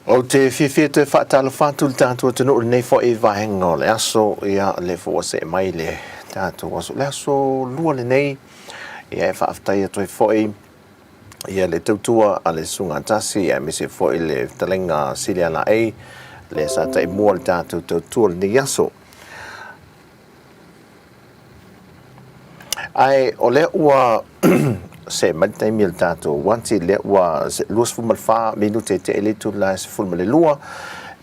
Ou te fiafia toe faatalofa atu i le tatou atunuu i lenei foi vaega o le aso, ia lea foi ua see mai le tatou aso, le aso lua lenei, ia e faafetai atu ai foi ia le tautua a le Susuga Tasi aemaise foi le fetalaiga Silialaei lea sa taimua le tatou tautua i lenei aso. Ae o lea ua see mai le taimi o le tatou uati, lea ua 24 minute te i le itula e 12,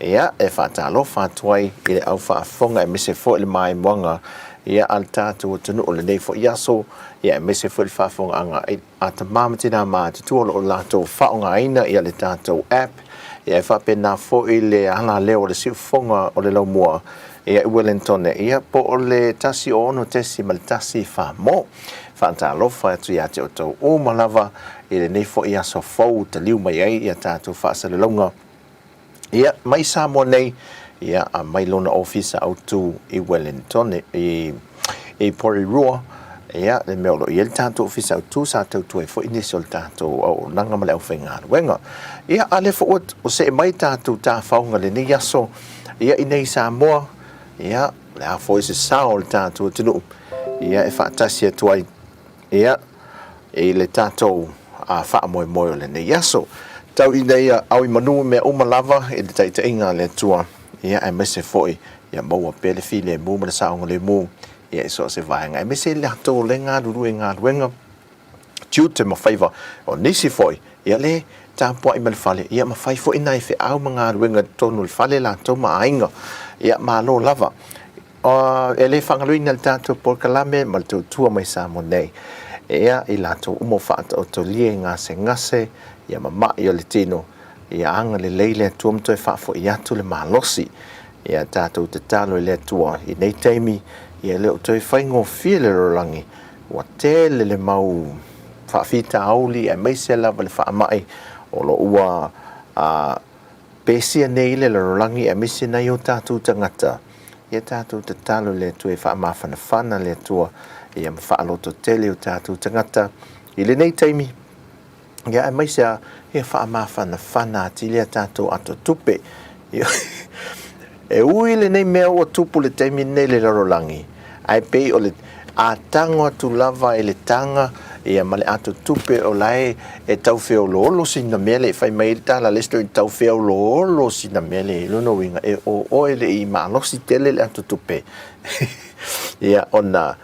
ia, e faatalofa atu ai i le au faafofoga aemaise foi le maimoaga ia a le tatou atunuu i lenei foi aso, ia aemaise foi le faafofogaaga a tama ma tina matutua o lo o latou faaaogaina ia le tatou app, ia e faapena foi le alaleo o le siufofoga o le laumua ia i Wellington, ia po o le 106.1 mo. Faatalofa atu ia te outou uma lava i lenei foi aso fou taliu mai ai ia tatou faasalalauga ia mai Samoa nei ia a mai lona ofisa autu i Wellington i Porirua ia le mea o lo o i ai le tatou ofisa autu sa tautua ai foi nisi o le tatou auaunaga ma le aufaigaluega. Ia a lea foi ua see mai tatou tafaoga i lenei aso ia i nei Samoa, ia o le a foi se sao o le tatou atunuu ia e faatasi atu ai ia i le tatou faamoemoe o lenei aso. Tau ina ia au i manu mea uma lava i le taitaiga a le Atua, ia aemaise foi ia maua pea le filemu ma le saogalemu ia i so o se vaega, aemaise i latou o lea e galulue i galuega, tiute ma faiva o nisi foi, ia le tapuai ma le fale, ia ma fai foi nai feau ma galuega i totonu o le fale latou ma aiga. Ia malo lava. E le faagaloina le tatou polokalame ma le tautua mai Samoa nei. Ia, i latou uma o faataotolia i gasegase, ia ma ma'i o le tino, ia agalelei le Atua ma toe faafoi atu le malosi. Ia tatou tatalo i le Atua i nei taimi, ia e le o toe faigofie le lalolagi, Ua tele le mau faafitauli aemaise lava le faamai o lo o ua pesia nei le lalolagi aemaise nai o tatou tagata. Ia tatou tatalo i le Atua e faamafanafana le Atua ia ma faalototele o tatou tagata i lenei taimi, ia aemaise lava ia faamafanafana atili a tatou ato tupe. E ui lenei mea ua tupu i le taimi lenei i le lalolagi, ae pei o le a tago atu lava i le taga ia ma le ato tupe o la e tau feoloolo sina mea le fai mai ai le tala a le isi toeaina, tau feoloolo sina mea le, lona uiga e o oe le i malosi tele le ato tupe. Ia ona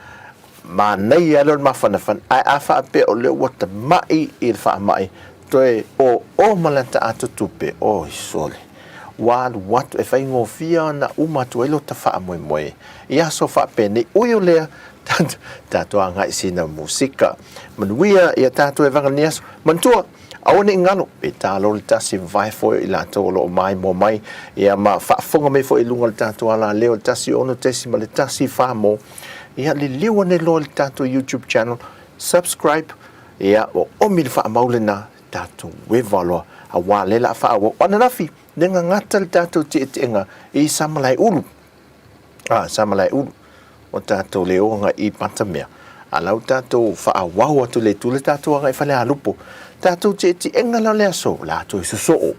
Manaia lea o le mafanafana, ae a faapea o lea ua tamai i le faamai, Toe ō ma lata ato tupe, oi sole, ua alu atu e faigofie ona uma atu ai lota faamoemoe i aso faapenei. Ui o lea, tatou agai i sina musika. Manuia ia tatou e vaga lenei aso. Manatua, aua ne i galo, pe talo le tasi mavae foi o i latou o lo o maimoa mai, ia ma faafofoga mai foi i luga o le tatou alaleo i le 16.1 Samoa. Ia liliu ane loa i le tatou YouTube channel, subscribe, Ia, ua omi le faamau lena, tatou eva loa, auā lea la a faaauau. O ananafi, le gagata le tatou tietiega i Samalaeulu. A, Samalaeulu, o tatou le o agai i Patamea. A la ua tatou faaauau atu le itu le tatou agai i Falealupo. Tatou tietiega la o le aso, o le a toe sosoo.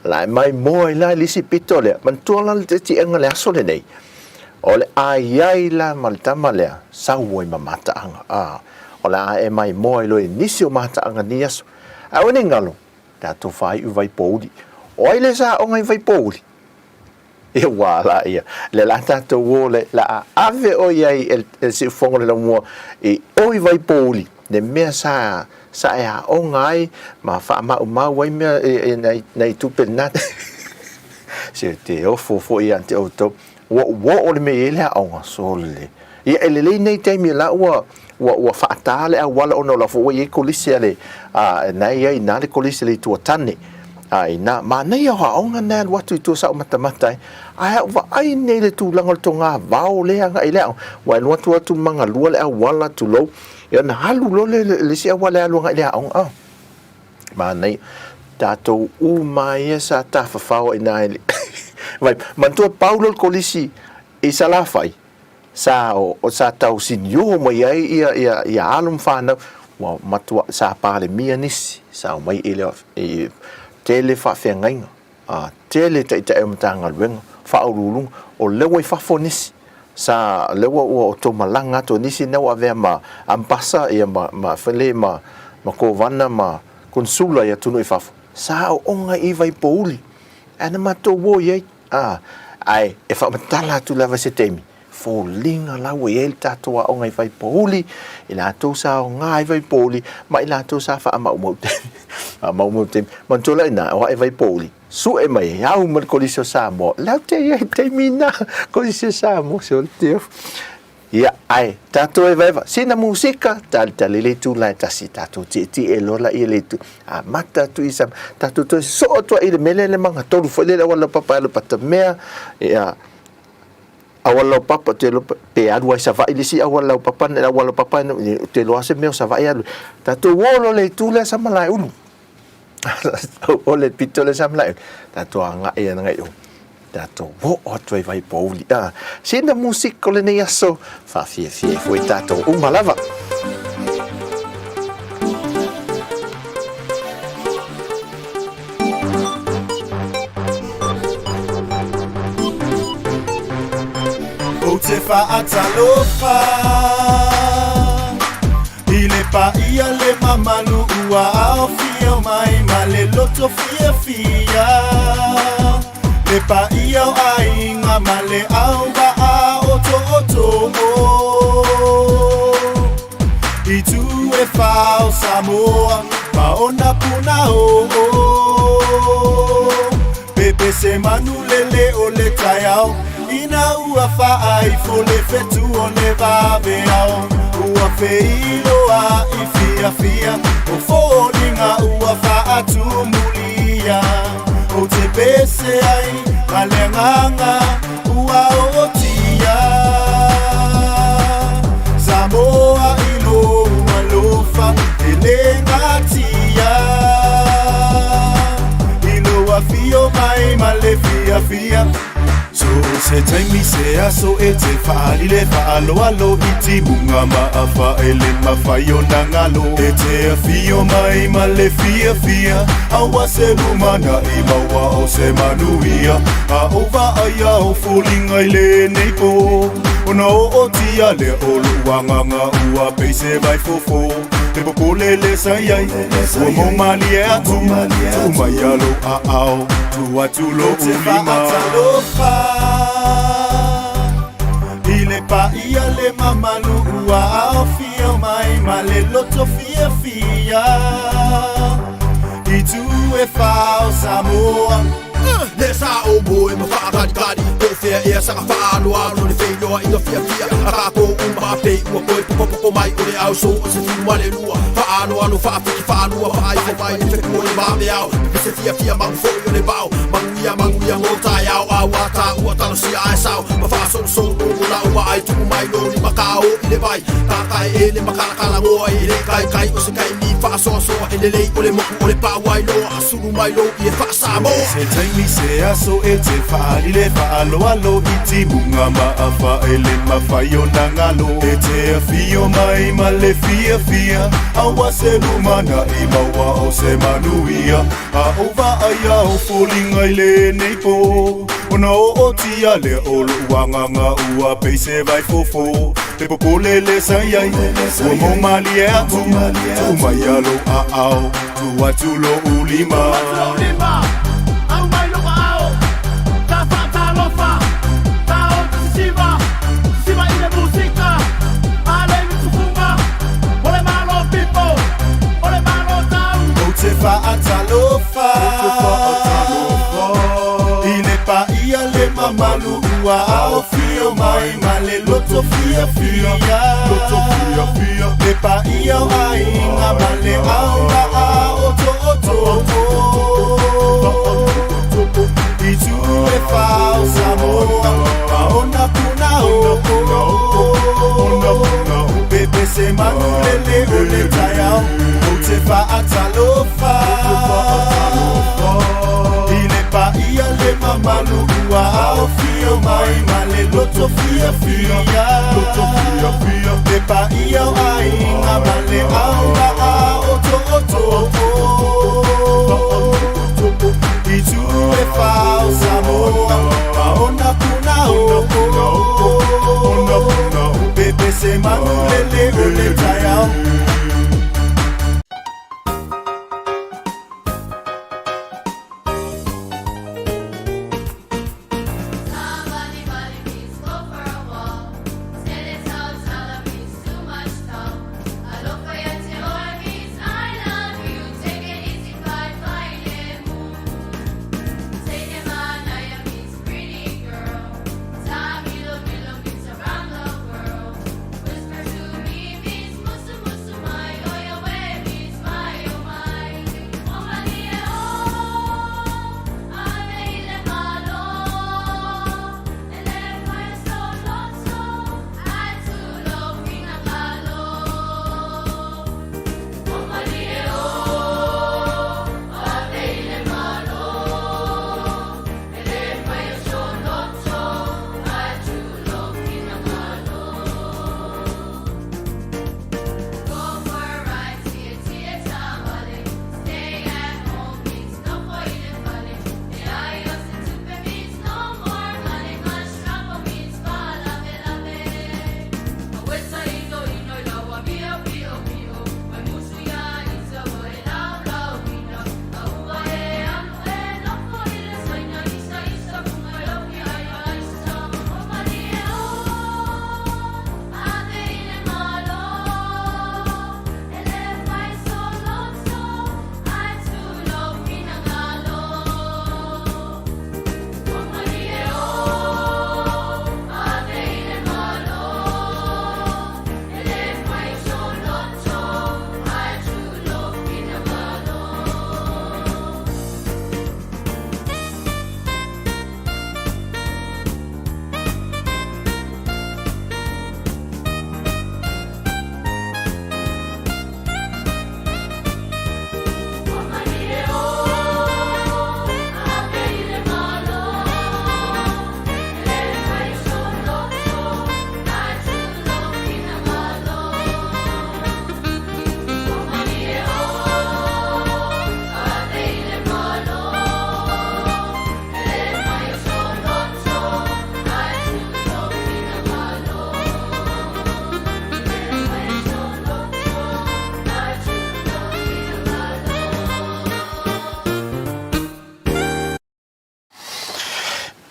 O le a e maimoa ai la i le isi pito lea. Manatua la le tietiega o le aso lenei, o le a i ai la ma le tama lea, sau ai ma mataaga. A, O le a e maimoa ai loa i nisi o mataaga nei aso. Ae aua ne i galo, tatou faaiu i Vaipouli. O ai le sa aoga i Vaipouli? Ia ua ala ia. Le la tatou o le la a ave o i ai e le siufofoga o le laumua i o i Vaipouli, le mea sa sa e aoga ai ma faamaumau ai mea e nai nai tupe lena. Se te ofo foi ia te outou. Ua ou oo le mea e i ai le aoga, sole. Ia e lelei nei taimi la ua ua ua faata le auala ona o la foi ua i ai kolisi a le a na e i ai i ina le kolisi a le Itu o Tane. A ina manaia o aoga na e alu atu i tua sa ou matamata ai. Ae a ou vaai nei i le tulaga o le togavao lea agai i le aoga, ua alu atu atu magalua le auala tulou, ia ona alu loa lea i le isi auala e alu agai i le aoga. A Manaia. Tatou uma ia sa tafafao ai ina i le vai. Manatua pau loa le kolisi i Salafai, sa o, sa tau sinio mai ai ia, ia, ia alo ma fanau, ua matua, sa Palemia nisi, sa omai i le, i tele faafeagaiga, a, tele taitai o Matagaluega, faauluuluga, o lea ua i fafo nisi, sa, o lea ua, ua outou malaga atu, o nisi na ua avea ma ambasa, ia ma, ma, foi lea, ma, ma kovana ma konesula i atunuu i fafo, sa aooga i Vaipouli, ae na matou o i ai, a, ae e faamatala atu lava i se taimi, foliga la ua i ai le tatou aoga i Vaipouli, i latou sa aoga ai Vaipouli, ma i latou sa faamaumau taimi, faamaumau taimi. Manatua la i ina, o ae Vaipouli, sue mai e au ma le Kolisi o Samoa, lau te i ai i taimi ina, Kolisi o Samoa, se o le teo. Ia, ae, tatou evaeva, sina musika, talitali le itu la e tasi, tatou tietie loa laia le itu, amata atu i sa, tatou toe sosoo atu ai i le mea lea le magatolu foi lele auala laupapa e alu i Patamea, ia, auala laupapa, ou te iloa pe alu lava i Savaii le isi auala laupapa, le auala laupapa ou te iloa lava se mea o Savaii e alu ai. Tatou o loa i le itu lea Samalaeulu. O le pito lea Samalaeulu, tatou agai agai i o, tatou oo atu ai i Vaipouli. Ah, sina musika o lenei aso, faafiafia ai foi tatou uma lava. Ou te faatalofa I le paia le mamalu ua aofia mai ma le loto fiafia Le paia o aiga ma le auvaa otootoo I tu e whā o Samoa ma ona puna o Pepe se manu lele o le taiao Ina ua faaifo le fetu o le vaveao Ua feiloa i fiafia O foliga ua faatumulia Ou te pese ai ma le agaga ua ootia Samoa i lou alofa e le gatia I lou afio mai ma le fiafia So se taimi se aso e te faaali le faaaloalo i timuga ma afaele mafai ona galo E te afio mai ma le fiafia Aua se lumanai maua o se manuia A o vaaia o foliga i lenei po Ona ootia lea o lou agaga ua pei se vaifofo E popole le sa i ai Ua mau malie atu Tuu mai a lou aao Tuu atu lou lima I le paia le mamalu ua aofia mai ma le loto fiafia. Itu e fā o Samoa. Le sa o moe ma faakalikali Po o fea ea saga faaaloalo Le feiloaiga fiafia a tatou uma A pei ua toe popopopo mai o le au So o se fiu ma le lua Faaaloalo faafiki faalua Faaifo mai le feku o le vaveao Pepese fiafia magu foi o le vao Manuia manuia mo taeao A ua taua talosia ae sao Ma faasolosolo o lau vaai Tuu mai lou lima kao i le vai Tatae ele ma kalakalagoa I le kaikai o se kaimi faasoasoa E lelei o le moku o le pauailoa Sulu mai lou ie faa-Samoa. Se taimi se aso e te faaali le faaaloalo i timuga ma afa e le mafai ona galo. E te afio mai ma le fiafia aua se lumanai maua o se manuia. A ou vaai a o foliga i lenei po ona ootia lea o lou agaga ua pei se vaifofo. Le popole le sa i ai ua maumalie atu tuu mai ia lou aao tuu atu lou lima. Ou te faatalofa i le paia le mamalu ua aofio mai ma le loto fiafia le paia o aiga ma le aoga otooto itu e fā o Samoa ma ona puna o Pepese manu lele o le taeao ou te faatalofa i le paia le mamalu ua aofio mai ma le loto fiafia le paia o aiga ma le aoga otooto itu e fā o Samoa ma ona puna o Pepese manu lele o le taeao.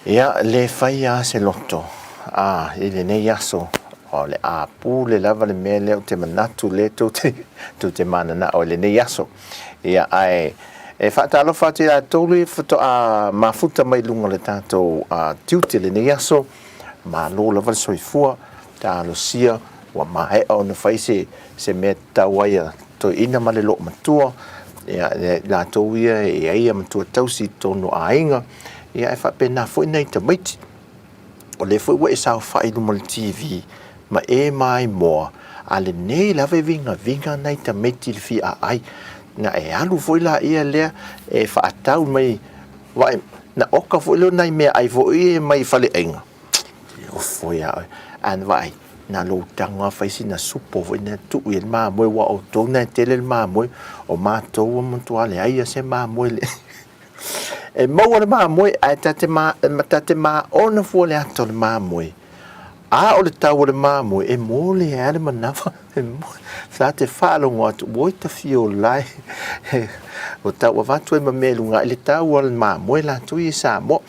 Ia, le fai lava se loto, a, i lenei aso, o le a pule lava le mea lea ou te manatu lea tou te, tou te mananao i lenei aso. Ia, ae E faatalofa atu i latou le faatoa mafuta mai luga o le tatou tiute i lenei aso. Malo lava le soifua, talosia ua maea ona fai se, se mea tatau ai a toeaina ma le loomatua, ia, latou ia e i ai a matua tausi i totonu o aiga, ia e faapena foi nai tamaiti. O lea foi ua e saofai i luma o le TV ma e maimoa, a lenei lava e vigaviga nai tamaiti i le fia aai. Na e alu foi laia lea e faatau mai, vaai, na oka foi lea o nai meaai foi ia mai faleaiga, e ofo ia oe. Ae na vaai, na lou tago lava fai sina supo foi lea tuu i ai le mamoe, aua o outou na e tele le mamoe, o matou ua matua leai lava se mamoe. E maua le mamoe ae ta te ma, ta te maona fua le ata o le mamoe. A o le tau o le mamoe, e mole ai le manawa. Sa te faalogo atu, oi ta fio lae. O tau avatu ai ma mea i luga i le tau o le mamoe latou ia i Samoa.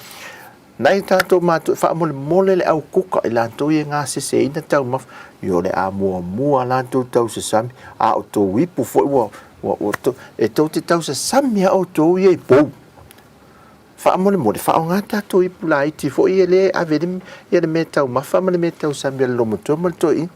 Nai tatou matua, faamolemole le au kuka i latou ia e gaseseina taumafa, io o le a muamua latou tausasami, a o tou ipu foi ua, ua, ua to, e tou te tausasami lava outou ia i pou. Faamolemole, faaaoga tatou ipu laiti foi ia lea e ave ai le, le mea taumafa ma le mea tausami a le olomatua ma le toeaina.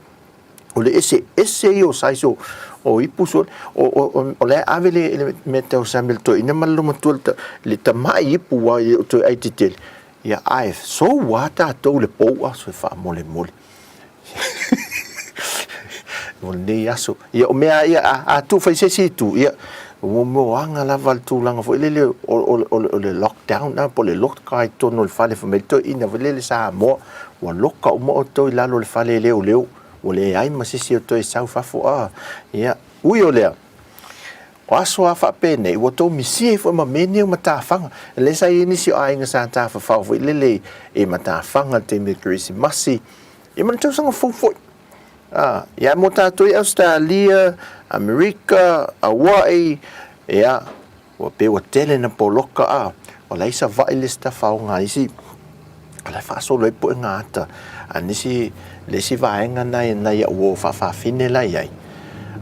O le eseese ia o size o, o ipu sole, o, o, o, o la e ave le, le mea tausami a le toeaina ma le olomatua le, le tamai ipu aua e le o toe ai tetele, ia ae sou lava tatou i le pou aso e faamolemole. O lenei aso, ia o mea ia, a, a tuu fai se isi itu, ia, o mo aga lava le tulaga foi lele o, o, o, o le lockdown na, po o le loka i totonu o le fale fai mai le toeaina foi lele Samoa, ua loka uma outou i lalo o le fale leoleo, ua leai ma se isi e toe sau fafo a. Ia, ui o lea, o aso lava faapenei, ua tou misia ai foi ma mea nei o matafaga. O lea sa i ai nisi o aiga sa tafafao foi lele i matafaga i le taimi o le Kerisimasi, ia ma le tausaga fou foi. A, ia mo tatou i Ausetalia, Amerika, Hawaii, ia, Ua pei ua tele na poloka a o la e i Savaii le isi tafaoga a isi o la e faasolo ai puega ata a nisi le isi vaega na na ia ua faafafine la i ai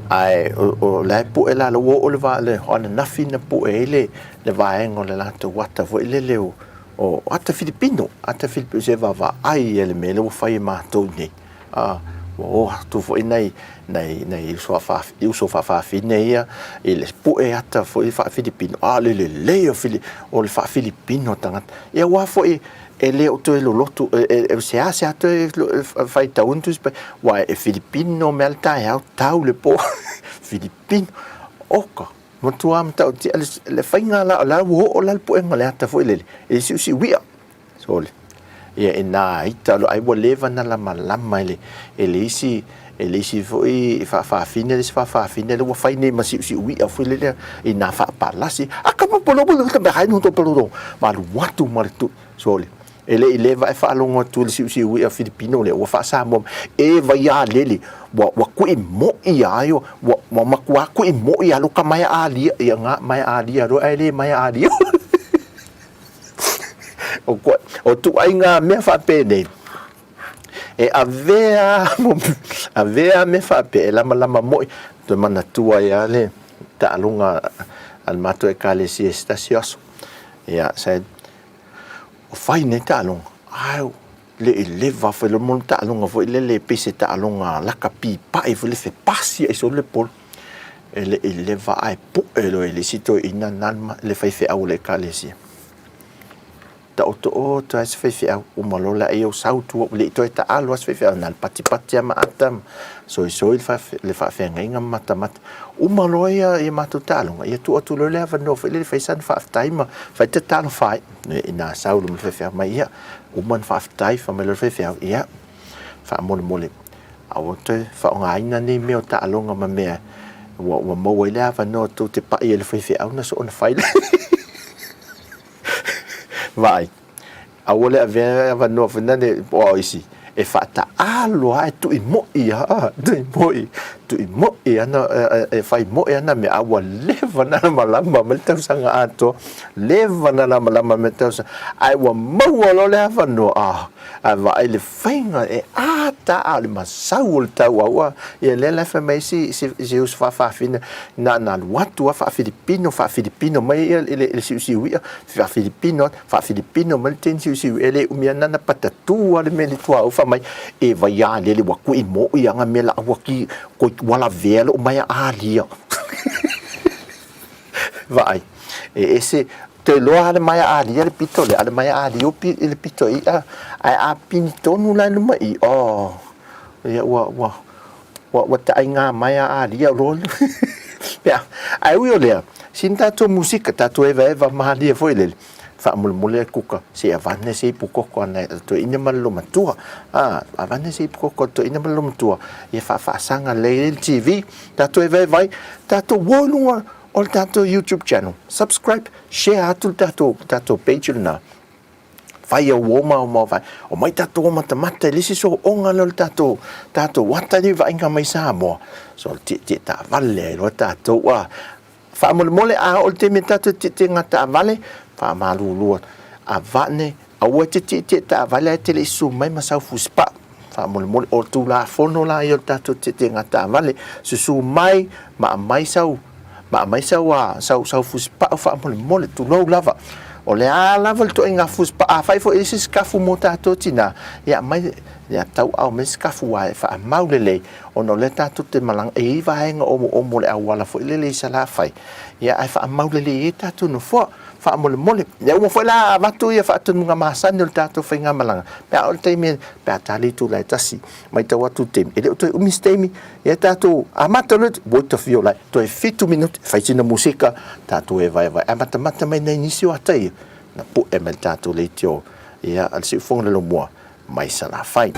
ae o la e pue la ua oo le va le o ananafi na pue ai le le vaega o le latou ata foi lele o o ata Filipino ata Filipino se vaavaai ia le mea lea ua fai e matou nei a ua o atu foi nai, nai, nai uso, a, uso faafafine ia i le pue ata foi faa-Filipino, a le lelei o, Fili, o le faa-Filipino tagata. Ia aua foi e le o toe lolotu, e, e, e seasea toe faitau ni Tusi Paia, aua e Filipino mea le taeao, tau le po, Filipino, oka, matua matautia le, le faiga la, la ua oo la le puega o le ata foi lele, e siusiuia. Sole. Ia e nā ita lo ai ua leva na lamalama e le e le isi e le isi foi faafafine le isi faafafine le ua fai nei ma siusiuia foi lele i nā faapalasi a ka polo polo ka hai no to polo ma alu atu ma le tu sole e le i leva e faalogo atu le siusiuia Filipino lea ua faasamoa e Vaialele ua ua kui mo'i ia ai ua ua matua kui mo'i a lo ka maea alia ia nga maea alia loa ae le maea alia. O, o tuaiga mea faapenei, e avea avea mea faapea e lamalama moi, toe manatua ai lava le taaloga a le matou ekalesia i se tasi o aso. Ia, sa o fai nei taaloga, ae le i leva foi le mo taaloga foi lele pei se taaloga lakapi pa'i foi le fepasi ai solo le polo. E le i leva ae pu'e loa e le isi toeaina na le faifeau o le ekalesia. Taoto oto ai se faifeau, uma loa lea ou sau tua, ua le i toe taalo lava se faifeau, na o le patipati lava ma ata ma soisoi le faafeagaiga ma matamata. Uma loa ia matou taaloga, ia tuu atu loa le avanoa foi lele e fai sana faafetai ma fai tatalo fai. Ina sau loa ma le faifeau mai, ia, uma ona faafetai, fai mai loa le faifeau, ia, faamolemole, aua toe faaaogaina nei mea o taaloga ma mea ua, ua maua ai le avanoa tou te pai ai i le faifeau na soona fai lea. Vaai, aua le avea le avanoa foi lea po o isi e faataalo lava e tui moi lava, tui moi. Tui moe ana, e fai moe ana mea, a ua leva ona lamalama mai le tausaga atoa, leva ona lamalama mai le tausaga, ae ua maua loa le avanoa, ah, ae vaai le faiga e ata a o le masau o le tauau, ah, ia lea la e fai mai ai si, si, si uso faafafine, na ona alu atu lava faafilipino, faafilipino mai ia i le, le siusiu i'a, faafilipino atu, faafilipino mai le teni siusiu e le umi ana na patatū lava le mea i le tuaoi fai mai, e vai a lele ua kui moʻi anga mea la ua ki koi ua lavea loʻu mai a alia. Vaai, e ese toe loa lava le mai a alia le pito lea, a le mai a alia o pi, le pito iʻa, ae a pini tonu la i luma i, oh, ia ua, ua, ua, ua taʻaigā mai a alia loa. Ia, ae ui o lea, sina tatou musika, tatou evaeva malie foi lele, faamolemole e kuka, se i avane se ipu koko ana e toeaina ma le loomatua. A, avane se ipu koko a le toeaina ma le loomatua, ia faafaasaga lelei ai le TV, tatou evaeva ai, tatou o i luga o le tatou YouTube channel, subscribe, share atu le tatou, tatou page lena. Fai au uo maomao fai, omai tatou o matamata i le isi soonga lea o le tatou, tatou ata lea i vaaiga mai Samoa. So le tietie taavale ai loa tatou a. Faamolemole a oo i le taimi e tatou te tietie taavale, faamalulu atu, avane, aua e te tietie taavale ae te le i susu mai ma sau fusipaa. Faamolemole, o le Tulafono la ia o le tatou tietie taavale, susu mai ma aumai sau ma aumai sau a sau sau fusipau faamolemole, tulou lava. O le a lava le ituaiga fusipau, afai foi e i ai se sikafu mo tatou tina, ia aumai, ia tauaao mai sikafu aua e faamau lelei, ona o lea tatou te malaga, e i ai vaega omoomo o le auala foi lele i Salafai, ia ae faamau lelei ai tatou nofoa. Faamolemole. Ia uma foi la avatu ia faatonuga masani o le tatou faigamalaga, pe a oo i le taimi pe a ta le itula e tasi, matau atu i le taimi, e le o toe umi se taimi, ia tatou amata loa, ua tafio lai, toe 7 minute, fai sina musika, tatou evaevae, ae matamata mai nai nisi o ata ia, na pu'e mai le tatou leitio, ia, a le siufofoga le lomua, mai Salafai.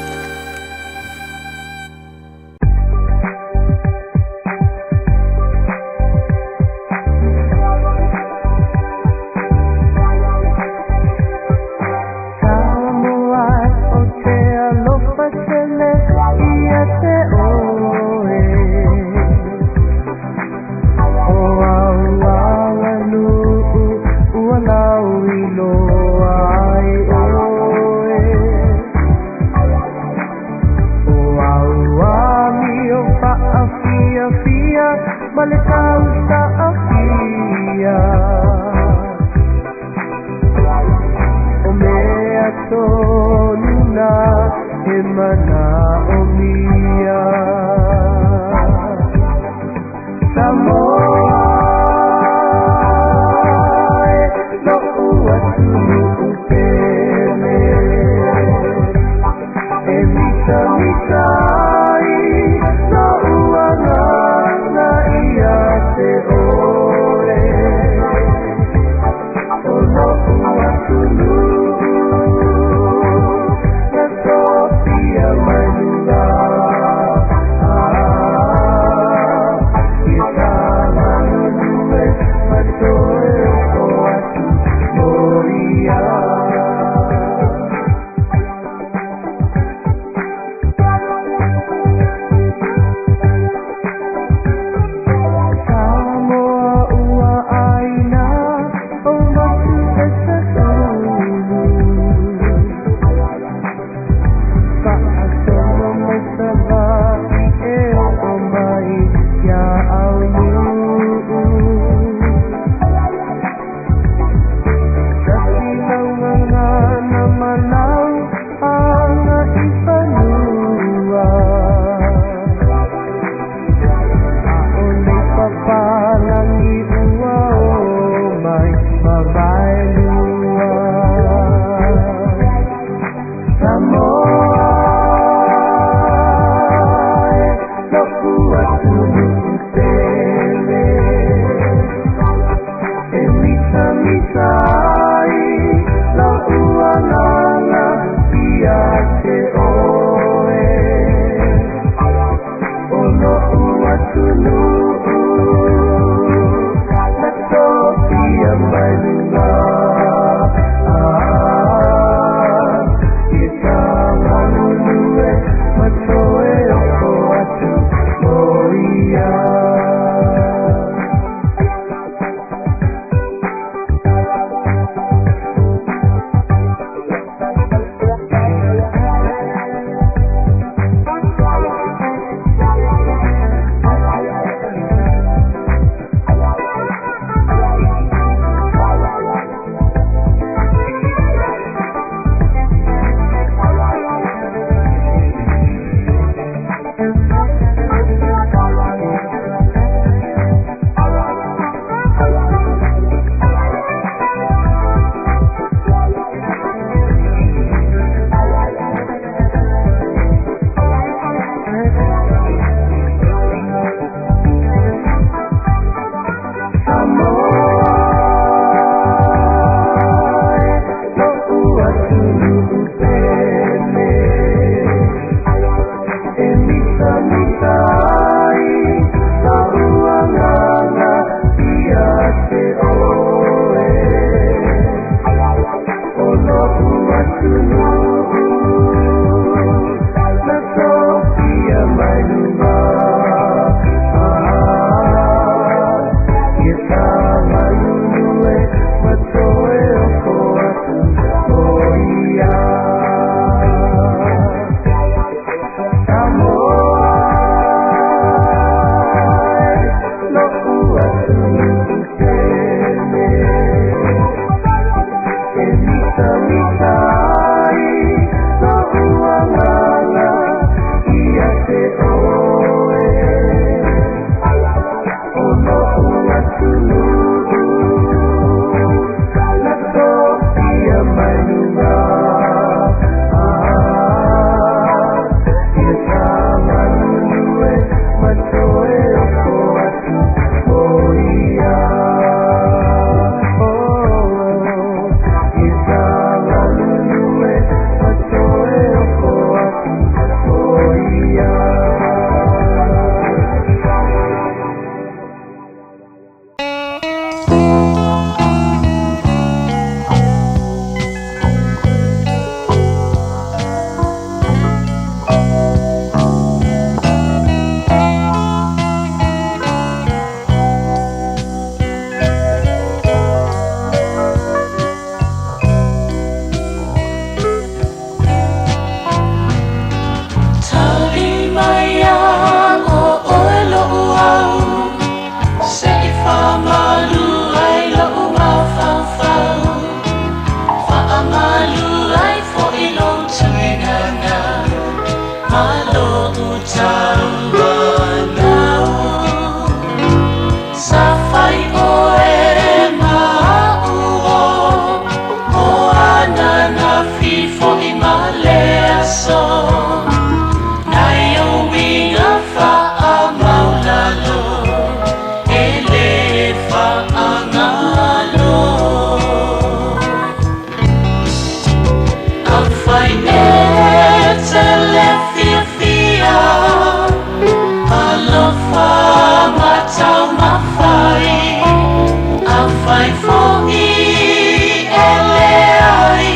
i ele ai,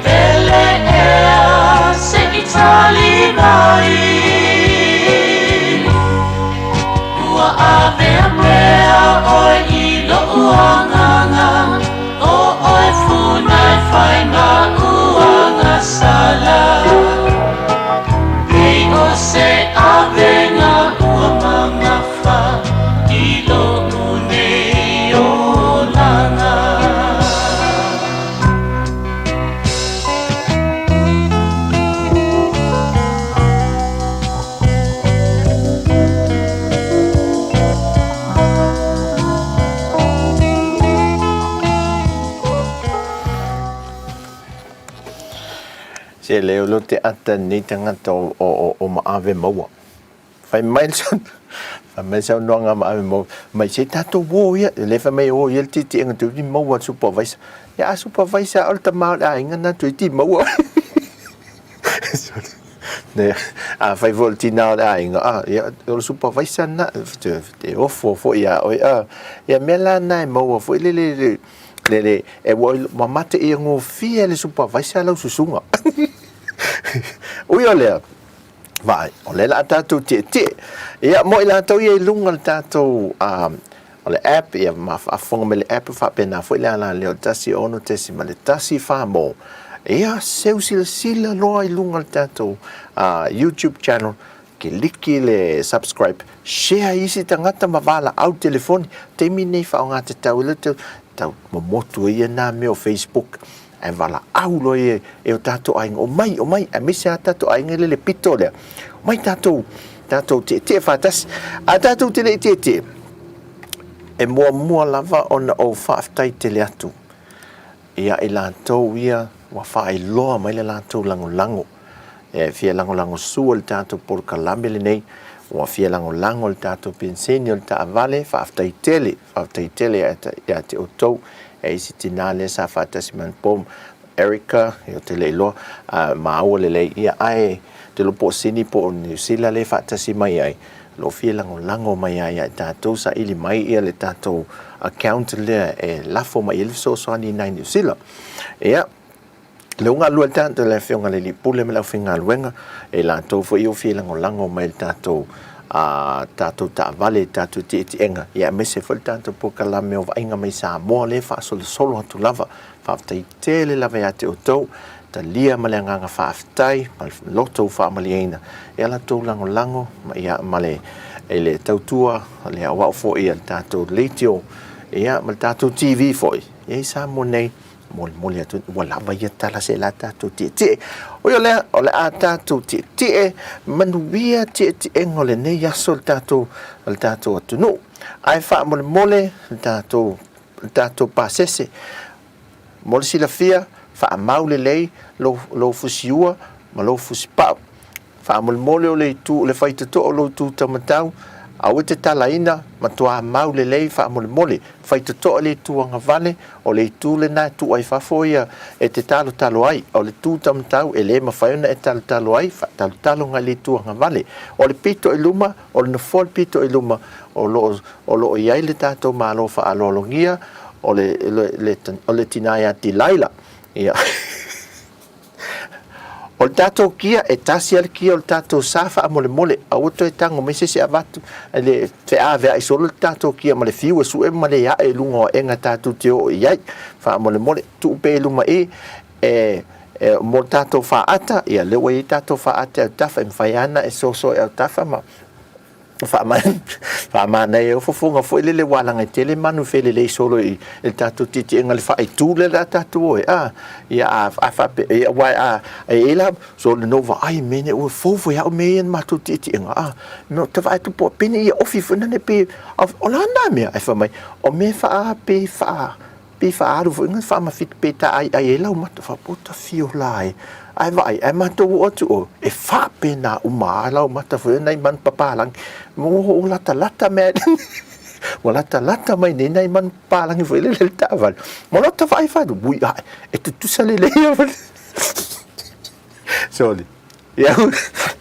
Pele ea se i tali mai. Ua avea pea ʻoe i loʻu agaga, ʻO ʻoe funa e fai maʻu agasala. Pei o se avega ua mamafa i loʻu nei olaga. Se leo lo te ata nei tangata o, o, o, o maave maua. Fai mai le fai mai saunoaga maave maua. Mai se tatou o ia, le fai mai o ia le tietiega toeitiiti maua le supervisor. Ia a supervisor o le tama o le aiga na toeitiiti maua. Ne, afai foi o le tina o le aiga, a, ia, o le supervisor na, te ofo foi ia oe, a, ia mea la na e maua foi le, le, le, le, le, e ua mamate ia gofie le supervisor lau susuga. Ui o lea, vaai, o lea la a tatou tietie. Ia, mo i latou ia i luga o le tatou, o le app, ia ma faafofoga mai le app faapena foi le ala lea o 16.1 mo. Ia, seu silasila loa i luga o le tatou YouTube channel, kiliki le subscribe, share i isi tagata ma valaau telefoni. Taimi nei faaaoga tatau ai le tau momotu ai ia nā mea o Facebook, ae valaau loa ia e o tatou aiga, omai, omai, aemaise lava tatou aiga i le pito lea, omai tatou, tatou tietie faatasi. A tatou te le i tietie, e muamua lava ona ou faafetai tele atu ia i latou ia ua faailoa mai le latou lagolago e fia lagolago sua le tatou polokalame lenei, ua fia lagolago le tatou peniseni o le taavale, faafetai tele, faafetai tele ia te outou. E isi tinā lea sa faatasi mai anapo, Erica, ia ou te le iloa, maua lelei, ia ae te iloa po o Sini po o Niu Sila lea e faatasi mai ai, o lo o fia lagolago mai lava ia i tatou, saili mai ia le tatou account lea e lafo mai ai le fesoasoani i nai Niu Sila. Ia, lea ua galulue le tatou le Afioga i le Alii Pule ma le aufaigaluega, e latou foi ua fia lagolago mai i le tatou tatou taavale i tatou tietiega, ia aemaise foi le tatou polokalame o Vaaiga mai Samoa lea e faasolosolo atu lava. Faafetai tele lava ia te outou, talia ma le agaga faafetai ma le loto ua faamalieina i a latou lagolago ia ma le i le tautua le aoao foi a le tatou leitio ia ma le tatou TV foi ia i Samoa nei. Molimoli atu ua lava ia tala se la tatou tietie. Ui o lea, o le a tatou tietie manuia tietiega o lenei aso le tatou, le tatou atunuu. Ae faamolemole le tatou, le tatou pasese. Mo le silafia, faamau lelei lou, lou fusiua ma lou fusipau. Faamolemole o le itu, le faitotoa o lou itu taumatau, aua e te talaina, matua mau lelei faamolemole. Faitotoa le itu agavale, o le itu lena e tuu ai fafo ia e te talotalo ai. O le tu taumatau e le mafai ona e talotalo ai, faatalotalo agai le itu agavale. O le pito i luma, o le nofoa o le pito i luma, o lo o, o lo o i ai le tatou Malo faaaloalogia, o le, le, le, o le tina ia Delilah. Ia. O le tatou kia, e tasi lava le kia o le tatou sa faamolemole, aua toe tago mai se isi avatu, le feaveai solo le tatou kia ma le fiu e sue ma le ae i luga o aega tatou te oo i ai. Faamolemole, tuu pea i luma i, e, e, mo le tatou faata, ia lea ua i ai tatou faata i autafa, e mafai lava ona e soso i autafa ma Faamanaia ai fofoga foi lele ua alaga tele manu felelei solo i le tatou tietiega le faaitu lea la tatou o e a ia a faapea ia aua a e i la so le no vaai me ne ua fou foi au me ia matou tietiega a no te vaai tu po peni ia ofi foi nane pe o la na mea ai fa mai o me fa pe fa Pei faaalu foi nga faamafiti pe ta ai ai e lau mata faaputa fio la e ae vaai ae matou oo atu o e faapena uma a lau mata foi nai manu papalangi mo o latalata mea ua latalata mai nei nai manu papalangi foi lele le taavale ma lota vaai fatu ui ae e tutusa lelei sorry Ia,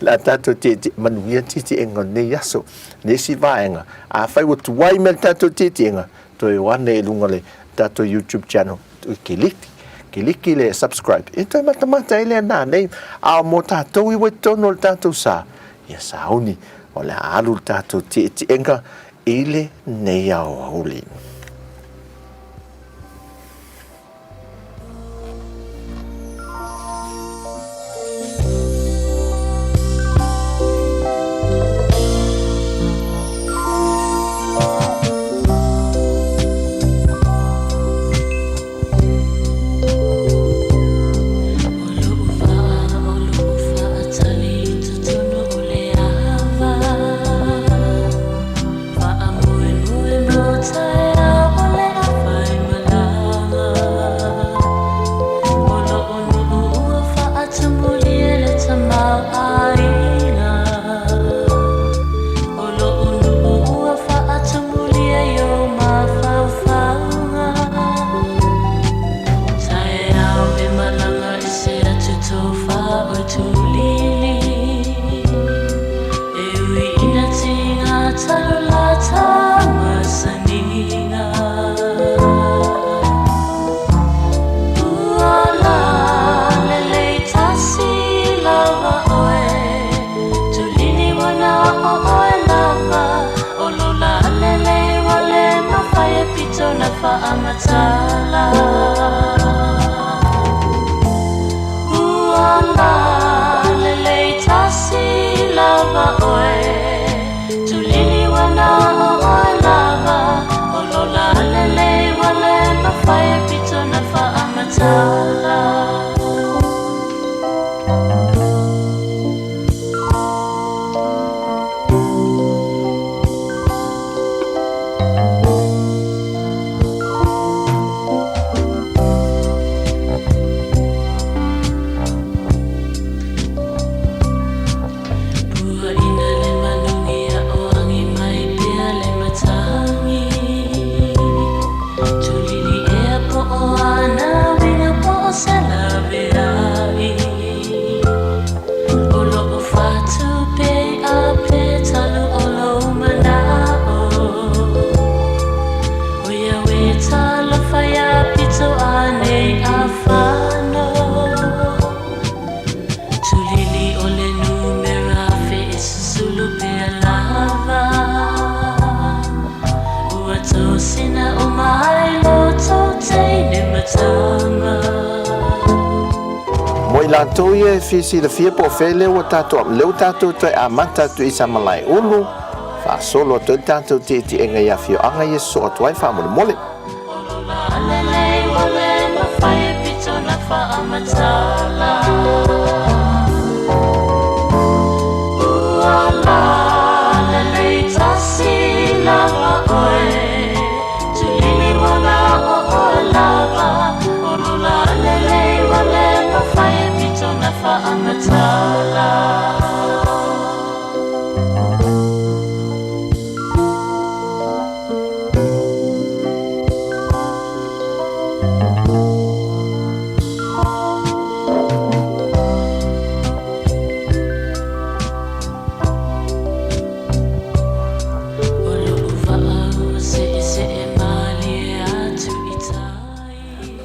la tatou tietie, manuia tietiega o lenei aso. Le isi vaega, afai ua tuai mai le tatou tietiega, toe o ane i luga o le. tatou YouTube channel, kiliki, kiliki le subscribe, e toe matamata ai lea nanei, a o mo tatou i ua i totonu o le tatou sa, ia sauni, o le a alu le tatou tietiega i lenei aoauli. Mo i latou ia e fia silafia po o fea lea ua tatou, lea ua tatou toe amata atu i Samalaeulu, faasolo atu ai le tatou tietiega i afioaga ia sosoo atu ai faamolemole.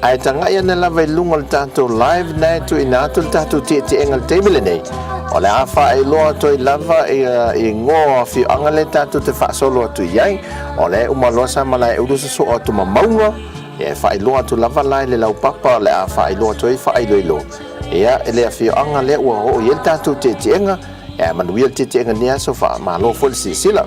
Ae tagai ane lava i luga o le tatou live na e tuuina atu le tatou tietiega i le taimi lenei. O le a faailoa atu ai lava igoa o afioaga lea tatou te faasolo atu i ai. O lea e uma loa sa Malaeulu sosoo atu ma Mauga. Ia e faailoa atu lava la i le laupapa o le a faailoa atu ai faailoilo. Ia, i le afioaga lea ua oo i ai le tatou tietiega. Ia, manuia le tietiega i lenei aso, faamalo foi le silasila.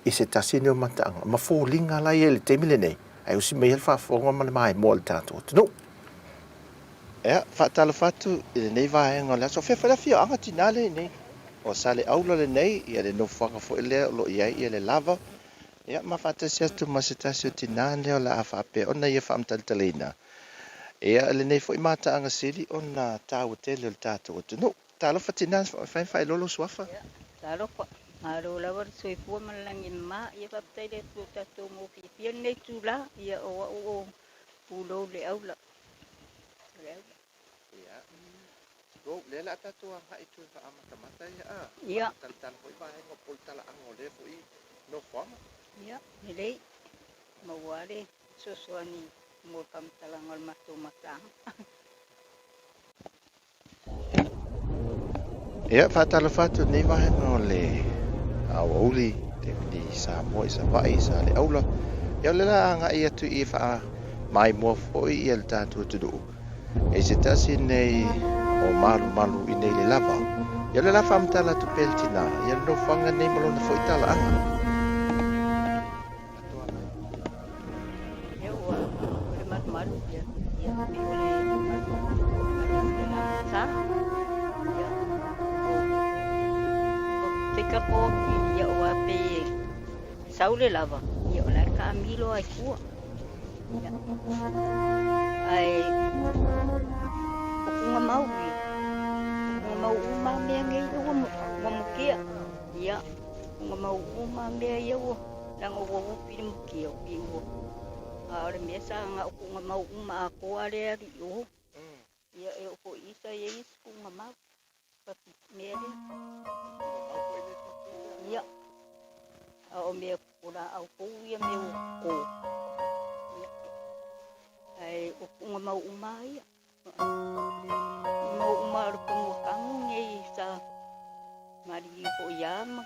i se tasi lenei o mataaga ma foliga la e i ai i le taimi lenei, ae usi mai ai le faafofoga ma le maimoa a le tatou atunuu. Ia, faatalofa atu i lenei vaega o le aso. O fea foi le afioaga tinā lea i inei? O Saleaula lenei, ia le nofoaga foi lea o lo o i ai le lava, ia ma faatasi atu ma se tasi o tinā lea o le a faapea ona ia faamatalatalaina ia lenei foi mataaga sili ona taua tele o le tatou atunuu. Talofa tinā, fai faailoa lou suafa. Ia, talofa. Malo lava le soifua ma le lagi e mama. Ia faafetai le Atua ua tatou maua fiafia lenei itula. Ia o au o Pulou Leaula. Leaula. Ia. Go, lea o le a tatou agai i toe faaamatamata ia a. Ia. Talatala foi vaega o polo talaaga o lea foi nofoaga. Ia, lelei. Maua le fesoasoani mo le faamatalaga o le matou mataaga. Ia, faatalofa atu i lenei vaega o le aoauli, taimi i Samoa i Savaii, i Saleaula. Ia, o le la agai atu i faamaimoa foi ia le tatou atunuu i se tasi nei o malumalu i nei le lava. Ia, o le la faamatala atu pea le tinā, ia le nofoaga nei ma lona foi talaaga. Ia ua o le malumalu ia ia pei o le malumalu le lamata ia o o te ka ko ia ua pe sau le lava ia o la e taamilo ai fua ia ae o kuga mau ia kuga mau uma mea nei ua ua mukia ia kuga mau uma mea ia ua Leaga ua upi le mukia o pi ua. A o le mea sa na o kuʻuna mau uma atoa lea alii o. Ia e oo foi i sa i ai isi kuʻuna mau. Pati mea lea. Ia. A o mea o laau fou ia mea ua ko. Ia. Ae o kuʻuna mau uma ia. Mau uma o le pagua kagu nei sa maliliu foi ia ma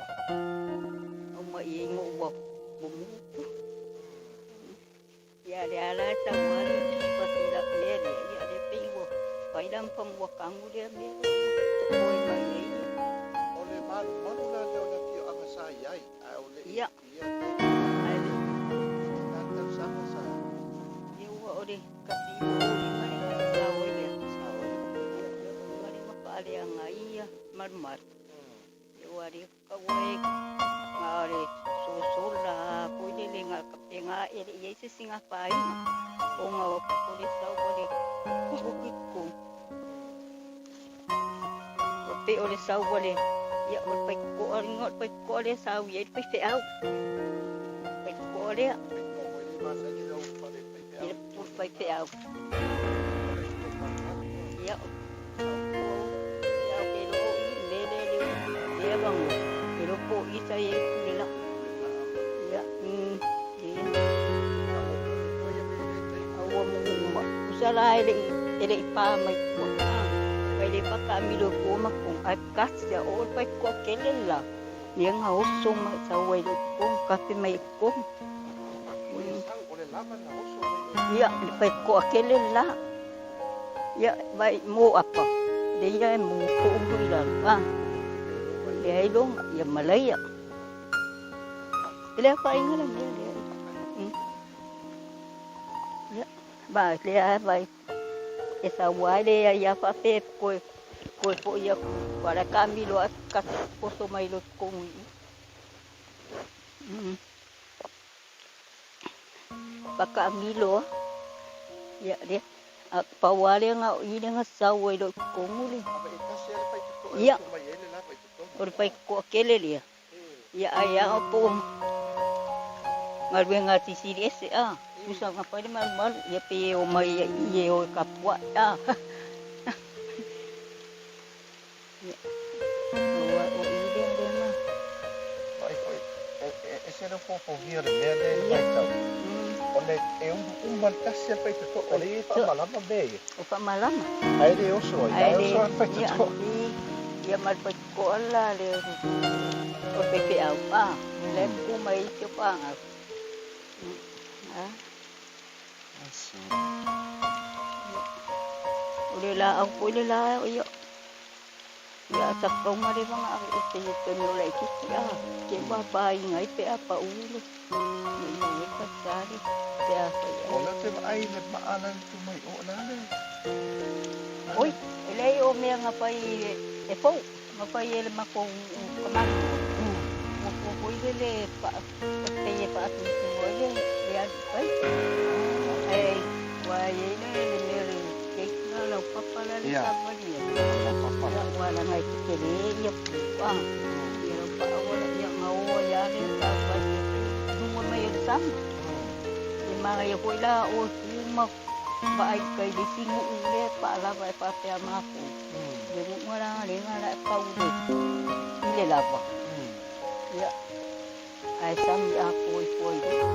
aumai ai mo ua ua mutu. Ia le ala e tau ale patila mea lea, ia le pei ua fai la ma pagua kagu lea mea lea ua tokoe mai ai ia. O le malumalu la lea o le afioaga sa i ai, ae o le i Ia. ia taimi Ae le na tausaga sa. Ia ua o le Malumalu ua le kaua e na o le sosola foi lele na kapenga e le i ai se isi afaina ona o le sau o le kuku o pei o le sau o le ia o le faitotoa o le faitotoa lea sa au i ai le faifeau faitotoa lea i le pule faifeau. Ia, ia ke loko i me le le le vango ke loko i sa i pule la. Ia, ia. Aua mo uma. Usa la e le e le i pa mai tua. Mai le pa ka milo ko ma ko ai kasi o pai ko kele la. Ia nga oso mai sa wai le ko kape mai ko. Ia, le pai koa kele la. Ia, vai mo apa. Le ia e mo ko ulu i lalo. Ah, le ai longa, ia malaia. Le a inga la mea lea. Ia, ba, le a vai. E sa wai le ia ia fa pe koe koe fo ia wala ka milo a ka poso mai lo kongu i. Pakaamilo ia lea a pau lava lea na o i lea na sau ai loa i totonu le ia o le faitotoa tele lea ia ai a po o galuega a sisili ese a tusa na fai le malumalu ia pe e omai ai i e o e kapuaʻi a Ia, o i lea lea na. Ai foi, e ese le fofogia o le mea lea i le vaitau. Ona e ulu uma le tasi a le faitotoa, o le i faamalama mea ia. O faamalama. Ae le oso ai, ae oso lava le faitotoa. Ia, ma le faitotoa la le o le faifeau, a, la e tu mai ai si o fanau. A. O le laau foi le la, ia. Ia sa fauma le vaga ave ese i le taimi o laitiiti a te ua afaina ai pe a pau le le mau ai pasale pe a fai O lea ou te vaai i le maa la e tu mai o, o le a le Oi, e leai o mea na fai e fou, na fai e le matou kamali'i. Ua fua foi lele e pei e faatutu ai le alu i tai. Ae ua i ai le mea o le cake la laupapa la le savali ai. Ia ua leaga e tetele ia pu a. Ia lau paauala ia na o ai lava lea savali i luga mai o le sami. Ia manaia foi la oe tu ma vaai i tai i le isi nuu lea e paalava e faapea matou. Le nuu la lea na pau i le lava. Ia ae sami atoa ifo ai loa.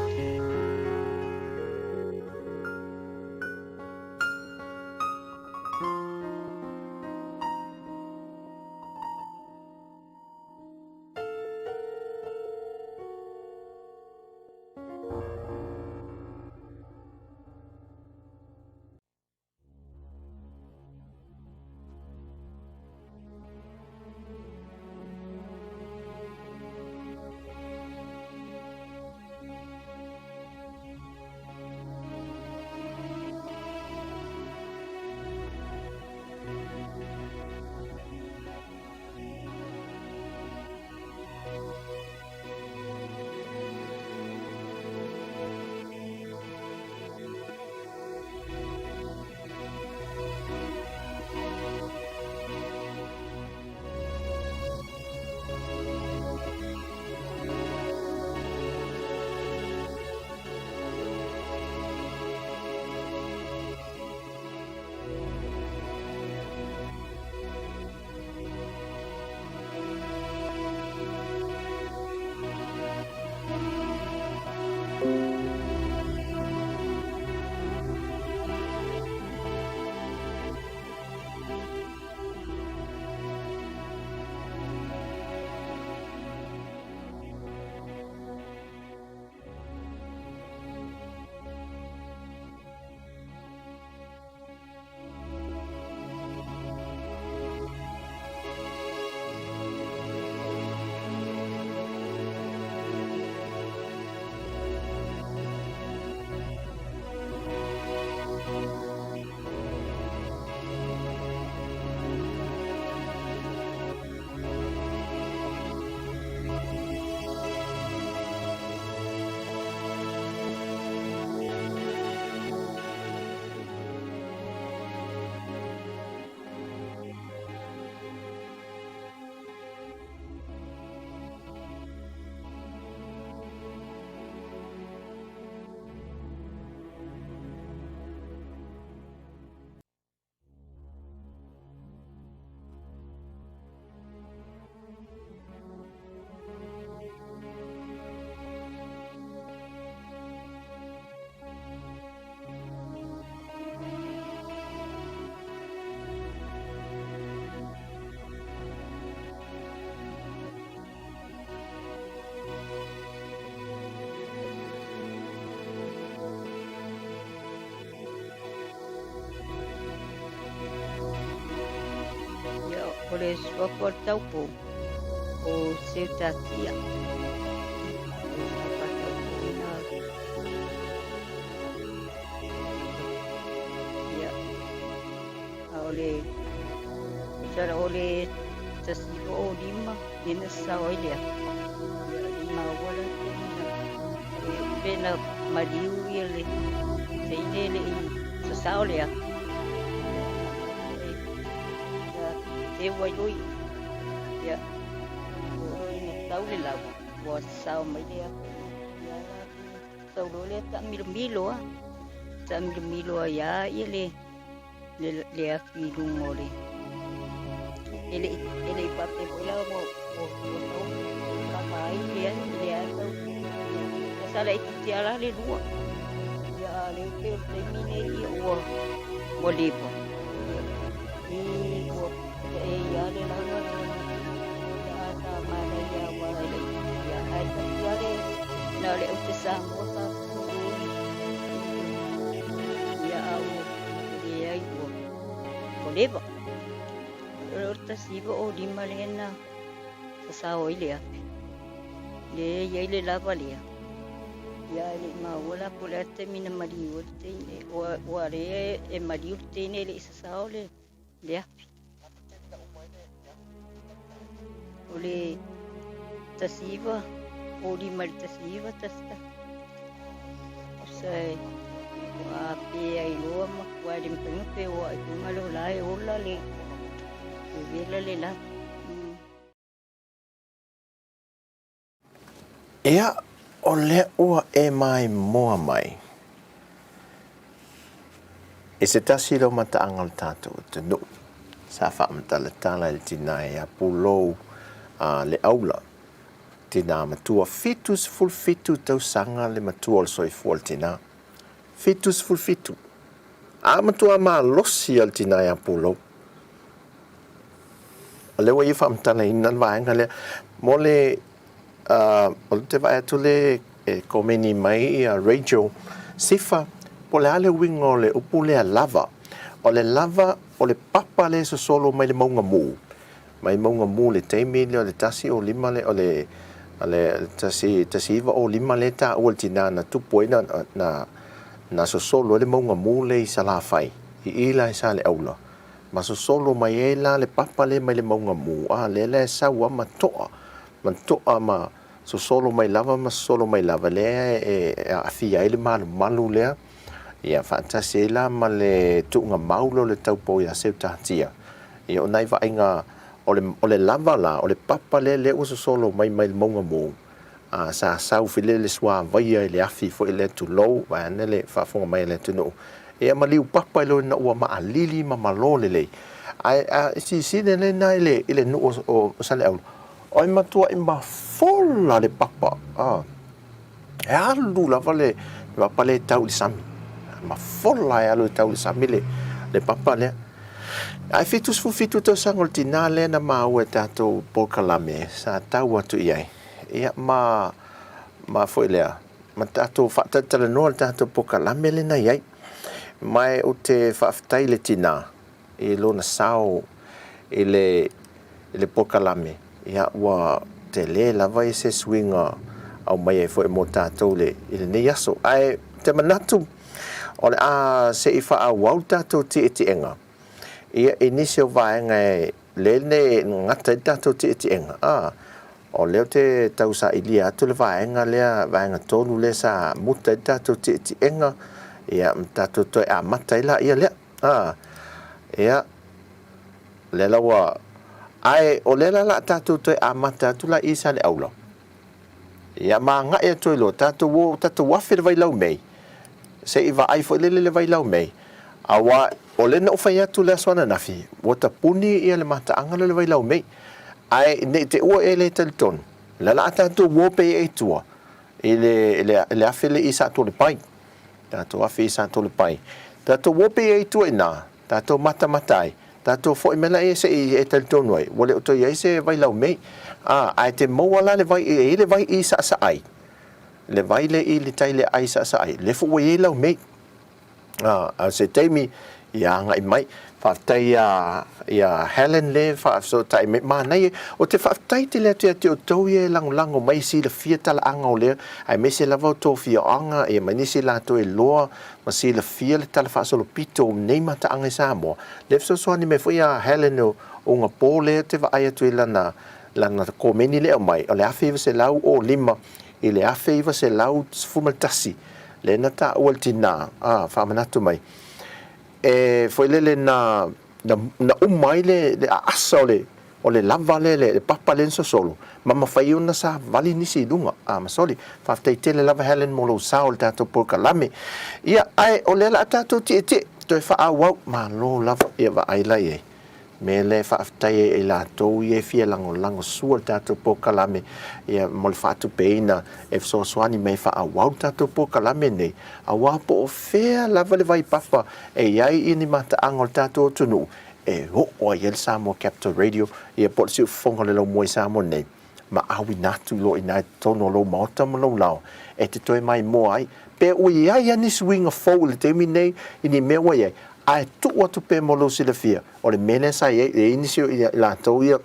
Ia, o le suafa o le taupou, o Seutatia. O le suafa o le taupou lena. Ia, a o le, tusa o le 1905, lea na sasao ai le afi. Ia, e maua la le taimi na, pe na maliu ia le teine e le i sasao le afi. Ia, teu ai loa i i. Ia, ua oo ina tau le laua, ua sasao mai le afi. Ia, sau loa lea taamilomilo lava. Taamilomilo ai lava ia le le afi i luga o le e le e le i faapea foi la ua ua ua tau kava ai le le a tau sa laitiiti lava la le lua. Ia a o lea pei o le taimi lenei ia ua ua leva i ua e ia le lava ia a sa manaia aua e laitiiti lava ae tasi lava le na o le aute Samoa sa ia a ua leai ua ua leva. O le 1905 lea na sasao ai le afi. Lea e i ai le lava lea. Ia ae le i maua la po o le a le taimi na maliu ai le teine. Ua lea e maliu le teine e le i sasao le afi. O le 1905 i le 1911. Tusa e ua pe ai loa ma aua e le mafai ona feoai i luga o la e ola le vevela le lava. Ia, o lea ua e maimoa mai i se tasi lea o mataaga o le tatou atunuu sa faamatalatala i le tina ia Pulou Leaula, tina matua, 77 tausaga le matua o le soifua o le tina, 77. A matua malosi lava le tina ia Pulou. O lea ua ia faamatalaina le vaega lea. Mo le, o lea ou te vaai atu le e komeni mai ia Rachel Sifa, po o le a le uiga o le upu lea lava. O le lava, o le papa lea e sosolo mai le mauga mu. Mai mauga mu i le taimi lea o le 105 lea, o le, o le 1905 lea e taua e le tina na tupu ai na, na, na sosolo ai le mauga mu lea i Salafai, i i la i Saleaula. Ma sosolo mai ai la le papa lea mai le mauga mu, a lea la e sau lava ma to'a, ma to'a ma sosolo mai lava ma sosolo mai lava, lea e aafia ai le malumalu lea, ia faatasi ai la ma le tuugamau lea o le taupou ia Seutatia. Ia o nai vaaiga, o le, o le lava la, o le papa lea lea ua sosolo mai mai le mauga mu, a sa sau foi lea le suavaia i le afi foi lea tulou, vaeane le faafofoga mai a le atunuu, ia ma liupapa i lo ina ua maʻalili ma malo lelei. Ae a silasila lena i le, i le nuu o Saleaula, o e matuai mafola le papa, a, e alu lava le papa lea e tau i le sami. Mafola e alu e tau i le sami le, le papa lea. Ae 77 tausaga o le tinā lea na maua e tatou polokalame sa tau atu i ai. Ia ma, ma foi lea, ma tatou faatalatalanoa le tatou polokalame lea na i ai. Ma ou te faafetai i le tinā i lona sao i le, i le polokalame, ia ua tele lava ia se suiga aumai ai foi mo tatou i le, i lenei aso. Ae ou te manatu o le a se i faaauau le tatou tietiega ia i nisi o vaega e lea e gata ai le tatou tietiega, a, o lea ou te tausailia atu le vaega lea, vaega tonu lea sa muta ai le tatou tietiega, ia ma tatou toe amata ai laia lea. A, ia, lea la ua, ae o lea la o le a tatou toe amata atu la i Saleaula. Ia ma agai atu ai loa, tatou o, tatou afe le vailau mei, se i vaai foi lele le vailau mei, aua o lea na ou fai atu le aso ananafi, ua tapuni ia le mataaga lea o le vailau mei. Ae ne i te ua e le talitonu, o lea o le a tatou o pea i tua i le, i le, i le afe lea i Satuolepai. Tatou afe i Satuolepai. Tatou o pea i tua i ina, tatou matamata ai, tatou foi mai laia se i e talitonu ai, ua le o toe i ai se vai laumei. A, ae te maua la le vai, e i ai le vai i Saasaai, le vai lea i le tai le aai Saasaai, lea foi ua i ai laumei. A, a o se taimi, ia agai mai. Faafetai iā, iā Helen lea e faafesootai mai, manaia. Ou te faafetai tele atu ia te outou ia e lagolago mai, silafia talaaga o lea, aemaise lava outou afioaga, ia ma nisi latou e loa ma silafia le tala faasolopito o nei mataaga i Samoa. Lea e fesoasoani mai foi ia Helen o Ugapo lea ou te vaai atu i lana, lana komeni lea e aumai, o le 1905 i le 1911, lea na taua e le tinā, a, faamanatu mai, e foi lele na, na, na uma ai le, le aasa o le, o le lava lea, le, le papa lea na sosolo, ma mafai ona savali nisi i luga. A, ma soli. Faafetai tele lava Helen mo lou sao i le tatou polokalame. Ia, ae o lea la a tatou tietie, toe faaauau, malo lava, ia vaai la i ai. Mea lea e faafetai ai i latou ia e fia lagolago sua le tatou polokalame ia mo le faatupeina e fesoasoani mai e faaauau le tatou polokalame nei, aua po o fea lava le vaipapa e i ai i ni mataaga o le tatou atunuu e oo ai i ai le Samoa Capital Radio ia po o le siufofoga o le laumua i Samoa nei ma auina atu loa i ina i totonu o lou maota ma lou laoa e te toe maimoa ai. Pe ua i ai lava ni suiga fou i le taimi nei i ni mea ua i ai. Ae tuu atu pea mo lou silafia, o le mea lea sa i ai, e i ai nisi o i latou ia,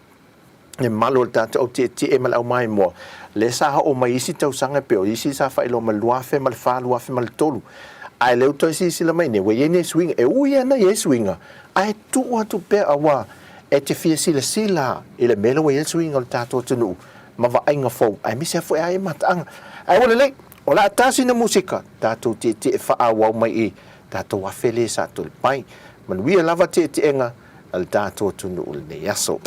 le mamalu o le tatou au tietie ma le au maimoa, lea sa oo mai i isi tausaga e pei o isi sa faailoa mai 2004, 2003. Ae lea ua toe silasila mai nei, ua i ai nei suiga, e ui lava ina i ai suiga, ae tuu atu pea aua e te fia silasila i le mea lea ua i ai le suiga o le tatou atunuu ma vaaiga fou, aemaise lava foi a i ai mataaga. Ae ua lelei, o le a tasi na musika, tatou tietie faaauau mai i tatou afe le sa tolepai. Manuia lava tietiega a le tatou atunuu i lenei aso.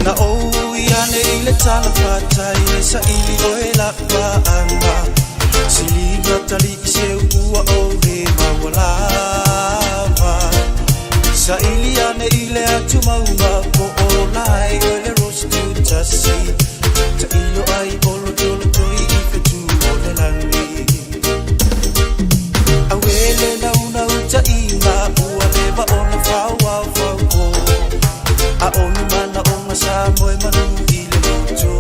Na ou ui ane i le talafatai e saili oe la paaga Siliga tali i se ua o le maualava Saili ane i le atu maunga po o lai oe le rose tutasi Tailo ai olo tolo toi i fetu o le langi Auele nauna utaina ua leva ona fau au fau o A o ni manaoga sa moe manu i le loto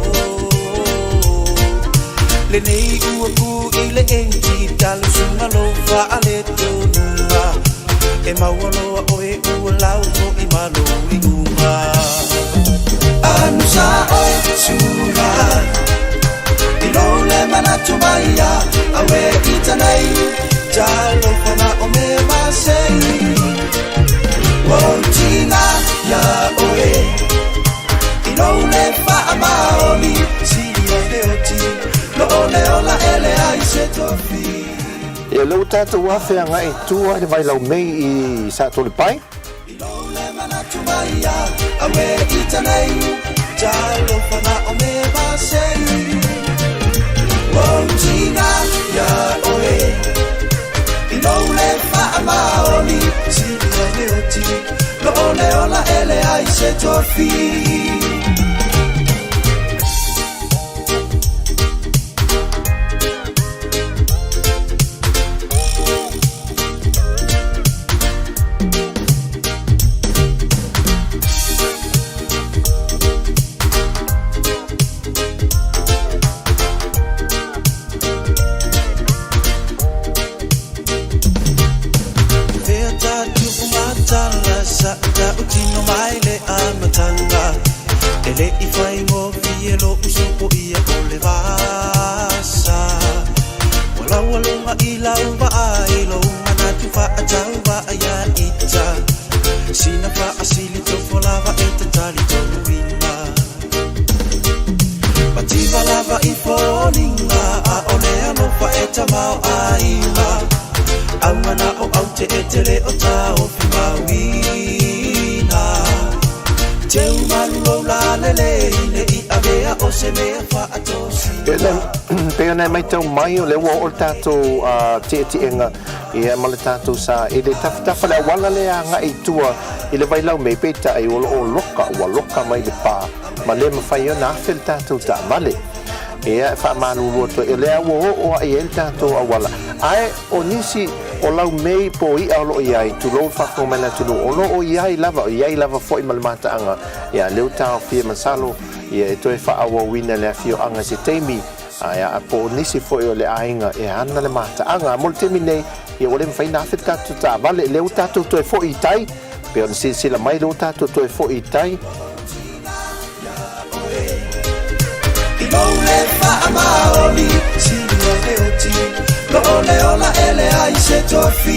Lenei ua ku i le enti talusuga lou faaletonuga E maua loa oe ua lau foʻi ma lou iuga Anusa oe sula I lou le manatu mai ia awe itanei Talofa na o me masei Ua tina ia oe I lou le faamaoni Sili ai le oti Lo o le ola ele ai se tofi. Ia lea ua tatou afe agai i tua i le Vailaumei i Satolepai. I lou le manatu mai ia awe itanei Talofa na o me masei Ua tina ia oe I lou le faamaoni Sili ai le oti Lo o le ola ele ai se tofi. Fea tatou matala sa tautino mai le amataga E le i faigofie lou sopoia o le vasa Ua laualuga i lau vaai lou manatu faatauvaa ia ita Sina faasili tofo lava e te talitonuina Mativa lava i foliga ʻaʻole alofa e tamaoaiga Augana o au te etele o taofi mauina Teu malu lou lalelei ne i avea o se mea faatosina. Pei ona e matau mai, o lea ua oo le tatou tietiega ia ma le tatou sa i le tafatafa le auala lea agai i tua i le Vailaumei, peitai o lo o loka, ua loka mai le pa ma le mafai ona afe le tatou taavale. Ia, e faamalulu atu ai, o lea ua oo lava i ai le tatou auala. Ae o nisi o laumei po o i'a o lo o i ai, tulou le faafofoga mai le atunuu, o lo o i ai lava, o i ai lava foi ma le mataaga, ia, lea ua taofia masalo, ia, e toe faaauauina le afioaga i se taimi, ae a po o nisi foi o le aiga e ana le mataaga. A mo le taimi nei, ia, ua le mafai ona afe le tatou taavale, lea ua tatou toe foi i tai, pei ona silasila mai, lea ua tatou toe foi i tai. I lou le faamaoni Sili ai le oti Lo o le ola ele ai se tofi.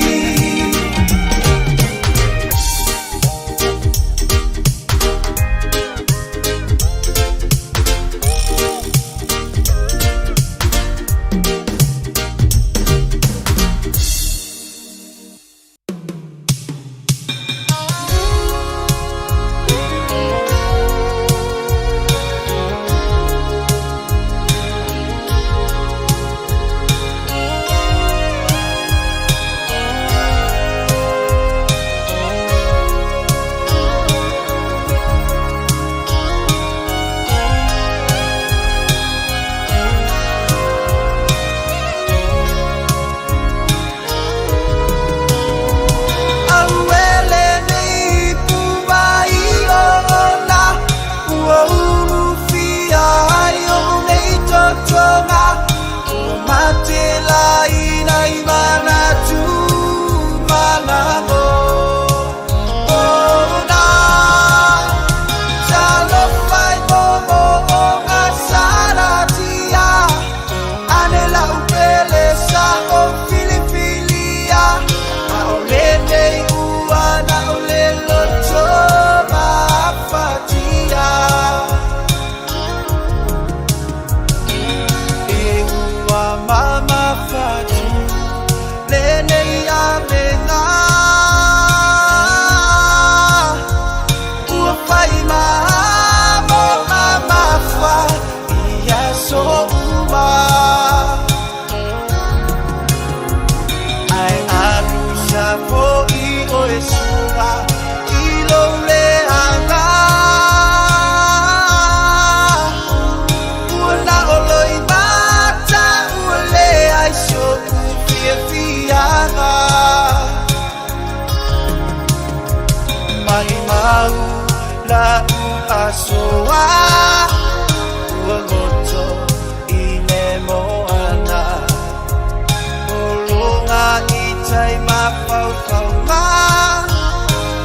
tai mafaufauga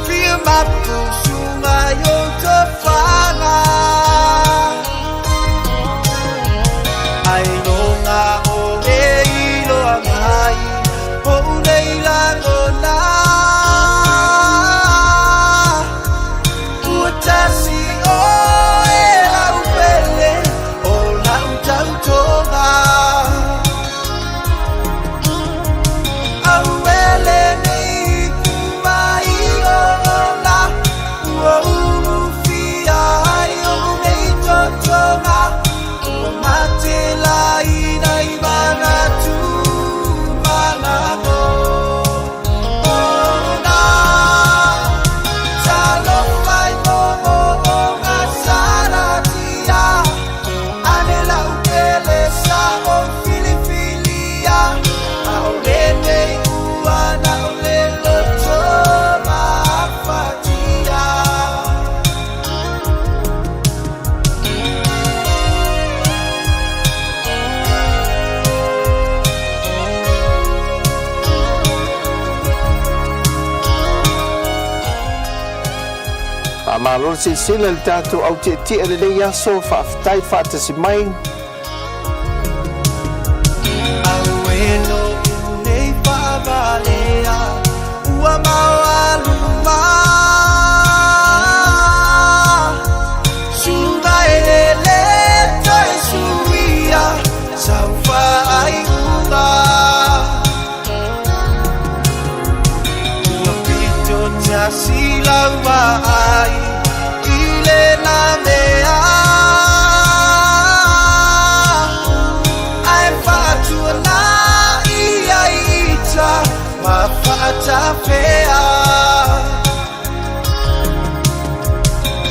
Fia mapusuga i ou tofaga Ailoga o e iloa mai Poʻu nei lagona Ua tasi ʻoe lau pele O lau tautoga Auele nei ku mai ola Ua ulufia ai oʻu nei totoga Ua matelaina i manatu ma lagona Talofa i moomooga salatia Ane lau pele sa ou filifilia ʻAʻole nei ua na o le loto mafatia. Faamalo le silasila i le tatou au tietie i lenei aso, faafetai faatasi mai. Auē loʻu nei faavalea ua maualuma Suga e le toe suia sau faaiuga Ua pito tasi lau vaai i lena mea Ae faatuanai ai ita ma faatafea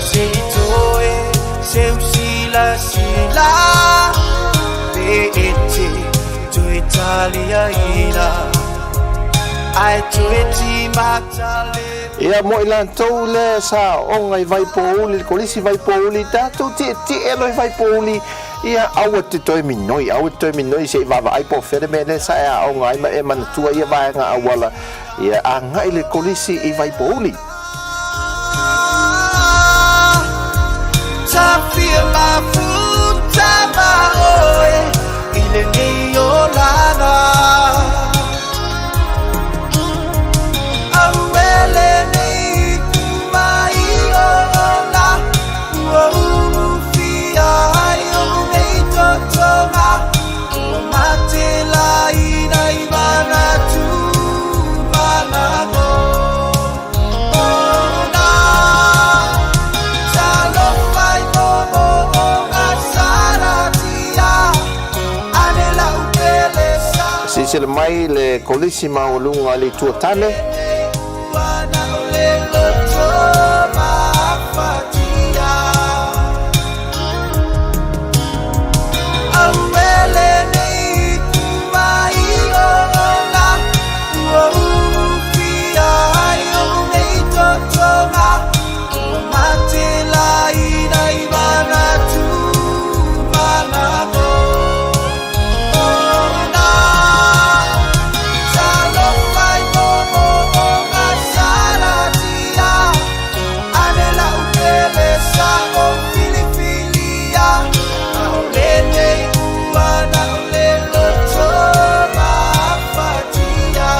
Se i toe seu silasila Pe e te toe taliaina Ae toe timata le Ia mo i latou le sa aooga i Vaipouli, le Kolisi Vaipouli, tatou tietie loa i Vaipouli, ia aua te toe minoi, aua te toe minoi se i vaavaai po o fea le mea lea sa e aoga ai ma e manatua ia vaega auala, ia agai le Kolisi i Vaipouli. Tafia mafuta ma oe i lenei olaga Auele nei ku mai ola Ua ulufia ai oʻu nei totoga Ua matelaina i manatu ma lagona Talofa i moomooga salatia Ane lau pele sa Silasila mai le Kolisi maualuga a le Itu o Tane. Ua na o le loto mafatia Auele nei ku mai ola Ua ulufia ai oʻu nei totoga Ua matelaina i manatu ma lagona Talofa i moomooga salatia Ane lau pele sa ou filifilia ʻAʻole nei ua na o le loto mafatia.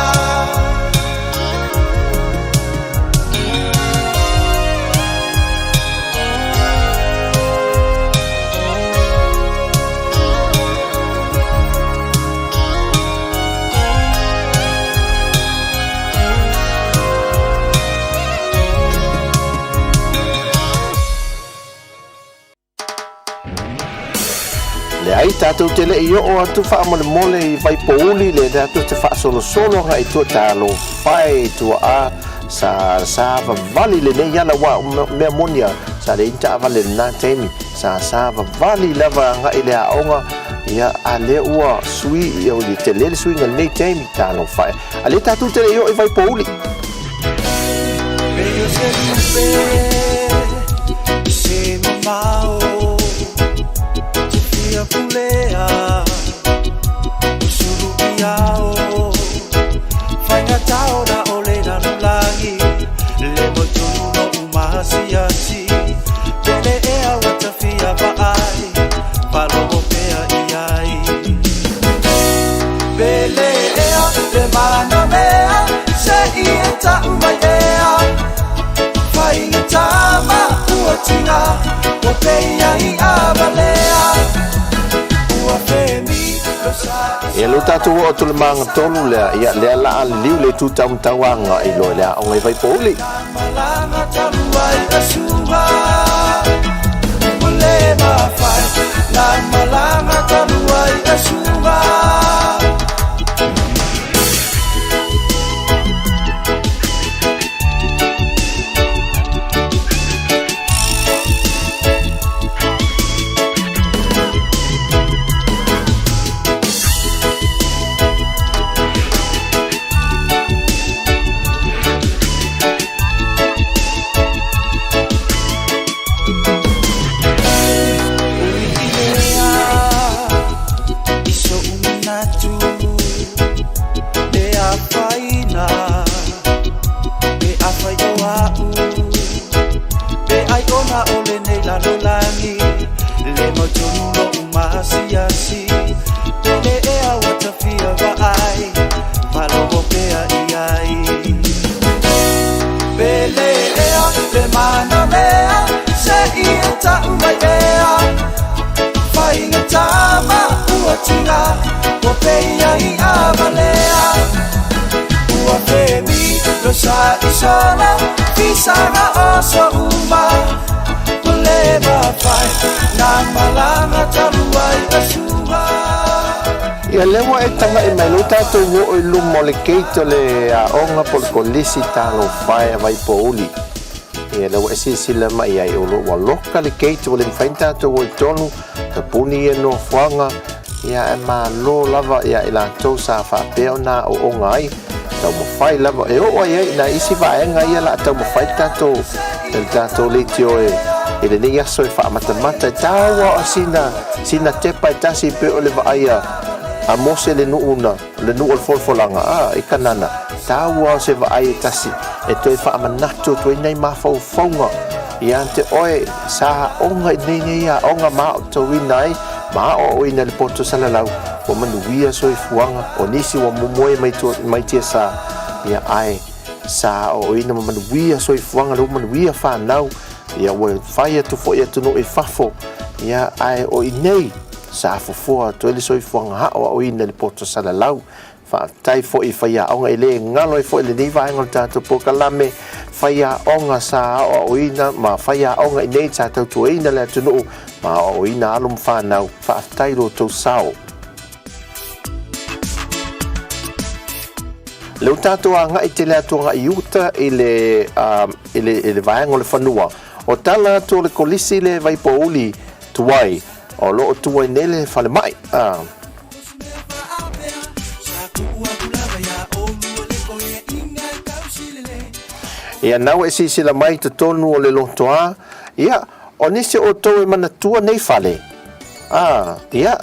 Leai, tatou te le i oo atu faamolemole i Vaipouli le tatou te faasolosolo agai i tua talofa e tuaa sa sa vavali lenei ala aua o mea moni a sa leai ni taavale i lena taimi sa sa vavali lava agai i le aoga ia a lea ua sui ia ua tele le suiga i lenei taimi talofa e a lea tatou te le i oo i Vaipouli. Pei o se lupe se mamao Te fia pulea o sulu i ao. tatou oo atu i le magatolu lea, ia, lea la a liliu le itu taumatau agai loa i le aoga i Vaipouli. Ia lea ua e taga'i mai lou tatou oo i luma o le gate o le aoga po o le kolisi talofa e a Vaipouli. Ia lea ua e silasila mai ai o lo ua loka le gate ua le mafai ona tatou o i totonu, tapuni ia nofoaga, ia ae malo lava ia i latou sa faapea ona aooga ai, taumafai lava e oo ai ai nai isi vaega ia la taumafai le tatou le tatou leitio e i lenei aso e faamatamata e taua o sina sina tepa e tasi pe o le vaai a a Mose le nuu na le nuu o le folafolaga a i Kanana taua o se vaai e tasi e toe faamanatu atu ai nai mafaufauga ia te oe sa aoga i nei nei aoga ma aotauina ai ma aoaoina i le poto salalau ua manuia soifuaga o nisi ua momoe mai tua mai tiasa ia ae sa aoaoina ma manuia soifuaga lea ua manuia fanau ia ua fai atu foi atunuu i fafo ia ae o i nei sa fofoa atu ai le soifuaga aoaoina i le poto salalau. Faafetai foi i faiaoga e le galo ai foi lenei vaega o le tatou polokalame, faiaoga sa aoaoina ma faiaoga i nei sa tautuaina le atunuu ma aoaoina alo ma fanau. Faafetai i lo outou sao. Lea ua tatou agai tele atu agai i uta i le, uh, i le, i le vaega o le fanua. O tala atu o le kolisi le Vaipouli tuai, o lo o tu ai nei le falemai. Uh, Ia, nau e silasila mai i totonu o le lotoa, ia, o nisi o outou e manatua nei fale. A, ia,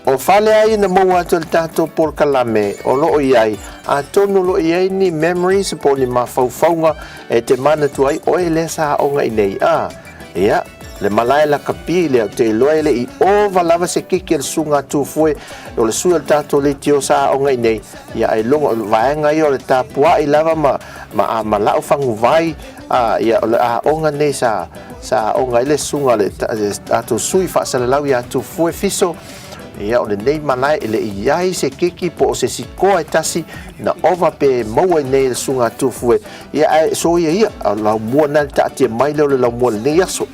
o fale a ia na maua atu e le tatou polokalame o lo o i ai, atonu o lo o i ai ni memories po o ni mafaufauga e te manatua ai oe lea sa aoga i nei. A, Ia, le malae lakapi lea, ou te iloa e le i ova lava se kiki a le susuga a Tufue, o le sui o le tatou leitio sa aoga i nei, ia ailoga o le vaega ia o le tapuai lava ma, ma, a, ma lau faguvai, a, ia, o le aoga nei sa, sa aoga ai le susuga a le, le tatou sui faasalalau ia Tufue Fiso, Ia, o lenei malae e le i i ai se keki po o se sikoa e tasi na ova pe maua i nei e le susuga a Tufue, Ia, ae soia ia, a o le laumua lena le taatia mai lea o le laumua i lenei aso.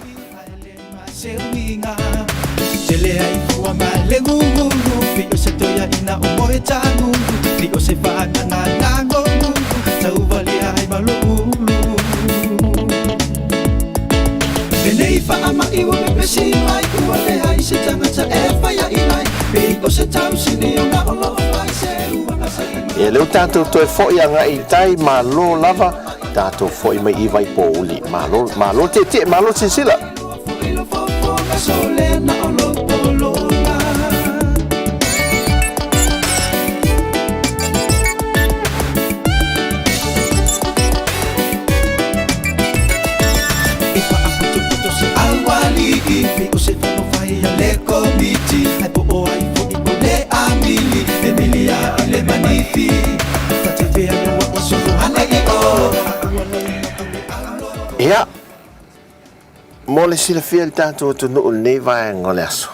Ia, lea ua tatou toe foi agai i tai, malo lava, tatou foi mai i Vaipouli. Malo, malo tietie, malo silasila. Ia, mo le silafia i le tatou atunuu i lenei vaega o le aso.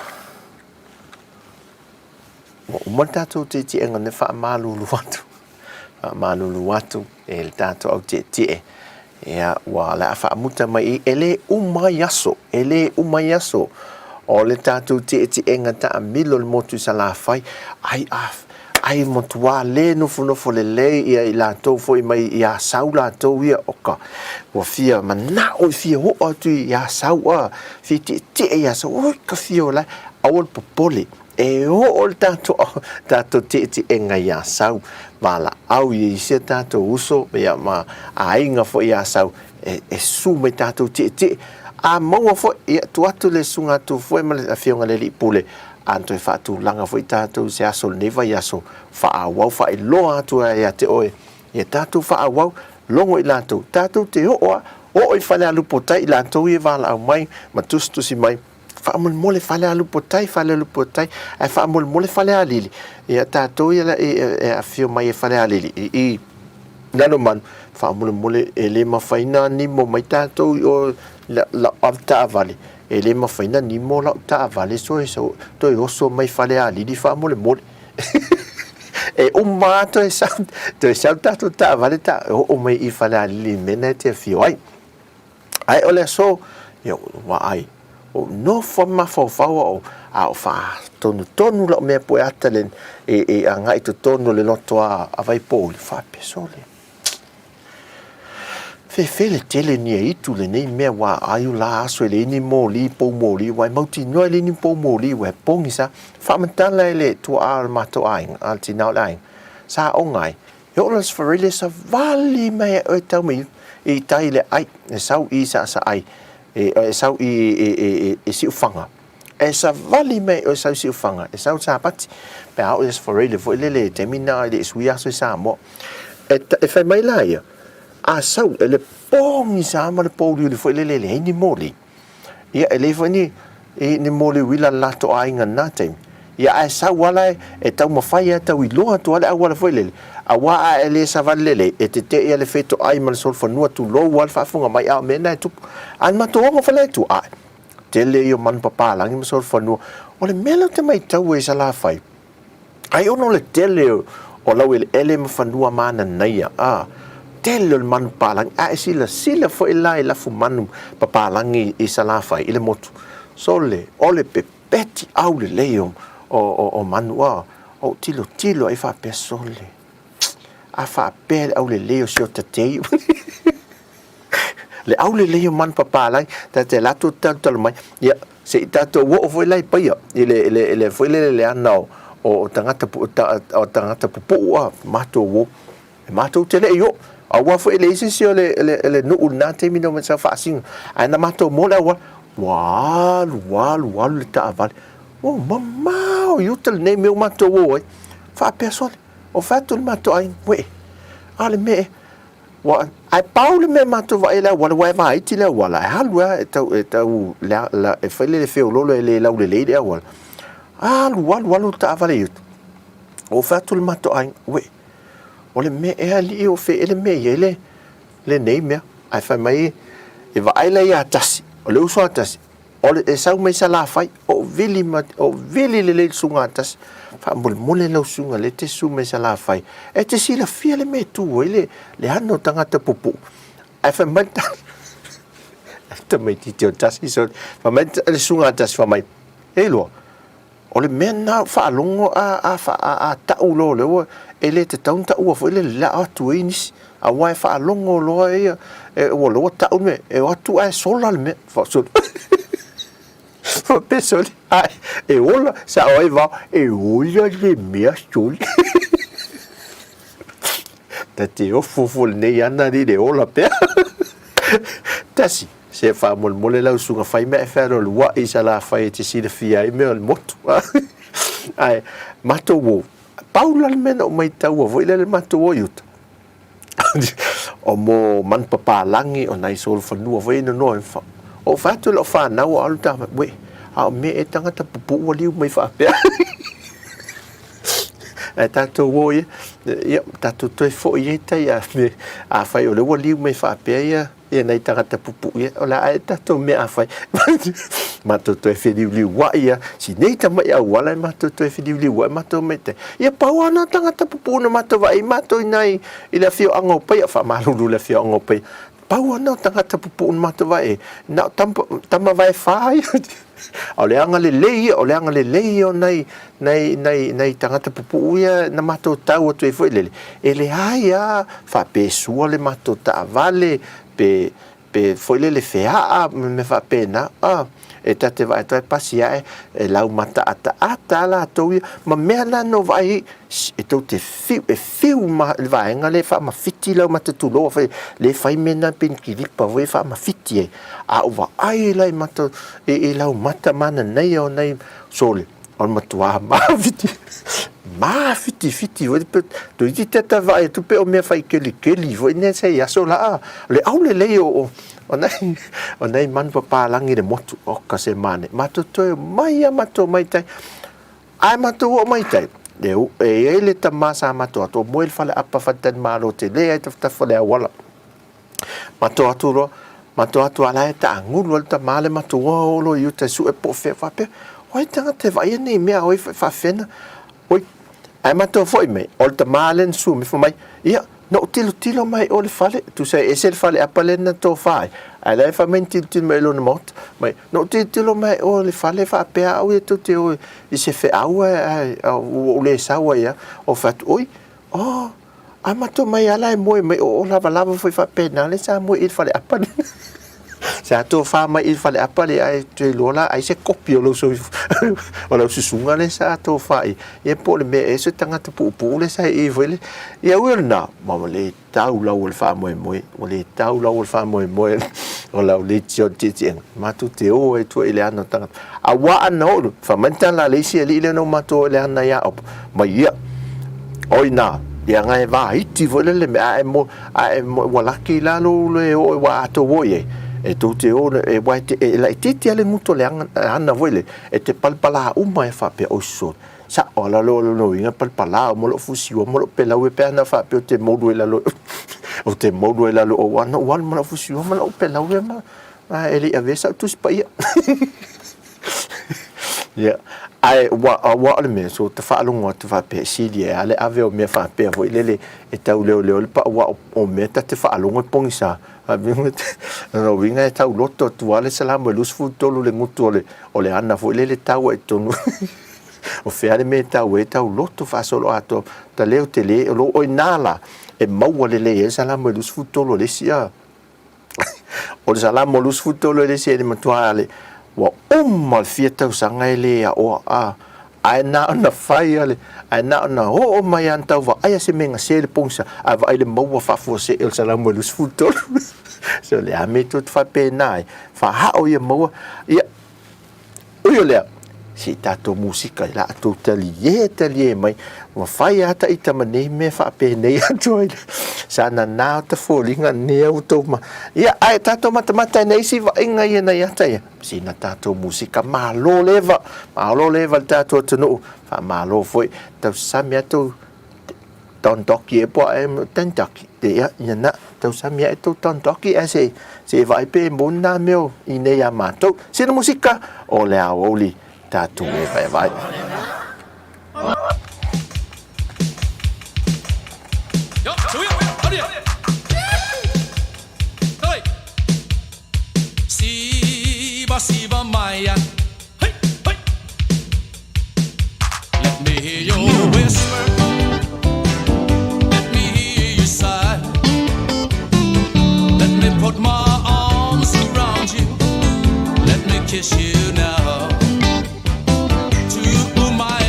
Ua uma le tatou tietieʻega ne faamalulu atu, faamalulu atu e le tatou au tietie. Ia, ua le a faamuta mai i, e le uma ai aso, e le uma ai aso o le tatou tietieʻega taamilo i le motu i Salafai, ai a ai matua le nofonofo lelei ia i latou foi mai i Asau latou ia, o ka, ua fia manao i fia oo atu i Asau a, fia tietie i Asau, oi ka fia o lae, aua le popole, E oo le tatou tatou tietieʻega i Asau, valaau i isi a tatou uso ia ma aiga foi i Asau e, e susu mai tatou tietie. A maua foi, ia tuu atu le susuga atu foi ma le afioga i le Alii Pule, a na toe faatulaga foi tatou i se aso o lenei vaiaso, faaauau faailoa atu ai ia te oe, ia tatou faaauau, logo i latou, tatou te oo a, oo i Falealupo-tai i latou ia e valaau mai ma tusitusi mai. Faamolemole Falealupotai, Falealupotai, ae faamolemole Falealili. Ia tatou ia e afio mai e Falealili i i Lalomanu, faamolemole e le mafai na nimo mai tatou i o lau avetaavale, e le mafai na nimo lau taavale soe toe oso mai Falealili faamolemole. E uma lava toe sau, toe sau tatou taavale ta oo mai i Falealili i mea na e te afio ai. Ae o le aso, ia ua vaai, ua ou nofo ma mafaufau au, a o faatonutonu lau mea pueata le, e, e agai i totonu o le loto a, a Vaipouli, faapea sole. Fefe le tele ni e itu lenei mea ua ai o la aso e leai ni moli, pou moli, ua e mautinoa e leai ni pou moli, ua e pogisa. Faamatala e le tuaa o le matou aiga, a le tina o le aiga, sa aoga ai, E oo la sefaraile savali mai e oe tau mai i tai le ai, e sau i Saasaai, e sau i, i, i, i, i Siufaga. E savali mai e oe sau i Siufaga, e sau Sapati. Pe a oo i sefaraile foi lele i taimi na e le i suia aso i Samoa. E, e fai mai la ia, a sau e le pogisa ma le pouliuli foi lele e leai ni moli. Ia, e leai foi ni, i, ni moli uila a le latou aiga i lena taimi. Ia, ae sau lava la e taumafai lava e tau iloa atu lava le auala foi lele, aua a e le savali lelei, e teteʻi lava le fetoai ma le solofanua, tulou lava le faafofoga mai, a o mea na e tupu. A o le matou ogo foi la e tua, ae, tele ia o manu papalagi ma solofanua. O le mea lea ou te matau ai i Salafai, Ai ona o le tele o laueleele ma fanua mananaia, a, tele o le manu papalagi, a e silasila foi la i lafumanu papalagi i Salafai i le motu, sole, o le pepeti aulelei o, o, o, o manu, a, ou tilotilo ai faapea, sole, a faapea le aulelei o si o tatei. Le aulelei o manu papalagi, ta te alu atu talutalu mai, ia, Se i tatou oo foi la i Paia, i le, le, le foi lele le ana o, o tagata, o tagata pupuu a, matou o. E matou te le i oo. Aua foi e leai se isi o le, le, le nuu i lena taimi na omai sa faasino. Ae na matou moa le auala, ua alu, alu, alu le taavale. Ua mamao i uta lenei mea ua matou o ai. Faapea sole, o fai atu le matou aiga, uee, a o le mea ea. Ua, ae pau le mea matou vaai i le auala, aua e vaiti le auala, e alu lava e tau, e tau, lea, la, e fai le feololo e le laulelei le auala. Alu, alu, alu le taavale i uta. Ua fai atu le matou aiga, uē, o le mea ea alii o fea ea le mea e i ai le, lenei mea. Ae fai mai, e vaai la ia Tasi, o le uso a Tasi, O le, e sau mai Salafai, o vili ma, o vili lelei le susuga a Tasi. Faamolemole lau susuga lea e te susu mai Salafai, e te silafia le mea e tu ai le, le ana o tagata puupuu. Ae fai mai le tamaitiiti o Tasi, sorry, fai mai le susuga a Tasi, fai mai, E lua, O le mea lena o faalogo a, a, a, a tau loa lea ua, e le tatau ona taua foi le laa atu ai nisi. Aua e faalogo loa ia, e, ua loa tau le mea, e o atu ae sola le mea. Faasolo. Faapea sole, ae, e ola, sao ai vao, e ola le mea sole. Ta te ofo fo lenei ana li le ola pea. Tasi. Se faamolemole lau susuga fai mea e fealoaloa'i i Salafai e te silafia ai mea o le motu. Ae matou o, pau la le mea na ou maitaua foi lea le matou o i uta, o mo manu papalagi o nai solofanua foi ia nonoa ai. Ou fai atu i lau fanau a o le ta, uē, a o mea ea tagata pupuu ua liu mai faapea. Ae tatou o ia, ia, tatou toe foi ai tai a me, afai o lea ua liu mai faapea ia, ia nai tagata puupuu ia, o le a e tatou mea afai. Matou toe feliuliuai ia, si nei tamai auala e matou toe feliuliuai matou mai tai. Ia pau lava na o tagata puupuu na matou vaai matou i nai i le afioaga o Paia, faamalulu i le afioaga o Paia. Pau lava na o tagata puupuu na matou vaai ai, na o tama, tama vaefa ia. A o le agalelei ia, o le agalelei ia o nai, nai, nai, nai tagata pupuu ia na matou tau atu ai foi lele, e leai lava faapesua le matou taavale, pe, pe foi lele feaa ma mea faapena, a, e ta te vaai atu ai pasi ae, e lau mataataata lava latou ia, ma mea na na ou vaai ai, e tou te fiu, e fiu ma le vaega lea e faamafiti lau mata tulou, afai lea e fai mea na pei ni kilipa foi e faamafiti ai, a ou vaai la i mata, i lau mata mananaia o nai sole, o le matuā mafiti, mafitifiti foi, toeitiiti lava ta vaai atu pei o mea fai kelikeli foi nei se i aso la, o le aulelei o, o nai, o nai manupapalagi i le motu, oka se manaia, matou toe omai lava matou omai i tai. Ae matou oo mai i tai, e, e i ai le tama sa matou atu, o moe i le faleapa faletalimalo tele ai tafatafa o le auala. Matou atu loa, matou atu a la e taagulu ai le tama le matou oo loa i uta e sue po o fea faapea, o ai tagata e vaaia nei mea a oi faafefea na, oi, ae matou foi mai, o le tama lea na sue mai fai mai, ia, Na ou tilotilo mai o le fale, tusa e ese le faleapa lea na tofa ai, ae la e fai mai na tilotilo mai i lona maota. Mai, na ou tilotilo mai o le fale faapea au ia tou te o i se feau ae ua ou le sau ai lava. Ou fai atu, oi, oh, a matou mai lava la e moe mai o o lavalava foi faapena lea sa moe i le faleapa lea. Sa tofa mai i le faleapa lea ae toe iloa la ai se kopi o lou o lau susuga lea sa tofa i ia po o le mea ea se tagata puupuu lea sa i foi le ia ui o lena ma ua le tau lau o le faamoemoe ua le tau lau o le faamoemoe o lau leitio o le tietiega matou te o ai tua i le ana o tagata aua ana oo fai mai le tala a le isi alii lea na o matou o i le ana ia Opo mai ia o ina ia ga e vaiti foi lele mea a e mo a e ua laki la lou le oo ua atou o i ai e tou te o e ua e, e laitiiti lava le gutu o le ana foi le e te palapala uma e faapea oi sole sa'o lava lalo o lona uiga palapala uma lou fusiua ma lou pelau e pe ana faapea ou te moulu ai lalo ou te moulu ai lalo o ou ana ou alu ma lau fusiua ma lau pelau e ma e le i avea sa'u tusi paia. Ia, ae ua, aua o le mea, so ta faalogo atu faapea, e sili ai lava le ave o mea faapea foi lele e tau leoleo le pau aua o mea ta te faalogo e pogisa. Lona uiga e tau loto atu lava le Salamo e 23 le gutu o le, o le ana foi lele tau ai i totonu. O fea le mea e tau ai, e tau loto faasoloatoa, ta leo tele, o lo o i ina la e maua lelei ai le Salamo e 23 o le isi a. O le Salamo 23 e le isi e le matua ale, ua uma le fia tausaga e le aoa, a, ae na ona fai ale, ae na ona oo mai lava na tau vaaia se mea gase le pogisa, ae vaai le maua faafuasei o le Salamo 23. So o le a mea tou te faapena ai, faaao ia maua, ia, Ui o lea, se i tatou musika i la tou talie talie mai, ua fai lava ta ita ma nei mea faapenei atu ai. Sa nana o ta foliga nea ua tou ma... Ia, ae tatou matamata i na isi vaaiga ia nai ata ia. Sina tatou musika malo leva, malo leva le tatou atunuu, faamalo foi, tausami atu Tontoki e poa e Tontoki te ia ia na tausami ae tou Tontoki ae se se e vaai pe moni nā mea o i nei a mātou. Sina musika o le aoauli tātou e vaevae. Siva siva maya hey hey Let me hear your whisper Let me hear you sigh Let me put my arms around you Let me kiss you now To my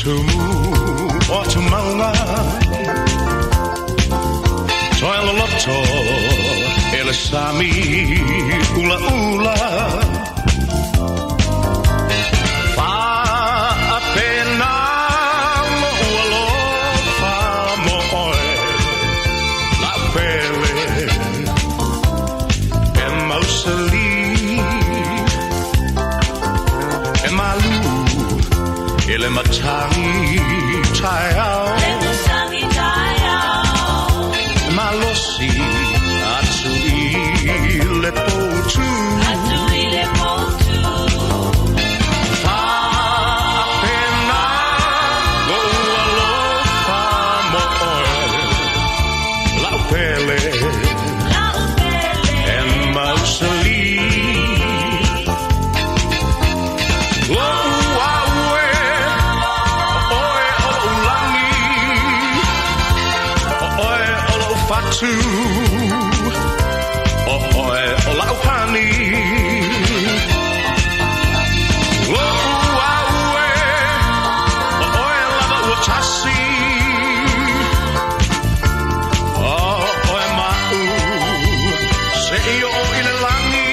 Tumutumu o Atumaunga Toe loloto e le sami ulaula Faapena lou alofa mo oe Lau pele e mausali E malu e le matagi taeao E malosi atu i le poutu Faapena lou alofa mo oe Lau pele e mausali Lou au e, o oe o lou lagi, o oe o lou fatu, o oe o lau pani. Lou au e, o oe lava ua tasi, o oe ma'u seia oo i le lagi.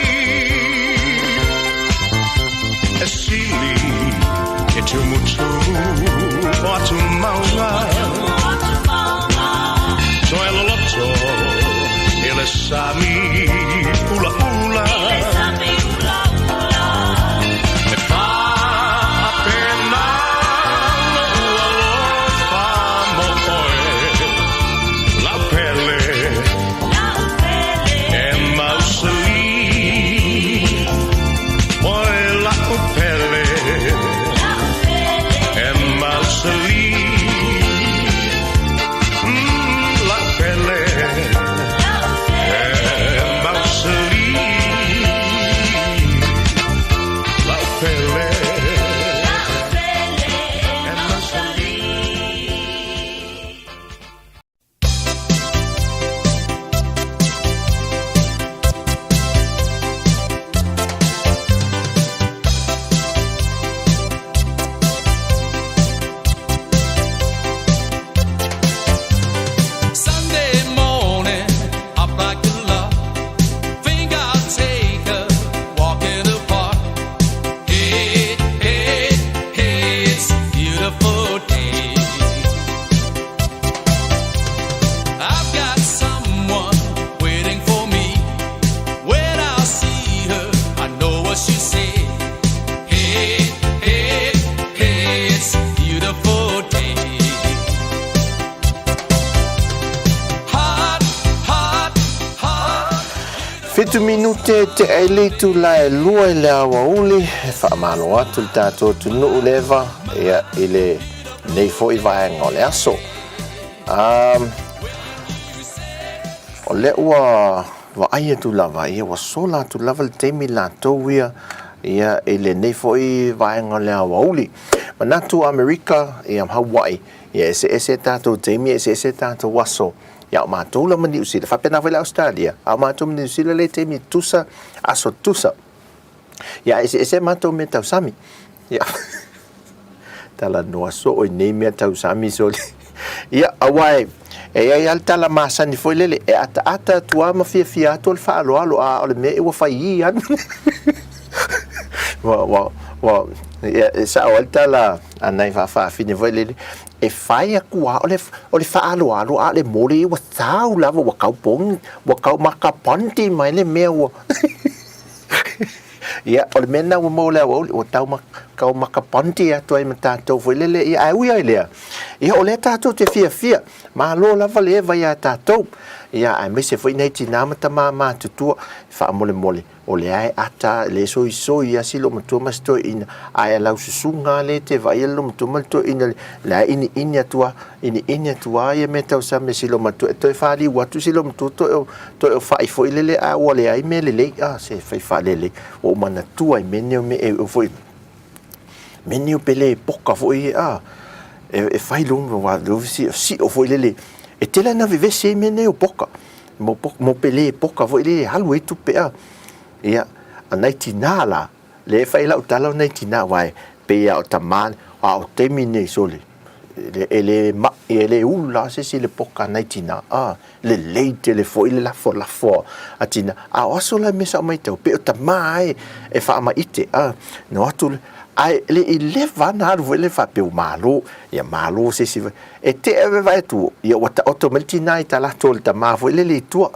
E sili e tumutumu o Atumaunga Toe loloto e le sami ulaula E faapena lou alofa mo oe Lau pele e mausali Oe lau pele e mausali Lau pele e mausali Lau pele e mausali. Sunday morning, up like a lark. Think I'll take a walk in the park. Hey, hey, hey, it's a beautiful day. I've got someone waiting for me. When I see her, I know what she'll say. Hey, hey, hey, it's a beautiful day. Hot, hot, hot. 7 minute tea i le itula e 2 i le aoauli e faamalo atu le tatou atunuu leva ia i lenei foi vaega o le aso. O lea ua vaai atu lava ia ua sola atu lava le taimi latou ia ia i lenei foi vaega o le aoauli. Manatu Amerika ia ma Hawaii ia e eseese tatou taimi, e eseese tatou aso. Ia o matou la ma Niu Sila, faapena foi le Ausetalia, a o matou ma Niu Sila le taimi tusa, aso tusa. Ia e eseese matou mea tausami. Ia talanoa soo i nei mea tausami sole. Ia aua e e i ai lava le tala masani foi lele, e ataata atu lava ma fiafia atu o le faaaloalo, a o le mea ua fai i anu. Ua, ua, ua, ia, e sao ai le tala a nai faafaafine foi lele, e fai atu lava o le, o le faaaloalo, a o le mole ua tau lava, ua tau pogi, ua tau makapanti mai le mea ua. Ia, o le mea lena ua maua i le aoauli, ua tau, tau makapanti atu ai ma tatou foi lele, ia, ae ui ai lea, ia, o lea tatou te fiafia, malo lava le eva iā tatou, ia, aemaise foi nai tinā ma tamā matutua, faamolemole, o lea e ata, le soisoi lava si loomatua ma si toeaina, ae a lau susuga lava lea e te vaaia le loomatua ma le toeaina, la e iniini atu lava, iniini atu lava ia mea tausami a si loomatua, e toe faliu atu si loomatua toe o, toe o fa'i foi lele, ae ua leai mea lelei, a, se fai faalelei, ua ou manatua i mea nei o mea e foi, mea nei o pele poka foi a, e fai lou, lou sio foi lele, e tele ana vevesi ai mea nei o poka. Mo, mo pele poka foi lele e alu ai tupe a. Ia, a nai tinā la, lea e fai lau tala o nai tinā, aua e pei lava o tama, A o taimi nei sole, e le maʻi, e le ulu la se isi i le poka a nai tinā, a, lelei tele foi le lafolafo a tinā. A o aso la i mea sa ou maitau, pei o tamā e e faamaite, a, na o atu le, ae le i leva na alu foi le faapea ua malo, ia malo se isi. E tea e vaai atu, ia ua taoto mai le tinā i talaatu o le tamā foi lele i tua.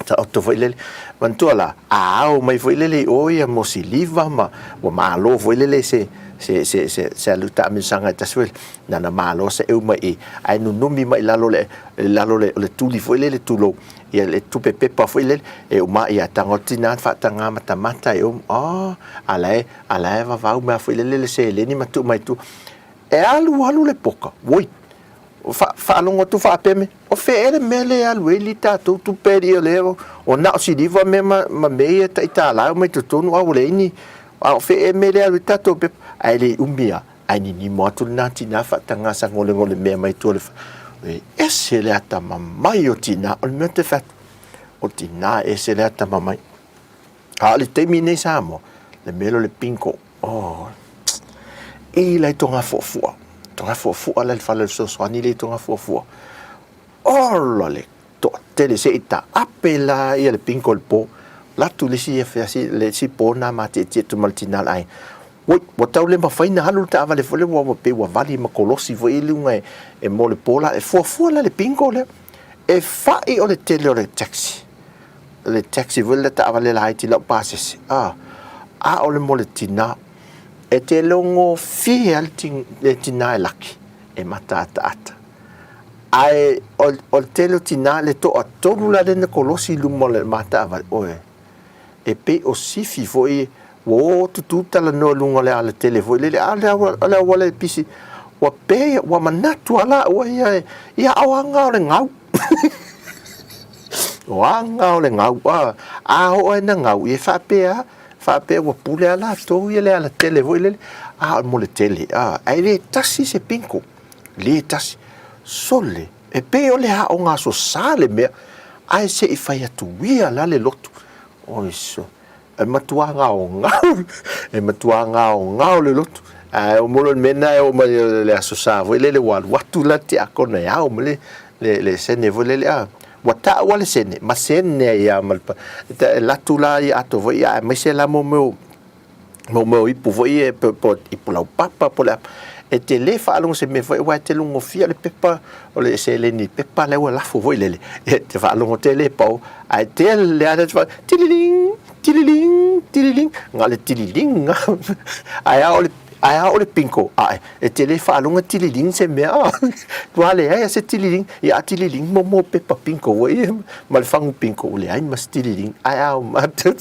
Taoto foi lele. Manatua la, a ao mai foi lele i o ia mo siliva ma ua malo foi lele se se se se se alu taamilosaga e tasi foi nana malo se eu mai i ae nunumi mai lalo le lalo le le tuli foi lele tulou ia le tupe pepa foi lele e uma ia tago tina faataga matamata e um oh ala e ala e vavau mea foi lele le seleni ma tuu mai tua e alu alu le poka oi faalogo atu faapea mai, o fea ea le mea lea e alu ai li tatou tupe alii o lea o na o siliva mea ma, ma mea ia tai tālā e omai totonu a ua leai ni, a o fea ea mea lea e alu ai tatou pepa, ae le i umi lava, ae ninimo atu lena tinā faatagā sagolegole mea mai tua o le fale. E ese le atamamai o tinā, o le mea ou te fai atu, o tinā e ese le atamamai. A o le taimi nei Samoa, le mea lea o le bingo, oh, e la i Togafuafua, Togafuafua la i le fale o le fesoasoani lea i Togafuafua. Ola le toatele se i taape la ia le bingo i le po. Latu le isi afiafi, le isi po na matietie atu ma le tina o le aiga. Oi, ua tau le mafai na alu le taavale foi lea ua pei ua vali ma kolosi foi i luga e, e mo le po la. E fuafua la le bingo lea. E fai o le tele o le taxi. Le taxi foi le taavale laiti laupasese, a, a o le mo le tinā. E te logofie lava le tinā e laki, e mataataata. Ae o, o le tele o tinā, le toatolu la lea na kolosi i luma o le ma taavale, oe, e pei o sifi foi ua o tutū talanoa i luga o le alatele foi lele, a o le o le auala e pisi, ua pei, ua manatu lava laua ia, ia o aga o le gau. O aga o le gau, a, a oo ai na gau, ia e faapea lava, faapea ua pule lava latou ia le alatele foi lele, a o le mole tele, a, ae le tasi se bingo, le tasi. Sole, e pei o le aoga aso Sa le mea, ae se i fai atu ia la le lotu. Oi so, e matua gaogao, e matua gaogao le lotu. Ae o molo le mea lena e oo mai le Aso Sa foi lele ua alu atu la le tiakono e ao ma le, le, le sene foi lele, a, ua tau lava le sene, ma sene ai lava ma le, e alu atu la ia ato foi, aemaise la mo mea o, mo mea o ipu foi ia, po, po ipu laupapa po o le a, e te le faalogo se mea foi aua e te logofia le pepa o le seleni pepa lea ua lafo foi lele, e te faalogo tele pau, ae tele lava le tililing, tililing, tililing, na o le tililing lava, ae a o le ae a o le bingo, ae e te le faalogo tililing se mea, ua leai lava se tililing, ia a tililing mo mo pepa bingo foi ia ma le fagu bingo, ua leai ma se tililing, ae a o matou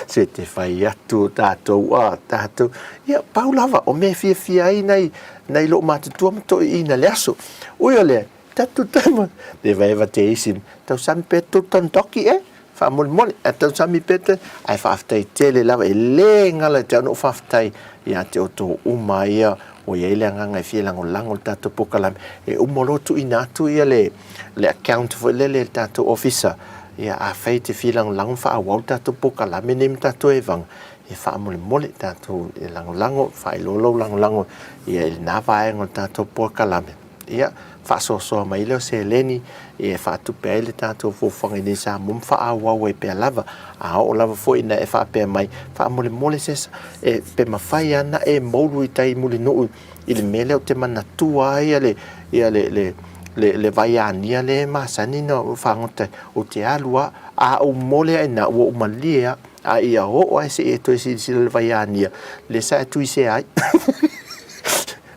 se te fai atu o tatou, a tatou, ia pau lava o mea e fiafia ai nai nai loomatutua ma toeaiina i le aso. Ui o lea, tatu tama, te vaeva te isi, tausami pea tou tanotoki e, faamolemole, a tausami pea te, ae faafetai tele lava, e le gala i te au na ou faafetai ia te outou uma ia ua i ai le agaga e fia lagolago i le tatou polokalame, e uma loa tuuina atu ia le, le account foi lele i le tatou ofisa, ia afai e te fia lagolago ma faaauau le tatou polokalame nei ma tatou evaga, e faamolemole tatou e lagolago, faailoa lou lagolago ia i lena vaega o le tatou polokalame. Ia, faasoasoa mai lea o seleni e faatupe ai le tatou fuafuaga i nei Samoa ma faaauau ai pea lava. A oo lava foi ina e faapea mai, faamolemole se e pe mafai lava ona e moulu i tai Mulinuu i le mea lea ou te manatua ai ia le, ia le, le, le, le vai ania lea e masani ona fagota ai, ou te alu lava, a ou mole lava i ina, ua ou malie lava, a ia oo lava seia toe silasila i le vai ania, lea sa e tuisea ai.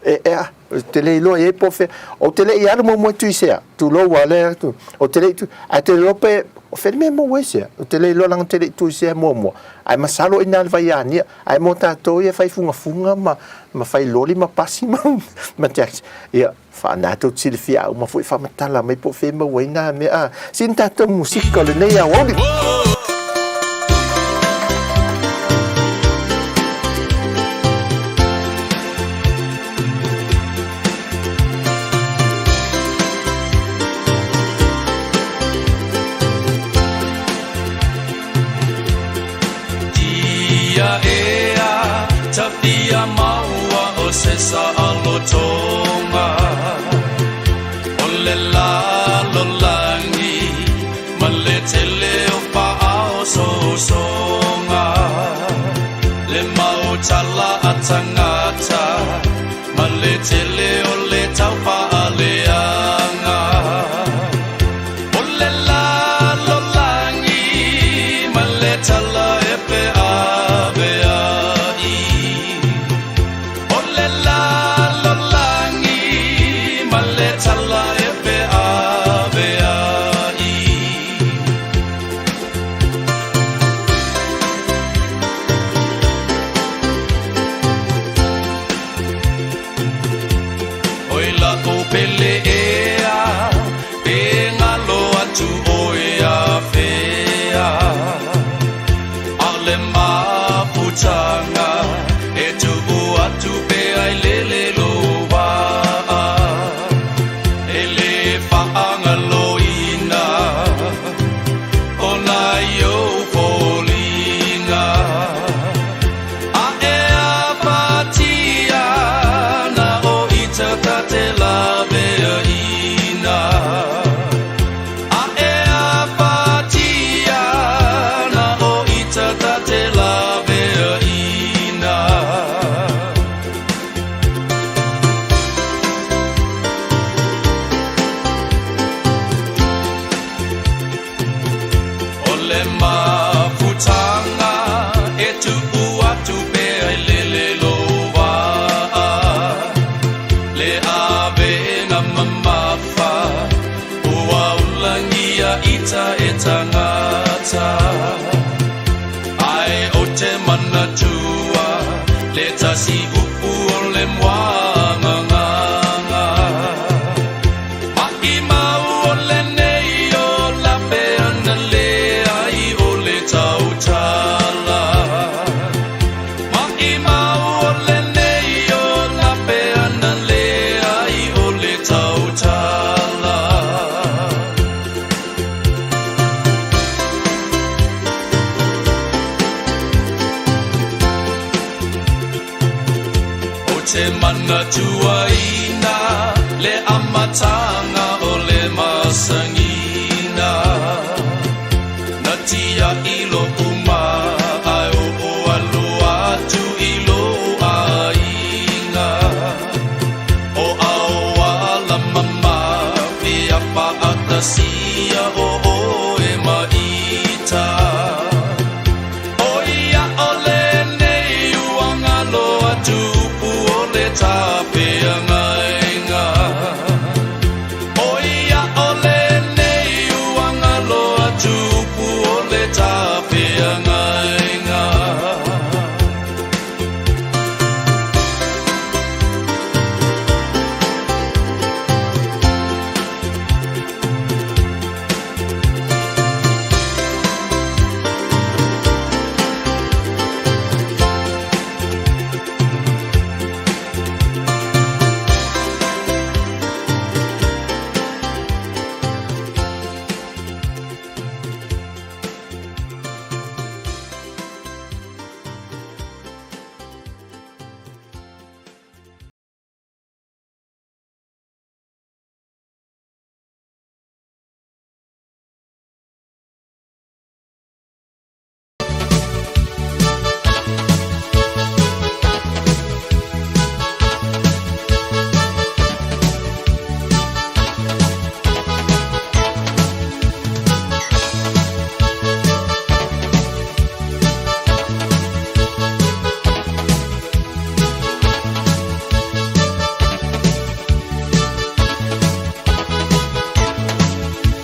E, e a, ou te le iloa i ai po o fea. Ou te le i alu muamua i Tuisea, tulou lava lea atu. Ou te le i, ae te iloa pe, o fea le mea e maua ai sea? Ou te le iloa leaga ou te le i Tuisea muamua. Ae masalo i ina le vai ania. Ae mo tatou ia fai fugafuga ma, ma fai loli ma pasi ma, ma taxi. Ia, wha, tou te silafia a uma foi faamatala mai po o fea e maua ai nā mea. A, sina tatou musika o lenei aoauli. Tia ea, tapia maua o o se saʻalotoga o le lalolagi ma le tele o faaosoosoga, le mau tala a tagata ma le tele o le taufaaleaga o le lalolagi ma le tala e feaveai o le lalolagi ma le tala e feaveai. Oi la'u pele ea, pe galo atu ʻoe afea, A o le mafutaga e tu'u atu pea i lele lou va'a, E lē fa'agaloina o nai ou foliga. A e afatia na o ita ta te laveaina. A e afatia na o ita ta te laveaina. O le mafutaga e tu'u atu pea i lele lou va'a, Le avega mamafa ua ulagia ita e tagata, Ae ou te manatua le tasi upu o le muagagaga. Maʻimau o lenei ola pe ana leai o le tautala. Maʻimau o lenei ola pe ana leai o le tautala. Ou te manatuaina le amataga o le masagina. Na tia'i lo'u ma'a ae o'o aloa atu i lou aiga. O auala mamafi a fa'atasia o ʻoe ma ita. O ia o lenei ua galo atu upu o le tafeagaiga. O ia o lenei ua galo atu upu o le tafeagaiga.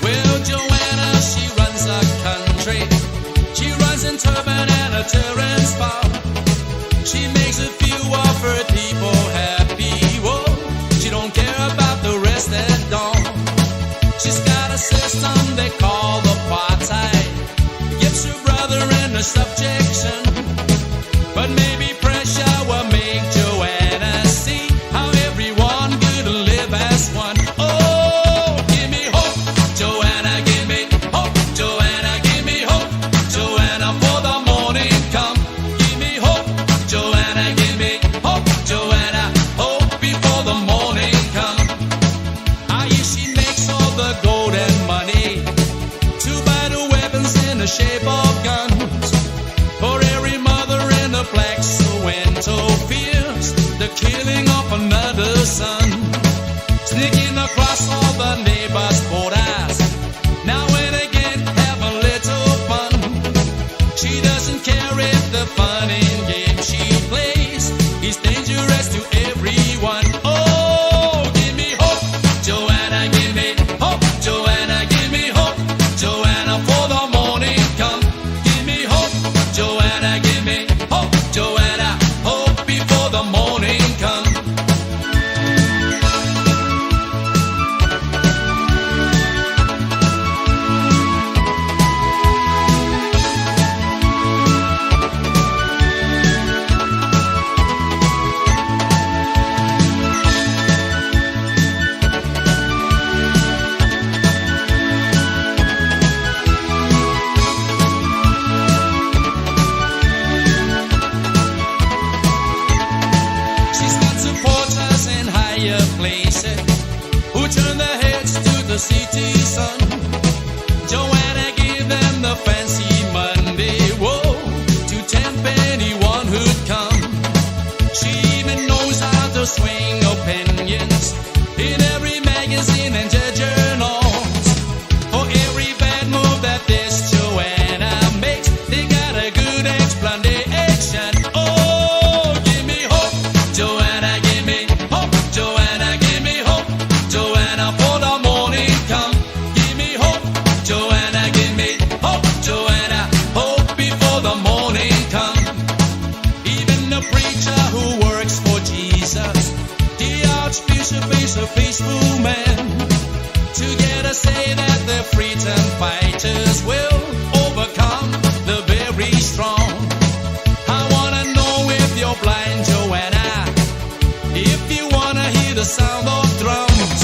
Well, Joanna, she runs the country. She runs in Turban and a Terence Spa. She makes a few of her people happy. Whoa, she don't care about the rest that don't. She's got a system they call the party. Gets her brother in a subjection. But maybe pressure will make Joanna see how everyone could live as one. Oh, give me hope, Joanna, give me hope, Joanna, give me hope, Joanna, for the morning come. Give me hope, Joanna, give me hope, Joanna. gold and money to buy the weapons in the shape of guns. For every mother in the black Soweto fears the killing of another son. Sneaking across all the neighbors' borders. Now and again, have a little fun. She doesn't care if the fun and game she plays is dangerous to everyone. Oh, give me hope, Joanna, give me hope, Joanna, give me hope, Joanna, for the morning come. Give me hope, Joanna, give me hope, Joanna, hope before the morning come. She's got supporters in higher places who turn their heads to the city sun. Joanna gave them the fancy Monday woe to tempt anyone who'd come. She even knows how to swing opinions in every magazine and journals. For every bad move that this Joanna makes, they got a good explanation. Oh, give me hope, Joanna, give me hope, Joanna, give me hope, Joanna, for the morning come. Give me hope, Joanna, give me hope, Joanna, hope before the morning come. Even the preacher who works for Jesus, the archbishop is a peaceful man. Together say that the freedom fighters will overcome the very strong. I wanna know if you're blind, Joanna. If you wanna hear the sound of drums.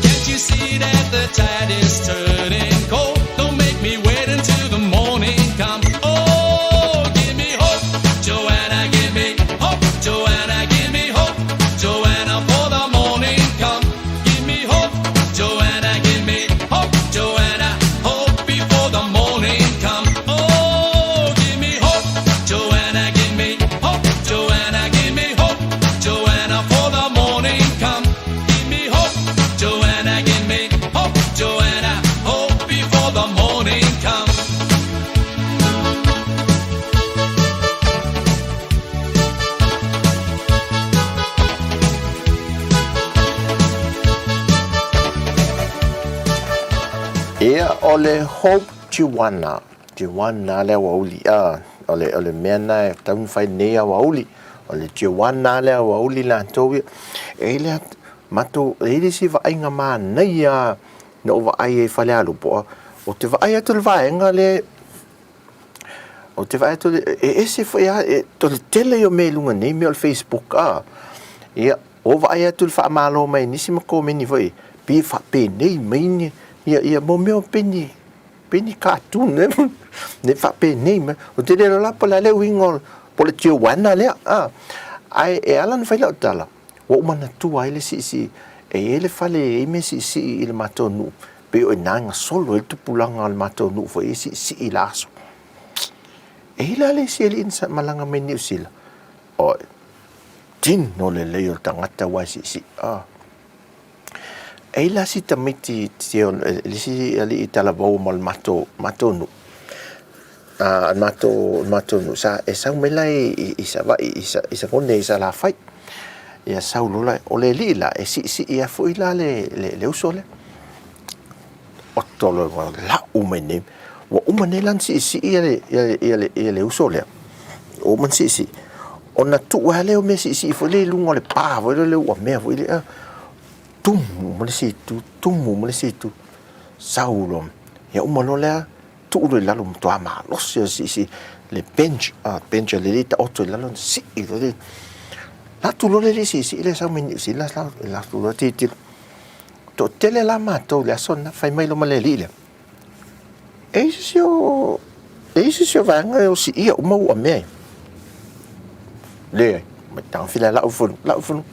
Can't you see that the tide is turning cold? Don't make me wait until the morning comes. Oh, give me hope, Joanna, give me hope, Joanna, give me hope, Joanna, for the morning come. Give me hope, Joanna, give me hope, Joanna, hope before the morning come. Oh, give me hope, Joanna, give me hope, Joanna, give me hope, Joanna, for the morning come. Give me hope, Joanna, give me hope, Joanna, hope before the morning come. Ia, o le Hope Tijuana, Tijuana le aoauli, a, o le, o le mea na e tau fai nei aoauli, o le Tijuana le aoauli latou ia. E i le matou, e i le isi vaaiga manaia na ou vaai ai i Falealupo, ou te vaai atu i le vaega lea, Ou te vaai atu, e ese foi lava, e, o le tele ia o mea i luga nei mea o le Facebook, a. Ia, o vaai atu i le faamalo mai nisi ma komeni foi, pe faapenei mai ni, ia, ia, mo mea o peni, peni cartoon, ne, ne faapenei mai. Ou te le iloa la po o le a le uiga o, po o le Tijuana lea, a. Ae e ala ona fai lau tala, ua ou manatua ai le siisii, e i ai le fale e i ai mea siisii i le matou nuu, pei o i ina e gasolo ai le tupulaga o le matou nuu foi e siisii i le aso. E i ai la le isi alii na malaga mai Niu Sila, oi, tino lelei o le tagata aua e siisii. Ah. E i ai la si tamaiti, le isi alii talavou ma le matou, matou nuu, a le matou, matou nuu, sa, e sau mai la i, i Savaii, i, i Sagone, i Salafai. Ia sau loa la, o le alii la, e siisii lava foi la le, le, le uso lea. Oto loa ua lau mai nei. Ua uma nei la ona siisii ia le, ia le, ia le, ia le uso lea. Ua uma ona siisii. Ona tuu lava lea o mea siisii foi lea i luga o le pa foi lea ua mea foi lea. Tumu ma le isi itu, tumu ma le isi itu. Sau loa. Ia uma loa lea, tuu loa i lalo, matua malosi le siisii. Le bench, ah, bench a le alii taoto i lalo ona sii loa lea. Alu atu loa le alii siisii lea e sau mai Niu Sila, alu atu loa tilotilo. Toatele la matou i le aso lena, fai mai loa ma le alii lea, E i ai se isi o, e i ai se isi o vaega e osiia uma ua mea ia. Leai, mai taofi la lau fulu, lau fulu,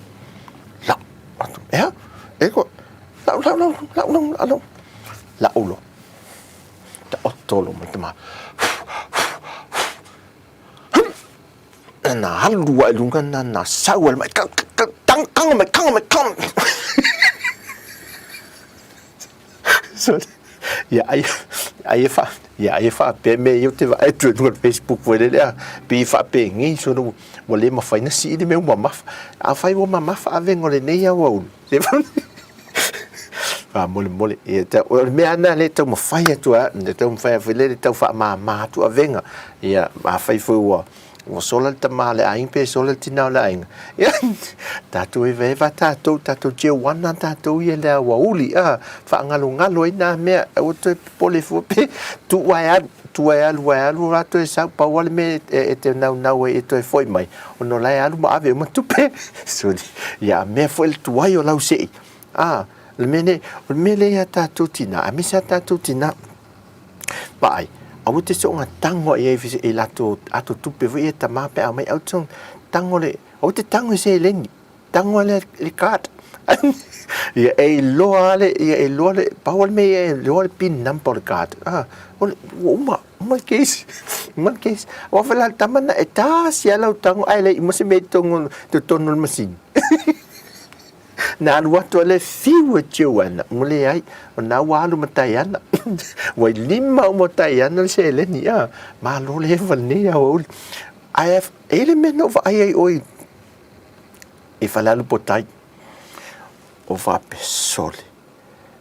lau, atu, e a, e ko, lau, lau, lau, lau, lau, lau. La'u loa. Taoto lou ma le tama. Na alu lava i luga na na sau ai le mai, Tago mai, tago mai, tago mai. Sole, ia ai, ai e wha, ia ai e whaapea mea ia o te vaai atu i luga o le Facebook foi lele a, pei e faapegei sole ua le mafai ona sii le mea ua mamafa. Afai ua mamafa avega o lenei aoauli, Faamolemole, ia tau, o le mea lena lea e taumafai atu a, e taumafai atu foi lele e tau faamama atu avega. Ia, afai foi ua, ua sola le tama o le aiga pe sola le tina o le aiga, ia, tatou evaeva tatou, tatou teuana tatou ia i le aoauli, a, faagalogalo ai na mea, aua toe popole fua pe tuu ae alu, tuu ae alu ae alu la toe sau, pau lava le mea e te naunau ai e toe foi mai, ona o la e alu ma ave uma tupe. Suli, ia a mea foi le tuai o lau se'i. A, o le mea nei, o le mea lea ia tatou tinā, aemaise a tatou tinā, vaai, aua te soonga tango i ai i latou ato tupe foi ia tamā pe a omai, aua te soonga tango le, aua te tango i seleni, tango le, le card. Ia e iloa le, ia e iloa le, pau lava le mea ia e iloa le pin number o le card. Ah, o le, ua uma, uma le case, uma le case. Aua foi la le tama na e tasi lava lau tago ae leai uma se mea i totonu, totonu o le masini. Na alu atu a le fiu e tiu ana, ua leai, o na ua alu ma Taiana. Ua i lima uma o Taiana le seleni, a, malo le eva lenei aoauli. Ae e i ai le mea na ou vaai ai ʻoe i Falealupotai, o faapesole.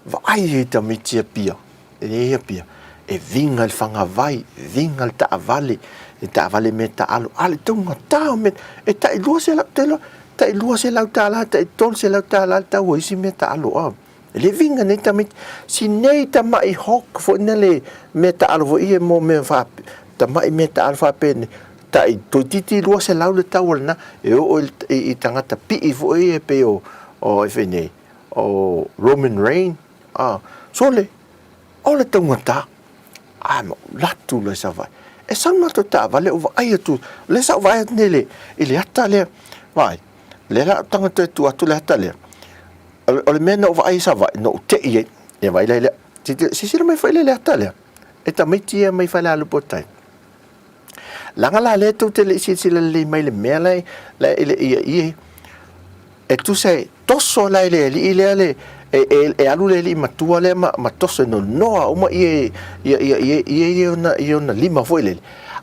Vaai ai tamaiti Apia, e leai Apia, e viga i le fagavai, viga i le taavale, le taavale mea taalo, a le taugata o mea, e tai 200, te iloa, tai $200, tai $300 le tau o isi mea taalo, a. E le viga nei tamaiti, si nei tamai hawk foi na le mea taalo foi ia mo mea fa, tamai mea taalo faapene, tai toeitiiti 200 le tau o lena, e oo i tagata pii foi ia pei o, o e fai nei, o Roman Reign, a, sole, o le taugata, a ma ou alu atu loa i Savaii. E sau le matou taavale ou vaai atu, o lea sa ou vaai atu nei i le, i le ata lea, vaai, lea la ou tago toe tuu atu le ata lea, o le mea na ou vaai i Savaii, na ou te i ai, ia vaai la i lea, silasila mai foi la i le ata lea, e tamaiti ia mai Falealupo-tai. Leaga la lea tou te le i silasila lelei mai i le mea la e i le ia ie, e tusa e toso la e le alii lea le e, e, e alu le alii matua lea ma, ma toso e nonoa uma ie ia ia ie ie ie ona i ona lima foi lele.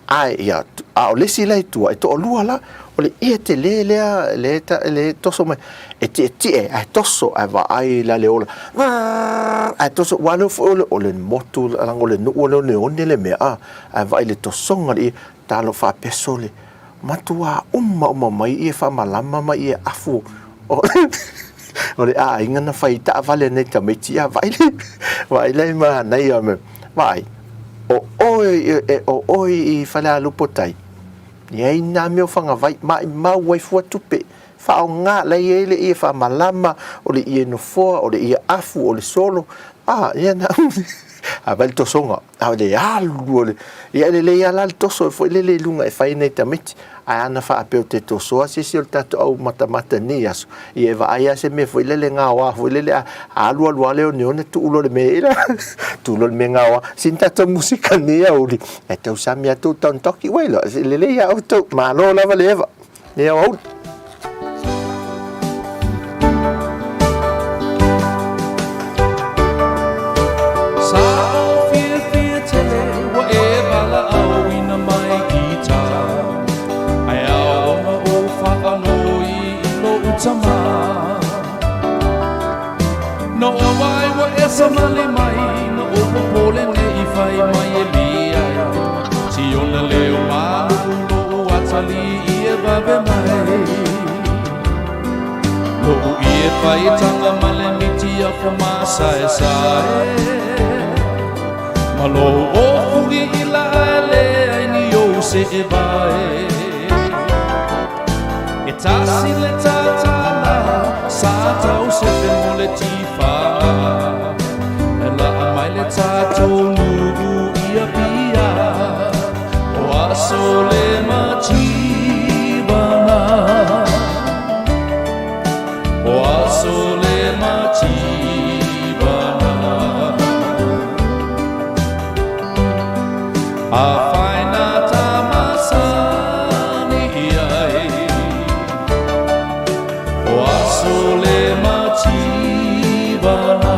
Ae ia a o le isi la i tua e toalua la o le ie tele lea le ta, le toso mai e tietie ae toso ae vaai la le ola ae toso ua leo foi o le, o le motu leaga o le nuu o le oneone le mea a ae vaai le tosoga le ie talo faapeso le matuā uma uma mai ie faamalama ma ie afu o o le aiga na fai taavale nei tamaiti a vaai le vaai le manaia me vaai o oe e o oe i Falealupo tai i ai nā mea o Fagavai maimau ai fua tupe faaaoga la i ai le ie faamalama o le ie nofoa o le ie afu o le solo a ia na a vai le tosoga a le alu o le ia e lelei lava la le toso foi lele i luga e fai nei tamaiti ae ana faapea o te tosoa se isi o le tatou au matamata i lenei aso ia e vaai lava se mea foi lele gaoa foi lele a alu alu lava le oneone tuu loa le mea ila tuu loa le mea gaoa sina tatou musika i lenei aoauli ae tausami lava tou taunatoki uei loa e lelei lava outou malo lava le eva lenei aoauli. Sa o fiafia tele ua e valaauina mai ki tai. Ae ao ona ou faanoi i lou tama. No wai ua e samali mai na ou popole nei fai mai e liai. Si ona leo malulu lou atali i e vave mai. Lo'u ie fai tanga ma le miti a whamasaesae. Ma lou ofuli i la ae leai ni ou se'e vae. E tasi le tatala sa tau sefe mo le tifaga. E la'a mai le tatou nuu i Apia. O aso le mativana. O aso le mativana. Afai nā tama sani i ai, O aso le mativana.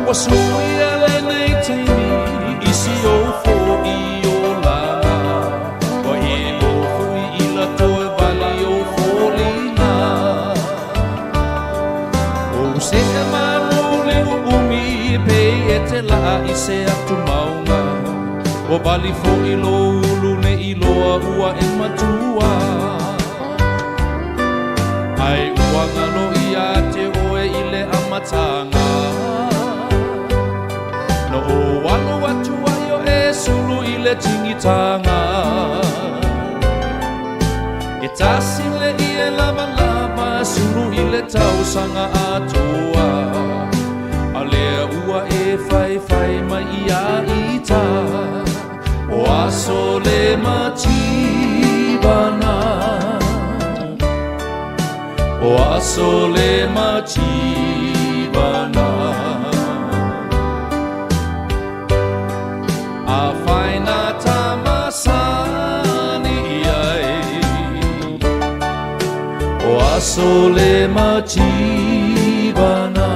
Ua suia lenei taimi i si ou fo'i olaga, Ua e nofoi i la toe vali o foliga. Ou se'e manu le uumi pei e te laa i se atu mauga, Ua vali fo'i lou ulu nei iloa ua e matua. Ai ua galo ia te oe i le amataga, Na ou alo atu ai o e sulu i le tigitaga. E tasi le ie lavalava sulu i le tausaga atoa, A lea ua e faifai mai ia ita, O aso le mativana. O aso le mativana. Afai nā tama sani i ai, O aso le mativana.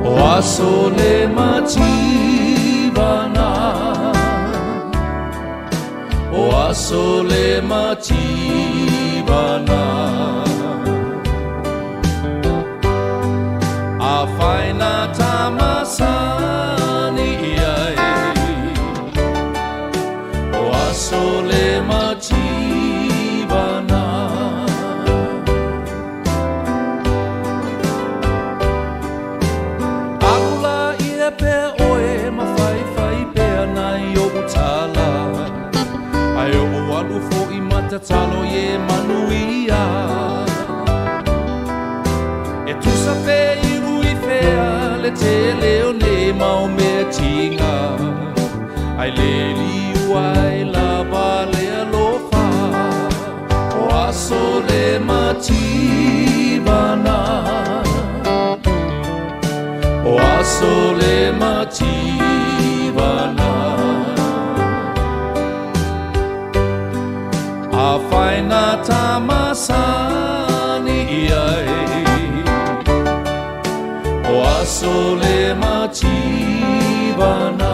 O aso le mativana. O aso le mativana. Afai nā tama sani i ai, O aso le mativana. Alu la ia pea oe ma faifai pea nai o'u tala, Ae o'u alu fo'i ma tatalo ie manuia. E tusa pe iu i fea le tele o nei mau mea tiga, Ai le liu ai lava le alofa. O aso le mativana. O aso le mativana. Afai nā tama sani i ai, O aso le mativana.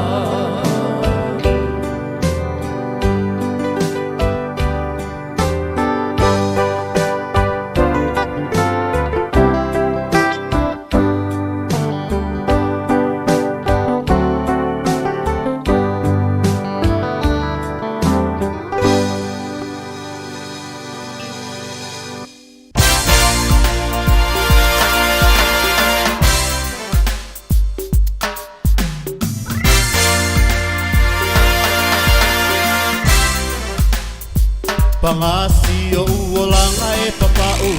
Pagasi o uolaga e papa'u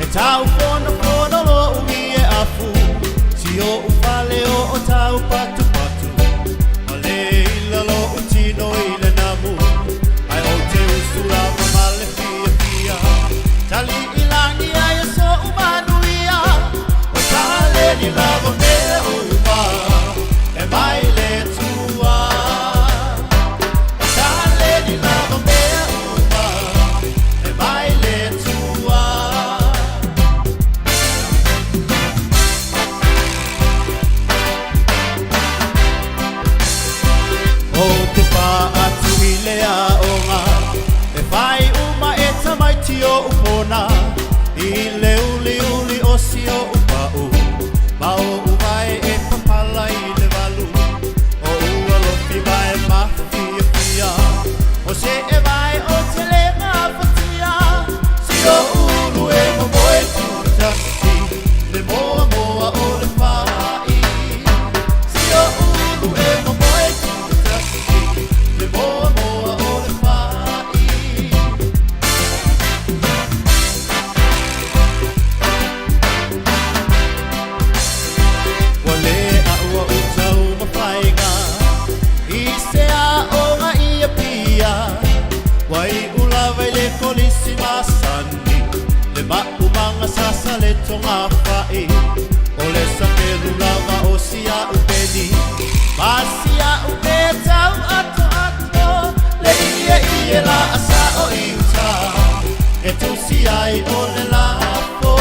e tau fonofono lo'u ie afu si o'u fale o o tau patupatu ma le ila lo'u tino i le namu ae ou te usu lava ma le fiafia tali'i lagi ai e so'u manuia o taleni lava mea uma e mai le Atua taleni lava mea uma e mai le Atua. togafai O le sapelu lava o si a'u peni Ma si a'u mea tau atoato Le ieie la'a sa'o i uta E tusi ai o le lafo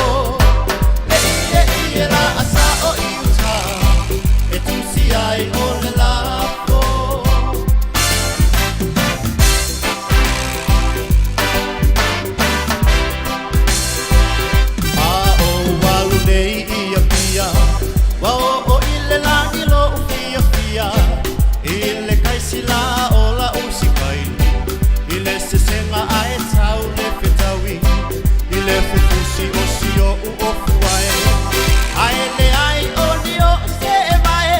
Le ieie la'a sa'o i uta E tusi ai o le lafo. A ou alu nei i Apia, Ua oo i le lagi loʻu fiafia, I le kaisila o la'u sikaili, I le sesega ae tau le fetaui, I le fufusi o si oʻu ofu ae, Ae leai o ni oʻu see mae,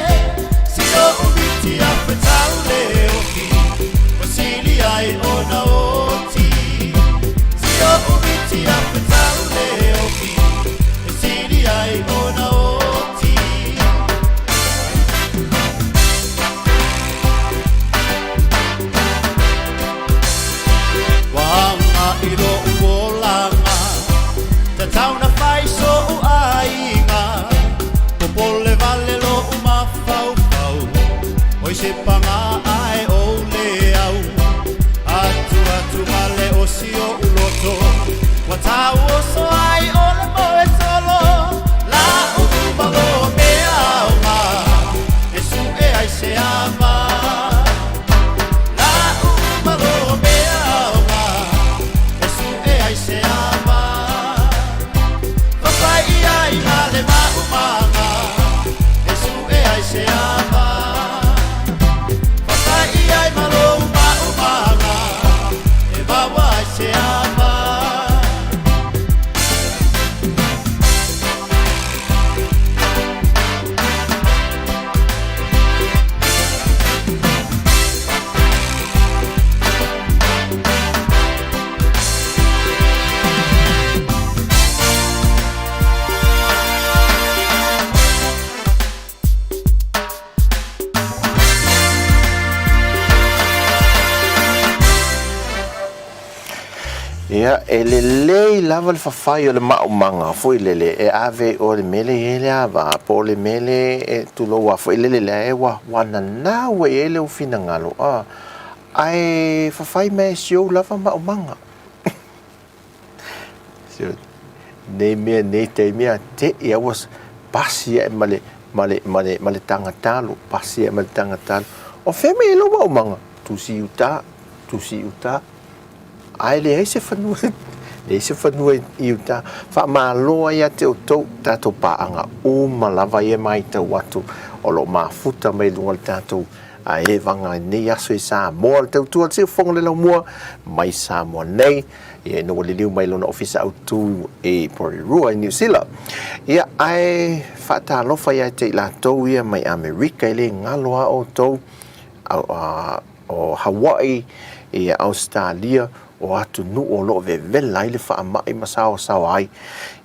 Si oʻu miti a fetau le oki, Ua sili ai ona oti. Si oʻu miti a fetau le oki, E sili ai ona oti. Ua aga i loʻu olaga, Tatau na fai soʻu aiga, Popole wale loʻu mafaufau, Oi se paga ae ou le au, Atu atu wale o si oʻu loto, Ua tauoso ai o le moe tolo, La uma loa mea aoga, E suʻe ai se ava. La uma loa mea aoga, E suʻe ai se ava. Papai ai ma le maumaga, E suʻe ai se ava. Papai ai ma lou maumaga, E maua ai se ava. Ia, e lelei lava le fafai o le maumaga foi lele e ave i o le mele i ai le ava, po o le mele e tulou a foi lele lea e ua, ua nanau ai i ai le finagalo, a, ae fafai mai e si ou lava maumaga. Nei mea nei taimi a te'i a ua pasi ae ma le, ma le, ma le, ma le tagatalo, pasi ae ma le tagatalo. O fea mea i lou maumaga? Tusi i uta, tusi i uta. Ae leai se fanua, leai se fanua i uta. Faamalo ai ia te outou, tatou paaga uma lava ia e matau atu o lo o mafuta mai luga o le tatou evaga i lenei aso i Samoa, le tautua a le Siufofoga o le Laumua mai Samoa nei. Ia ina ua liliu mai lona ofisa autu i Porirua i Niu Sila. Ia, ae faatalofa ia te i latou ia mai Amerika, e le galo a outou, o Hawaii, ia Ausetalia, o atunuu o lo o vevela ai le faamai ma saoasaoa ai.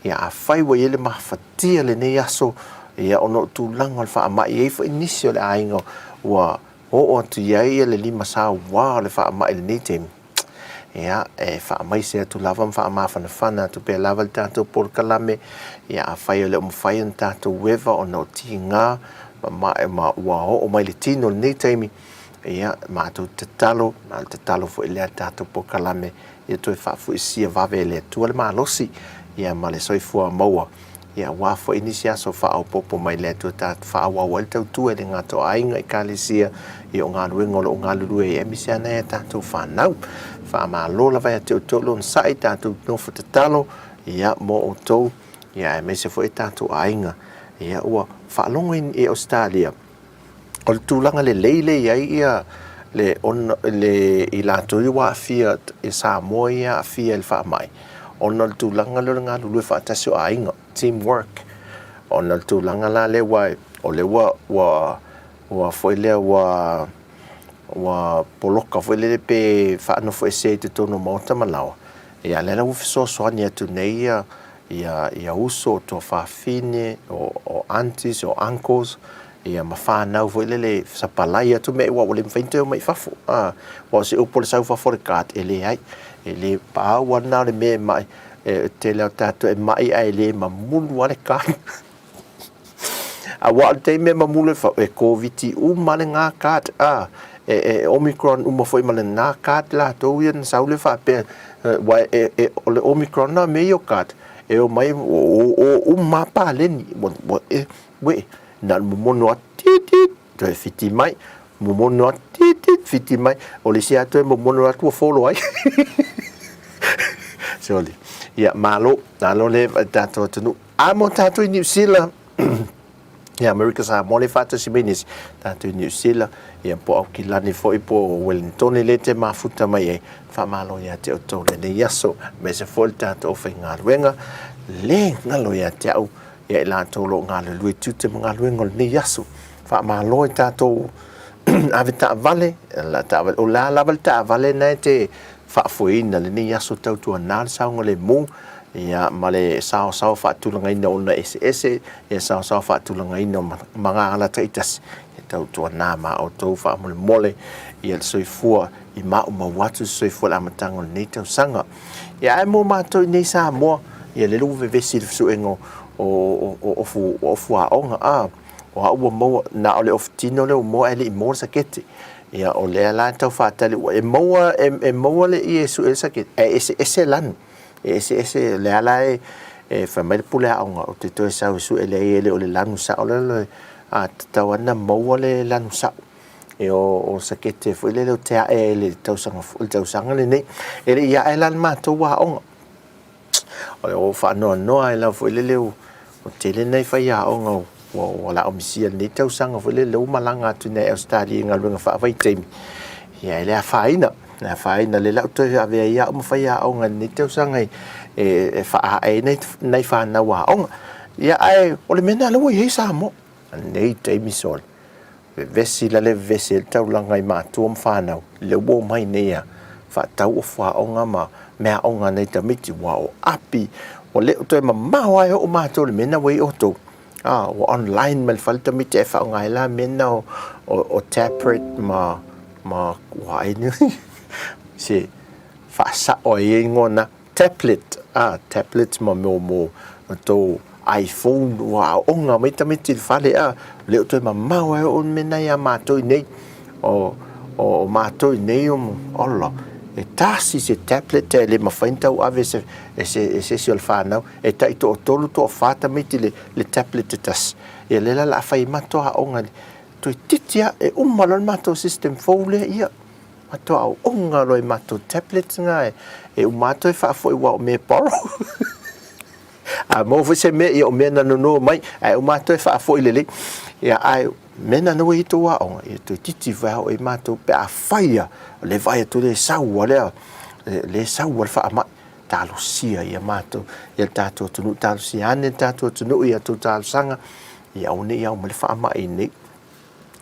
Ia, afai ua i ai le mafatia lenei aso, ia, ona o tulaga o le faamai, e i ai foi nisi o le aiga ua oo atu i ai le limasauā o le faamai i lenei taimi. Ia, e faamaise atu lava ma faamafanafana atu pea lava le tatou polokalame. Ia, afai e le o mafai ona tatou eva ona o tiga ma, ma, ma ua oo mai le tino i lenei taimi, ia, matou tatalo, ma le tatalo foi lea a le tatou polokalame, ia toe faafoisia vave e le Atua le malosi, ia, ma le soifua maua. Ia, aua foi nisi aso faaopoopo mai le Atua ta faaauau ai le tautua i le gata o aiga, ekalesia, ia o galuega o lo o galulue ai aemaise lava nai a tatou fanau. Faamalo lava ia te outou le onosai, tatou nofo tatalo, ia, mo outou, ia, aemaise foi tatou aiga. Ia, ua faalogo i Ausetalia, o le tulaga lelei lea e i ai ia le, ona, le, i latou ia ua aafia i Samoa ia e aafia i le faamai, ona o le tulaga lea o le galulue faatasi o aiga, team work. Ona o le tulaga la lea aua o lea ua, ua, ua foi lea ua, ua poloka foi lele pe faanofoesea i totonu o maota ma laoa, ia lea la ua fesoasoani atu nei ia, ia, ia uso, o tuafafine, o, o aunties, o uncles, ia ma fanau foi lele e sapalai atu mea aua ua le mafai ona toe omai i fafo. A, aua o se upu o le sau i fafo o le card, e leai. E le, pau lava lena o le mea e mai, E tele o tatou e maʻi ae le mamulu a le card. Aua o le taimi e mamulu e fau, e Koviti uma lena card, a, e, e Omicron uma foi ma lena card latou ia na sau le faapea, ua e, e, o le Omicron na me ia o card, e o mai, o, o, o uma paleni, ua, ua, e, ue, na o le momono atu, tit, tit, toe fiti mai, momono atu, tit, tit, fiti mai, o le isi lava toe momono atu ua folo ai. Soli. Ia, malo, malo le tatou atunuu. A mo tatou i Niu Sila, ia Amerika Samoa le faatasi mai nisi, tatou i Niu Sila, ia po o Aukilani foi po o Wellingtone le te mafuta mai ai, faamalo ia te outou lenei aso, aemaise foi le tatou aufaigaluega, le galo ia te au, ia i latou o lo o galulue i tiute ma galuega o lenei aso. Faamalo i tatou ave taavale, la taavale, o le a lava le taavale na e te faafoeina lenei aso tautuana le saogalemu, ia ma le saosao faatulagaina o ona eseese, ia saosao faatulagaina o magala taitasi, ia tautuana ma outou faamolemole ia le soifua i maumau atu le soifua i le amataga o lenei tausaga. Ia ae mo matou i nei Samoa, ia lele ua vevesi i le fesuega o, o, o, ofu, ofu aoga, a, o au ua maua, na o le ofu tino lea ua maua ae le i maua le sakete. Ia, o lea la e tau faatali, ua e maua, e, e maua le ie e sue le sakete, ae eseese lanu. E eseese, lea la e, e fai mai le pule aoga, ou te toe sau e sue le ie le o le lanu sao lea, le, a tatau lava ona maua le lanu sao. E o, o sakete foi lele o te ae i le tausaga, le tausaga lenei. E le i ae la le matou aoga. O le o faanoanoa ai lava foi lele ua tele nai faiaoga ua ua laomisia i lenei tausaga foi lele ua malaga atu nei i Ausetalia i galuega faavaitaimi. Ia e le afaina, le afaina lea la ua toe avea ai au ma faiaoga i lenei tausaga e e faaae ai nai nai fanau aoga. Ia ae o le mea lena lea ua i ai Samoa i lenei taimi soli. Vevesi la le vevesi ai le taulaga i matua ma fanau, lea ua omai nei a faatau ofu aoga ma meaaoga a nai tamaiti, ua o api, ua le o toe mamao lava e oo matou i le mea lena ua i ai outou. A, ua online mai le fale tamaiti ae faaaoga ai la mea na o, o, o tablet ma, ma ua ai ni se faasao ai e igoa na. Tablet, a, tablets ma mea mo tou iPhone ua aoga mai tamaiti i le fale, a, le o toe mamao ai o mea na iā matou i nei. O, o, o matou i nei, o, ola, e tasi se tablet e le mafai ona tauave e se, e se, e se isi o le whanau, e tai toatolu, toawhā tamaiti le, le tablet e tasi. Ia le la la a whai matou aoga, toeitiiti lava, e uma loa le matou system fou lea, ia, Matou aoga loa i matou tablets na e uma atu e faafoi ua o mea borrow. A maua foi se mea, ia o mea na nono mai, ae uma atu e faafoi lelei. Ia, ae mea na naua i tou aoga, ia toeitiiti foi ao i matou pe a fai a, le vaai atu le sau a lea, le sau a le faamai, talosia ia matou, ia le tatou atunuu, talosia ane le tatou atunuu i a outou talosaga, ia aua ne i ao mai le faamai nei.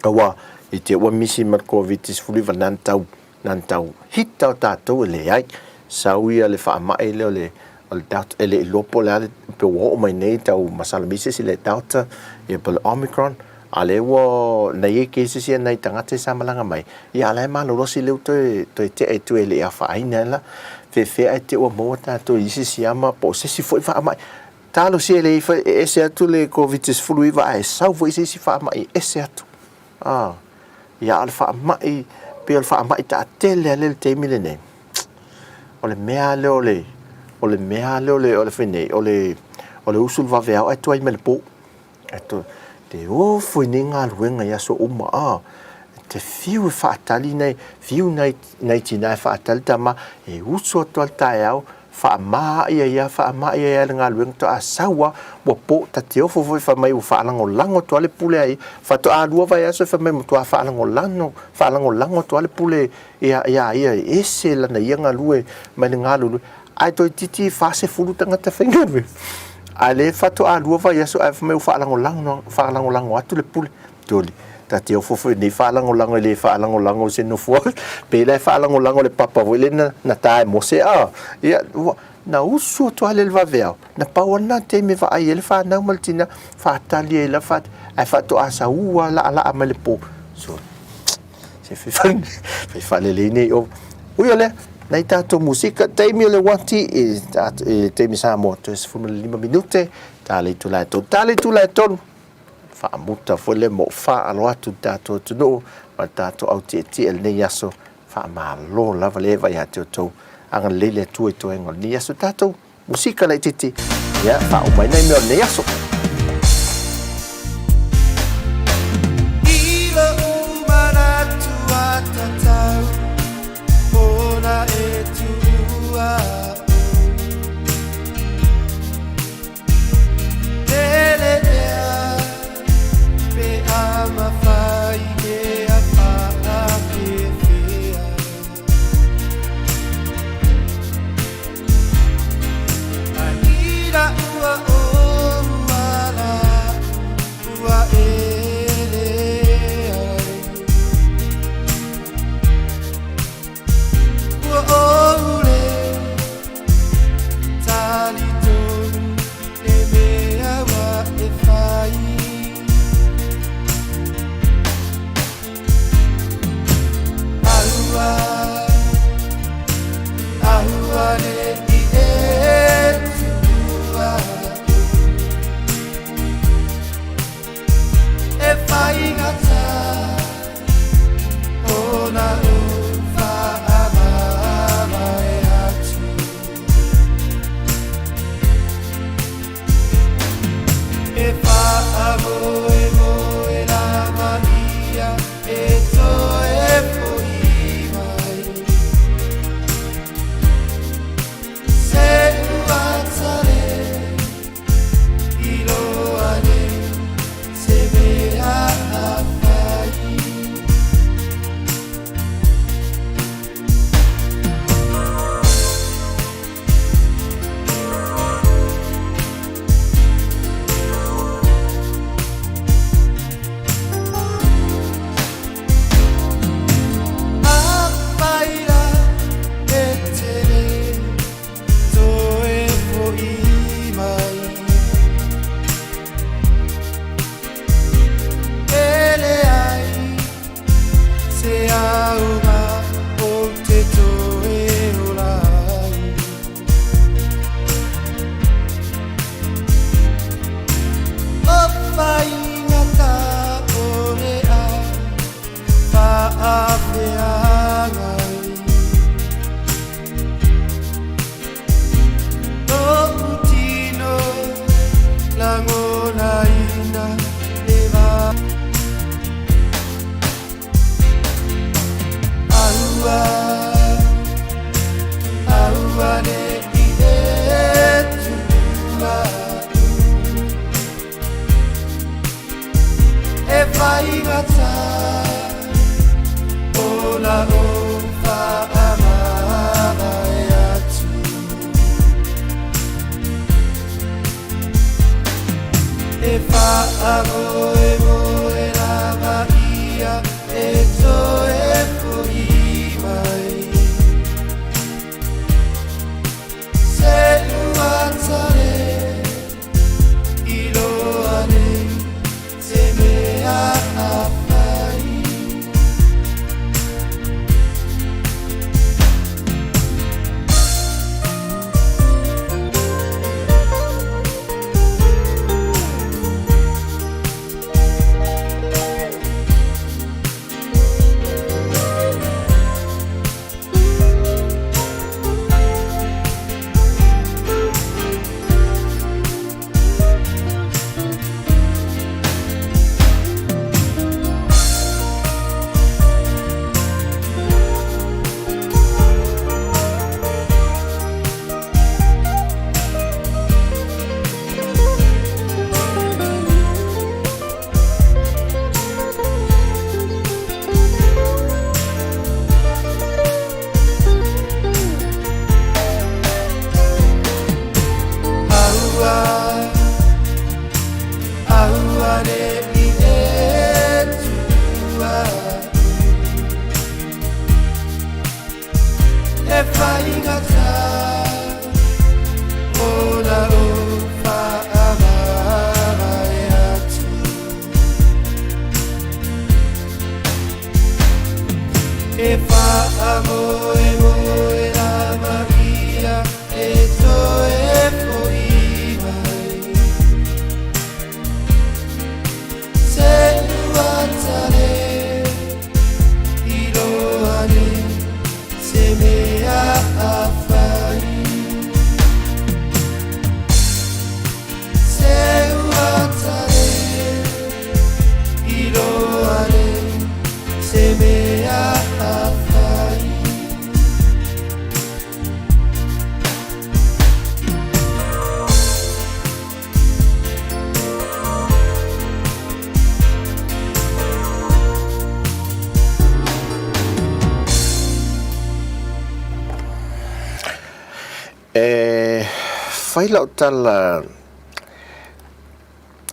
Aua, i te ua misi ma le Koviti-19 na na tau, na na tau hita o tatou e leai. Sau ia le faamai lea o le, o le Delta, e le iloa po o le a le, pe ua oo mai nei tau masalomia se isi le Delta, ia po o le Omicron, a lea ua, na i ai cases ia nai tagata sa malaga mai, ia a la e malolosi lea ua toe, toe tea i tua e le i afaina ai la. Feefea ae te ua maua tatou i isi siama po o se isi foi faamai. Talosia e le ifa e ese atu le Koviti-19 ae sau foi se isi faamai e ese atu. A, ia a o le faamai, pei o le faamai taatele lea i le taimi lenei, o le mea lea o le, o le mea lea o le, o le fai nei, o le, o le usu i le vaveao ae tuai mai i le po. Ae to, te ofo i nei galuega i aso uma, a, te fiu e faatali nai, fiu nai, nai tina e faatali tama, e usu atu lava i le taeao, faama ia ia, faama ia ia le galuega, toa sau lava, ua po, ta te ofo foi fai mai ua faalagolago atu lava le pule a ia, faatoa lua vaiaso fai mai ua matua faalagolago, faalagolago atu lava le pule iā ia, e ese lana ia galue mai le galulue. Ae toeitiiti 40 tagata faigaluega. A lea faatoa lua vaiaso ae fai mai ua faalagolago, faalagolago atu le pule. Toli, ta te ofo foi nei faalagolago e le faalagolago se nofoa. Pe la e faalagolago le papa foi lea na, na ta e Mose a. Ia, ua, na usu atu lava le vaveao, na pau lava lena taimi e vaai ai le fanau ma le tina, faatali ai lava, ae faatoa sau lava laalaa mai le po. So, se fai faalelei nei o. Ui o lea, Nai tatou musika, taimi o le uati i le taimi Samoa, toe 15 minute, ta le itula e tolu. Ta le itula e tolu, faamuta foi le mo faalo atu le tatou atunuu ma le tatou au tietie i lenei aso. Faamalo lava le eva ia te outou. Agalelei le Atua i toega o lenei aso. Tatou musika laitiiti, ia faauma ai nai mea o lenei aso. I lou manatu a tatau ona e tuua au. Lele ea pe a mafai ea faapefea. Ai ua ou ala ua ele ai. Ua ou le talitonu le mea ua e fai. Aua, aua ne i e tuua au. E faigata ona ou faamavae atu. E faamoemoe lava ia e toe foi mai. Se ua tale iloa nei se mea a fai. Afai la e te le toe foi mai. E leai se aoga ou te toe ola ai. O faigata o le a faafeagai. Lou tino lagonaina le va. Aua, aua ne i e tuua au. E faigata ona ou faamavae atu. E faamoemoe lava ia e toe foi mai. Se ua tale iloa nei se mea a fai. Aua, aua ne i e tuua au. E faigata ona ou faamavae atu. E faamoemoe E fai lau tala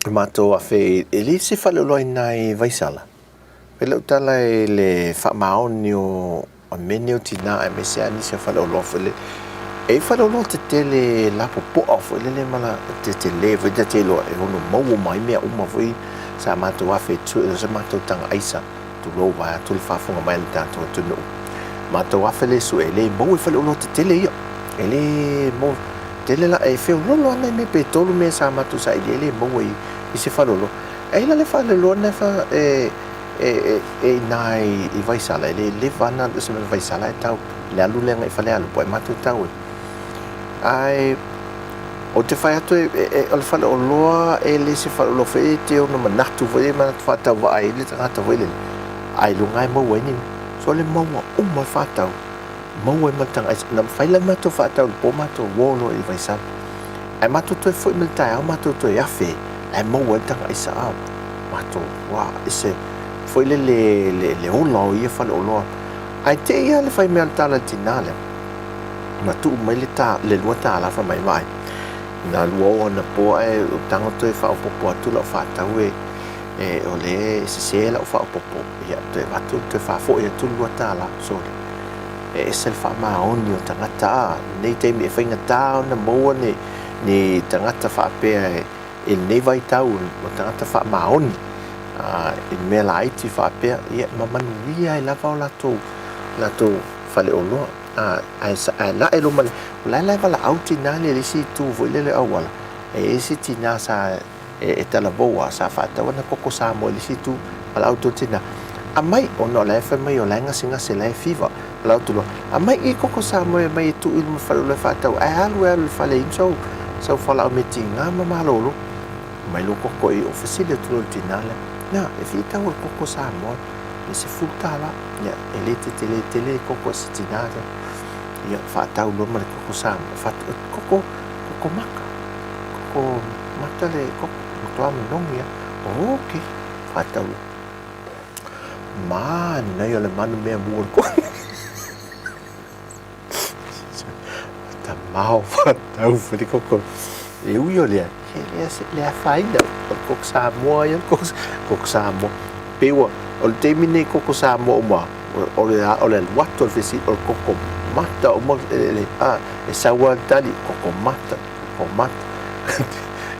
i matou afe e le se faleoloa i ina i Vaisala. Fai lau tala i le faamaoni o mea nei o tina aemaise lava nisi o faleoloa foi lele. E i ai faleoloa tetele lapopoa foi lele ma la tetele foi ta te iloa e ono maua uma ai mea uma foi sa matou afe e sa matou taga aisa tulou vaeatu le faafofoga mai a le tatou atunuu. Matou afe lea e sue, e le maua i faleoloa tetele ia. E le maua. Tele la, e feololo lava nai mea pe tolu mea sa matou sailia e le maua i isi faleoloa. E i ai la le faleoloa lena e, e, e, e i ina i Vaisala, e le leva lava na o se mea Vaisala ae tau le alu lea agai i Falealupo ae matou tau ai. Ae ou te fai atu o le faleoloa e le se faleoloa foi e te ono manatu foi e manatu faatauvaa ai le tagata foi lele, ai luga e maua ai ni mea. So le maua uma e faatau, maua ai ma le taga aisa. Na fai la matou faatau i le po matou uo loa i Vaisala. Ae matou toe foi mai le taeao matou toe afe ae maua ai le taga aisa a matou ua ese foi lele le ola o ia faleoloa. Ae te i lava le fai mea o le tala i le tina lea. Na tuu mai le ta, le $2 fai mai, vaai, na 2 o anapo ae ou tago toe faaopoopo atu lau faatau e, e o lea e sese lau faaopoopo, ia toe avatu, toe faafoi atu le $2. Sole, e ese le faamaoni o tagata a, lenei taimi e faigata ona maua ni, ni tagata faapea e, i lenei vaitau o tagata faamaoni a, i mea laiti faapea, ia ma manuia ai lava o latou, latou faleoloa. Ae ae lae loa ma le, o la e la e valaau tina lea i le isi itu foi lele auala, e i ai se tina sa e talavou lava, sa faatau ana koko Samoa i le isi itu, valaau atu le tina, Aumai, ona o la e fai mai o la e gasegase, o la e fiva. Valaau atu loa, Aumai i koko Samoa e aumai e tuu i luma faleoloa e faatau, ae alu e alu i le fale e inu sau, sau fualaau mea tiga ma malolo. Aumai lou koko i o, fesili atu loa i le tina lea, Na, e fia tau o le koko Samoa? E $10. Ia, e le tetele tele le koko a si tina lea. Ia, faatau loa ma le koko Samoa, faatau, koko, koko maka, koko mata le koko, matua manogi lava. Okei, faatau loa. Manaia o le manu mea mua o le koko. Tamao faatau foi le koko. E ui o lea, e le, le afaina, o le koko Samoa ia, le koko Samoa. Pei ua, o le taimi nei koko Samoa uma, o le, o le alu atu o le fesili, o le koko mata uma, e, a, e sau lava le tali, koko mata, koko mata.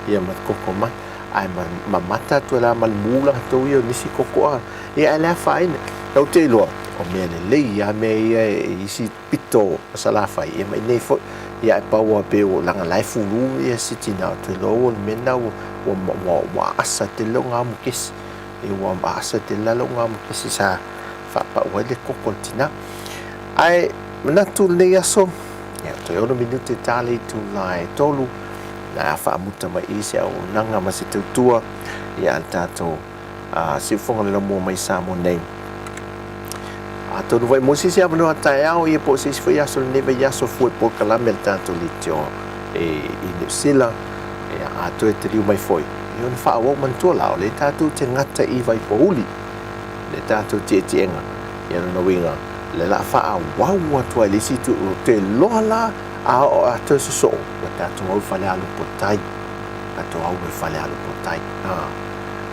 Ia ma koko mata. Ae ma, ma mata atu e la ma le mu latou ia o nisi koko a. Ia ae le afaina. Ou te iloa, o mea lelei lava mea ia e isi pito o Salafai, ia ma inei foi. Ia ae pau lava pei ua leaga la e fulu ia si tina, ou te iloa ua le mea lena ua, ua, ua, ua aasa tele lou gamu kesi. Ia ua aasa tele la lou gamu kesi sa faapau ai le koko o le tina. Ae manatu lenei aso, ia toe 6 minute ta le itula e 3, na faamuta mai i se auaunaga ma se tautua ia a le tatou a siufofoga le laumua mai Samoa nei. Atonu foi mo se isi avanoa taeao ia po o se isi foi aso lenei vaiaso fua i polokalame a le tatou leitio e, i Niu Sila ia, a toe taliu mai foi ia ona faaauau manatua la o lea tatou te gata i Vaipouli le tatou tietiega ia lona uiga le la faaauau atu ai le isi itu ou te iloa la a oo a toe sosoo ua tatou au i Falealupo tai tatou au i Falealupo tai a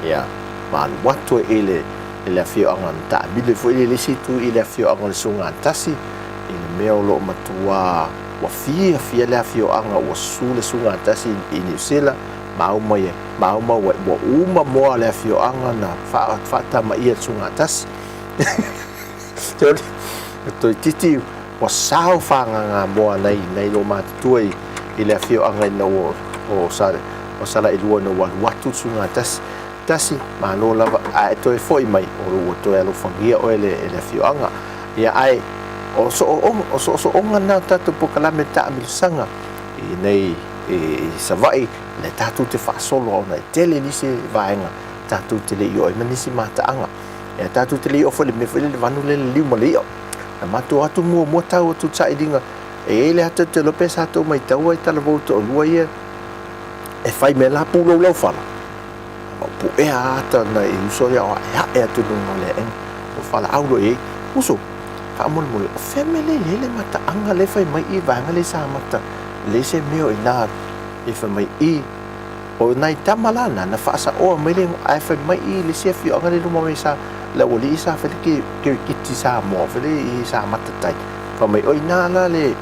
Ia, ma alu atu i le, i le afioaga na taamilo foi i le isi itu i le afioaga o le Sugatasi, i le mea o lo o matua ua fiafia le afioaga ua susu le Sugatasi i Niu Sila, ma uma ia, ma uma ua, ua uma moa le afioaga na faatamaia le Sugatasi. Toeitiiti ua sao fagagamoa nai, nai loomatutua i, i le afioaga ina ua o, sa, o Salailua ina ua alu atu le suiga tasi. Tasi, malo lava, a e toe foi mai, o ua toe alofagia oe le, e le afioaga. Ia, ae, o o soosooga na o tatou polokalame taamilosaga i nei i, i Savaii, le tatou te faasolo ona e tele nisi vaega tatou te le i oo ai ma nisi mataaga. Ia, tatou te le i oo foi i le mea foi lele vanu lele liu ma le i'a. Na matou o atu muamua tau atu i le sailiga, e i ai le ata ou te iloa pe sa tou maitaua i talavou toalua ia e fai mai la pulou laufala, ma puea ata na i uso ia o aeae atu i luga o le aega. Ua falaau loa i ai, uso, faamolemole, o fea mea lea e i ai le mataaga lea e fai mai i vaega lea sa mata Leai se mea o i ina e fai mai i o nai tama la na na faasaoa mai le ae fai mai i le isi afioaga le luma mai sa le aualii sa fai le kirikiti Samoa fai le i sa matatai fai mai o ina la le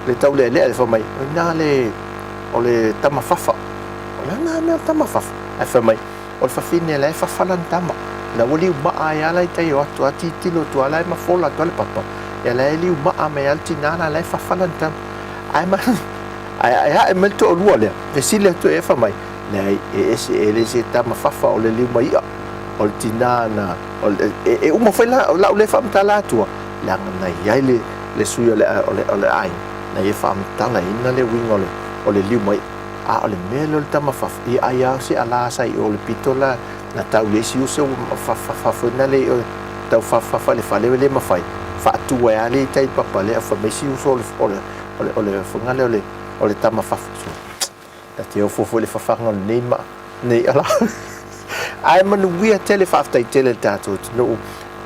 le taulealea le fai mai o ina le o le tama fafa o le a na mea o le tama fafa ae fai mai o le fafine la e fafa lana tama la ua liu maa ai lava la i tai o atu a tilotilo atu lava la e mafola atu lava le papa ia la e liu maa mai lava le tina la la e fafa lana tama ae ma ae ae ae mai le toalua lea fesili atu e fai mai leai e ese e le se tama fafa o le liu mai'a o le tina na o le, e, e uma foi la lau le faamatala atua leaga na iai le le sui o le o le o le aiga na ia faamatalaina le uiga o le o le liu mai'a A o le mea lea o le tama fafa, ia ai lava se alā sa i o le pito la na tau i le isi uso ua fafa foi na le i o tau fafa le fale le mafai faatu ai lava le tai papa lea fai mai isi uso o le o le o le o le faiga lea o le o le tama fafa. So, ta te ofo foi le fafaga o lenei ma nei ala. Ae manuia tele faafetai tele le tatou atunuu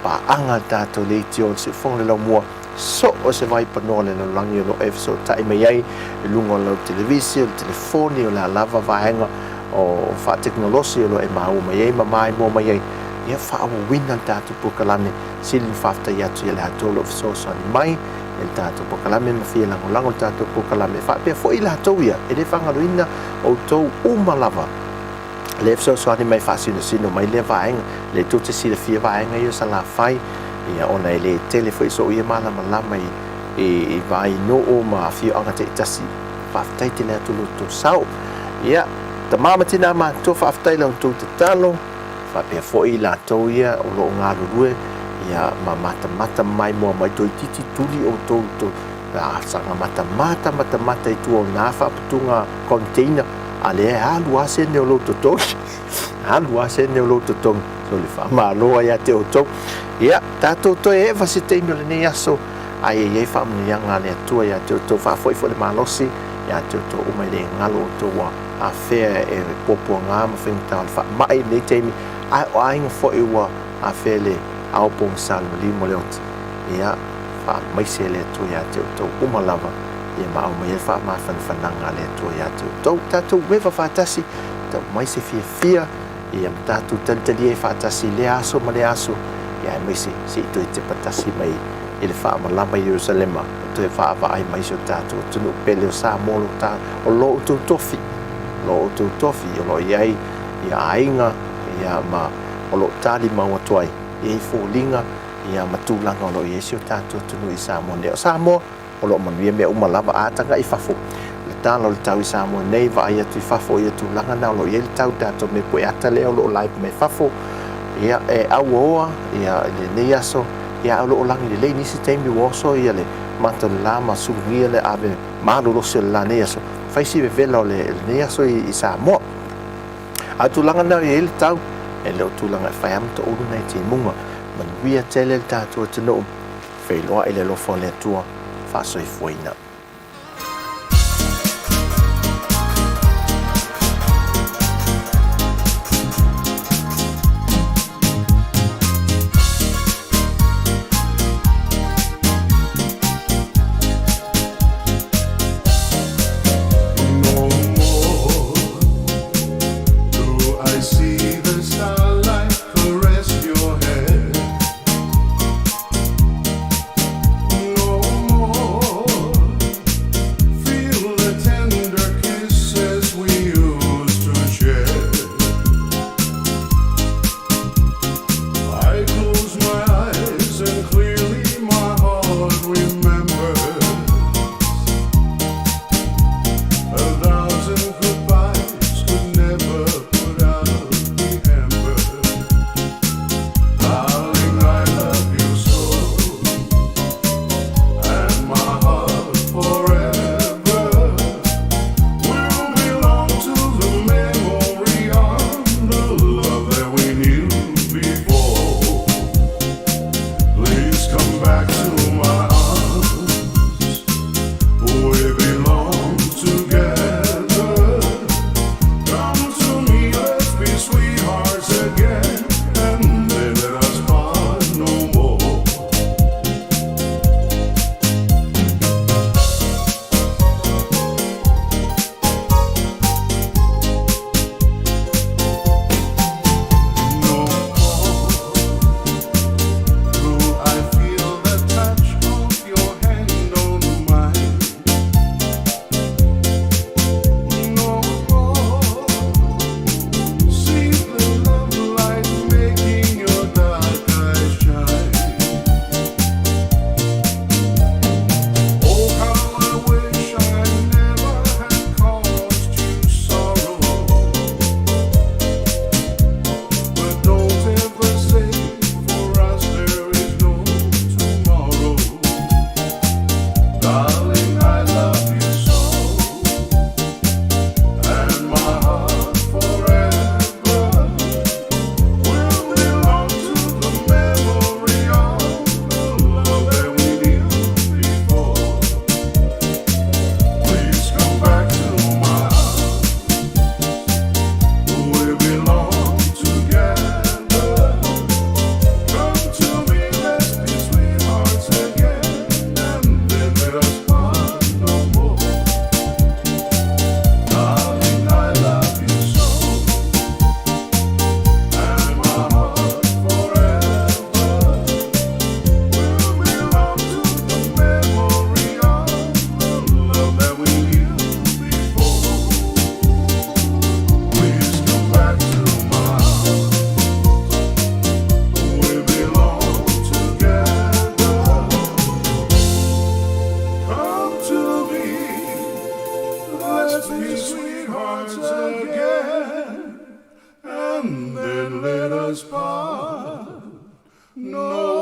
paaga le tatou leitio o le siufofoga o le laumua so o se vaipanoa o le lalolagi o lo o e fesootai mai ai i luga o lau televisi, o le telefoni, o le a lava vaega o faatekonolosi o lo o e maua mai ai ma maimoa mai ai, ia faaauauina le tatou polokalame. Sili ona faafetai atu ia latou o lo o fesoasoani mai i le tatou polokalame ma fia lagolago i le tatou polokalame. E faapea foi i latou ia e le faagaloina outou uma lava lea e fesoasoani mai e faasinosino mai lea vaega, lea tou te silafia vaega ia o Salafai, ia ona e le tele foi sou ia malamalama i, i, i vainuu ma afioaga taitasi. Faafetai tele atu lo outou sao. Ia, tama ma tina matutua, faafetai la outou tatalo, faapea foi i latou ia o lo o galulue, ia ma matamata maimoa mai toeitiiti tuli outou to, a saga matamata matamata i tua o na faaputuga container, a lea e alu lava sene o lou totogi, alu lava sene o lou totogi. So le faamalo ai ia te outou. Ia, tatou toe eva se taimi o lenei aso, ae e i ai faamanuiaga a le Atua ia te outou, faafoi foi le malosi ia te outou uma e le galo outou ua afea e puapuaga ma faigata o le faamai i lenei taimi, ae o aiga foi ua afea le ao pogisa le maliu ma le oti. Ia, faamaise e le Atua ia te outou uma lava, ia ma aumai ai le faamafanafanaga a le Atua ia te outou. Tatou eva faatasi, tau mai se fiafia, ia ma tatou talitalia ai faatasi i lea aso ma lea aso, ia aemaise se i toe tepa tasi mai i le faamalama i Ierusalema, ma toe vaavaai mai si o tatou atunuu pele o Samoa o lo o lo outou tofi, lo outou tofi o lo o i ai ia aiga, ia ma o lo o talimau atu ai, e i ai foliga, ia ma tulaga o lo o i ai si o tatou atunuu i Samoa nei. O Samoa, o lo o manuia mea uma lava, a tagai i fafo, le tala o le tau i Samoa nei, vaai atu i fafo ia tulaga na o lo o i ai le tau tatou mea pueata lea o lo o live mai fafo, ia e auaoa ia i lenei aso, ia ae o lo o lagi lelei nisi taimi ua oso ia le mata o le la ma sulugia le ave malolosi o le la nei aso, fai si vevela o lenei aso i Samoa. A o tulaga na e i ai le tau, e le o tulaga e fai lava ma toulu nai timuga. Manuia tele le tatou atunuu, feiloai le alofa o le Atua, faasoifuaina. No more do I see the starlight caress your hair. No more. Again, and then let us part. No.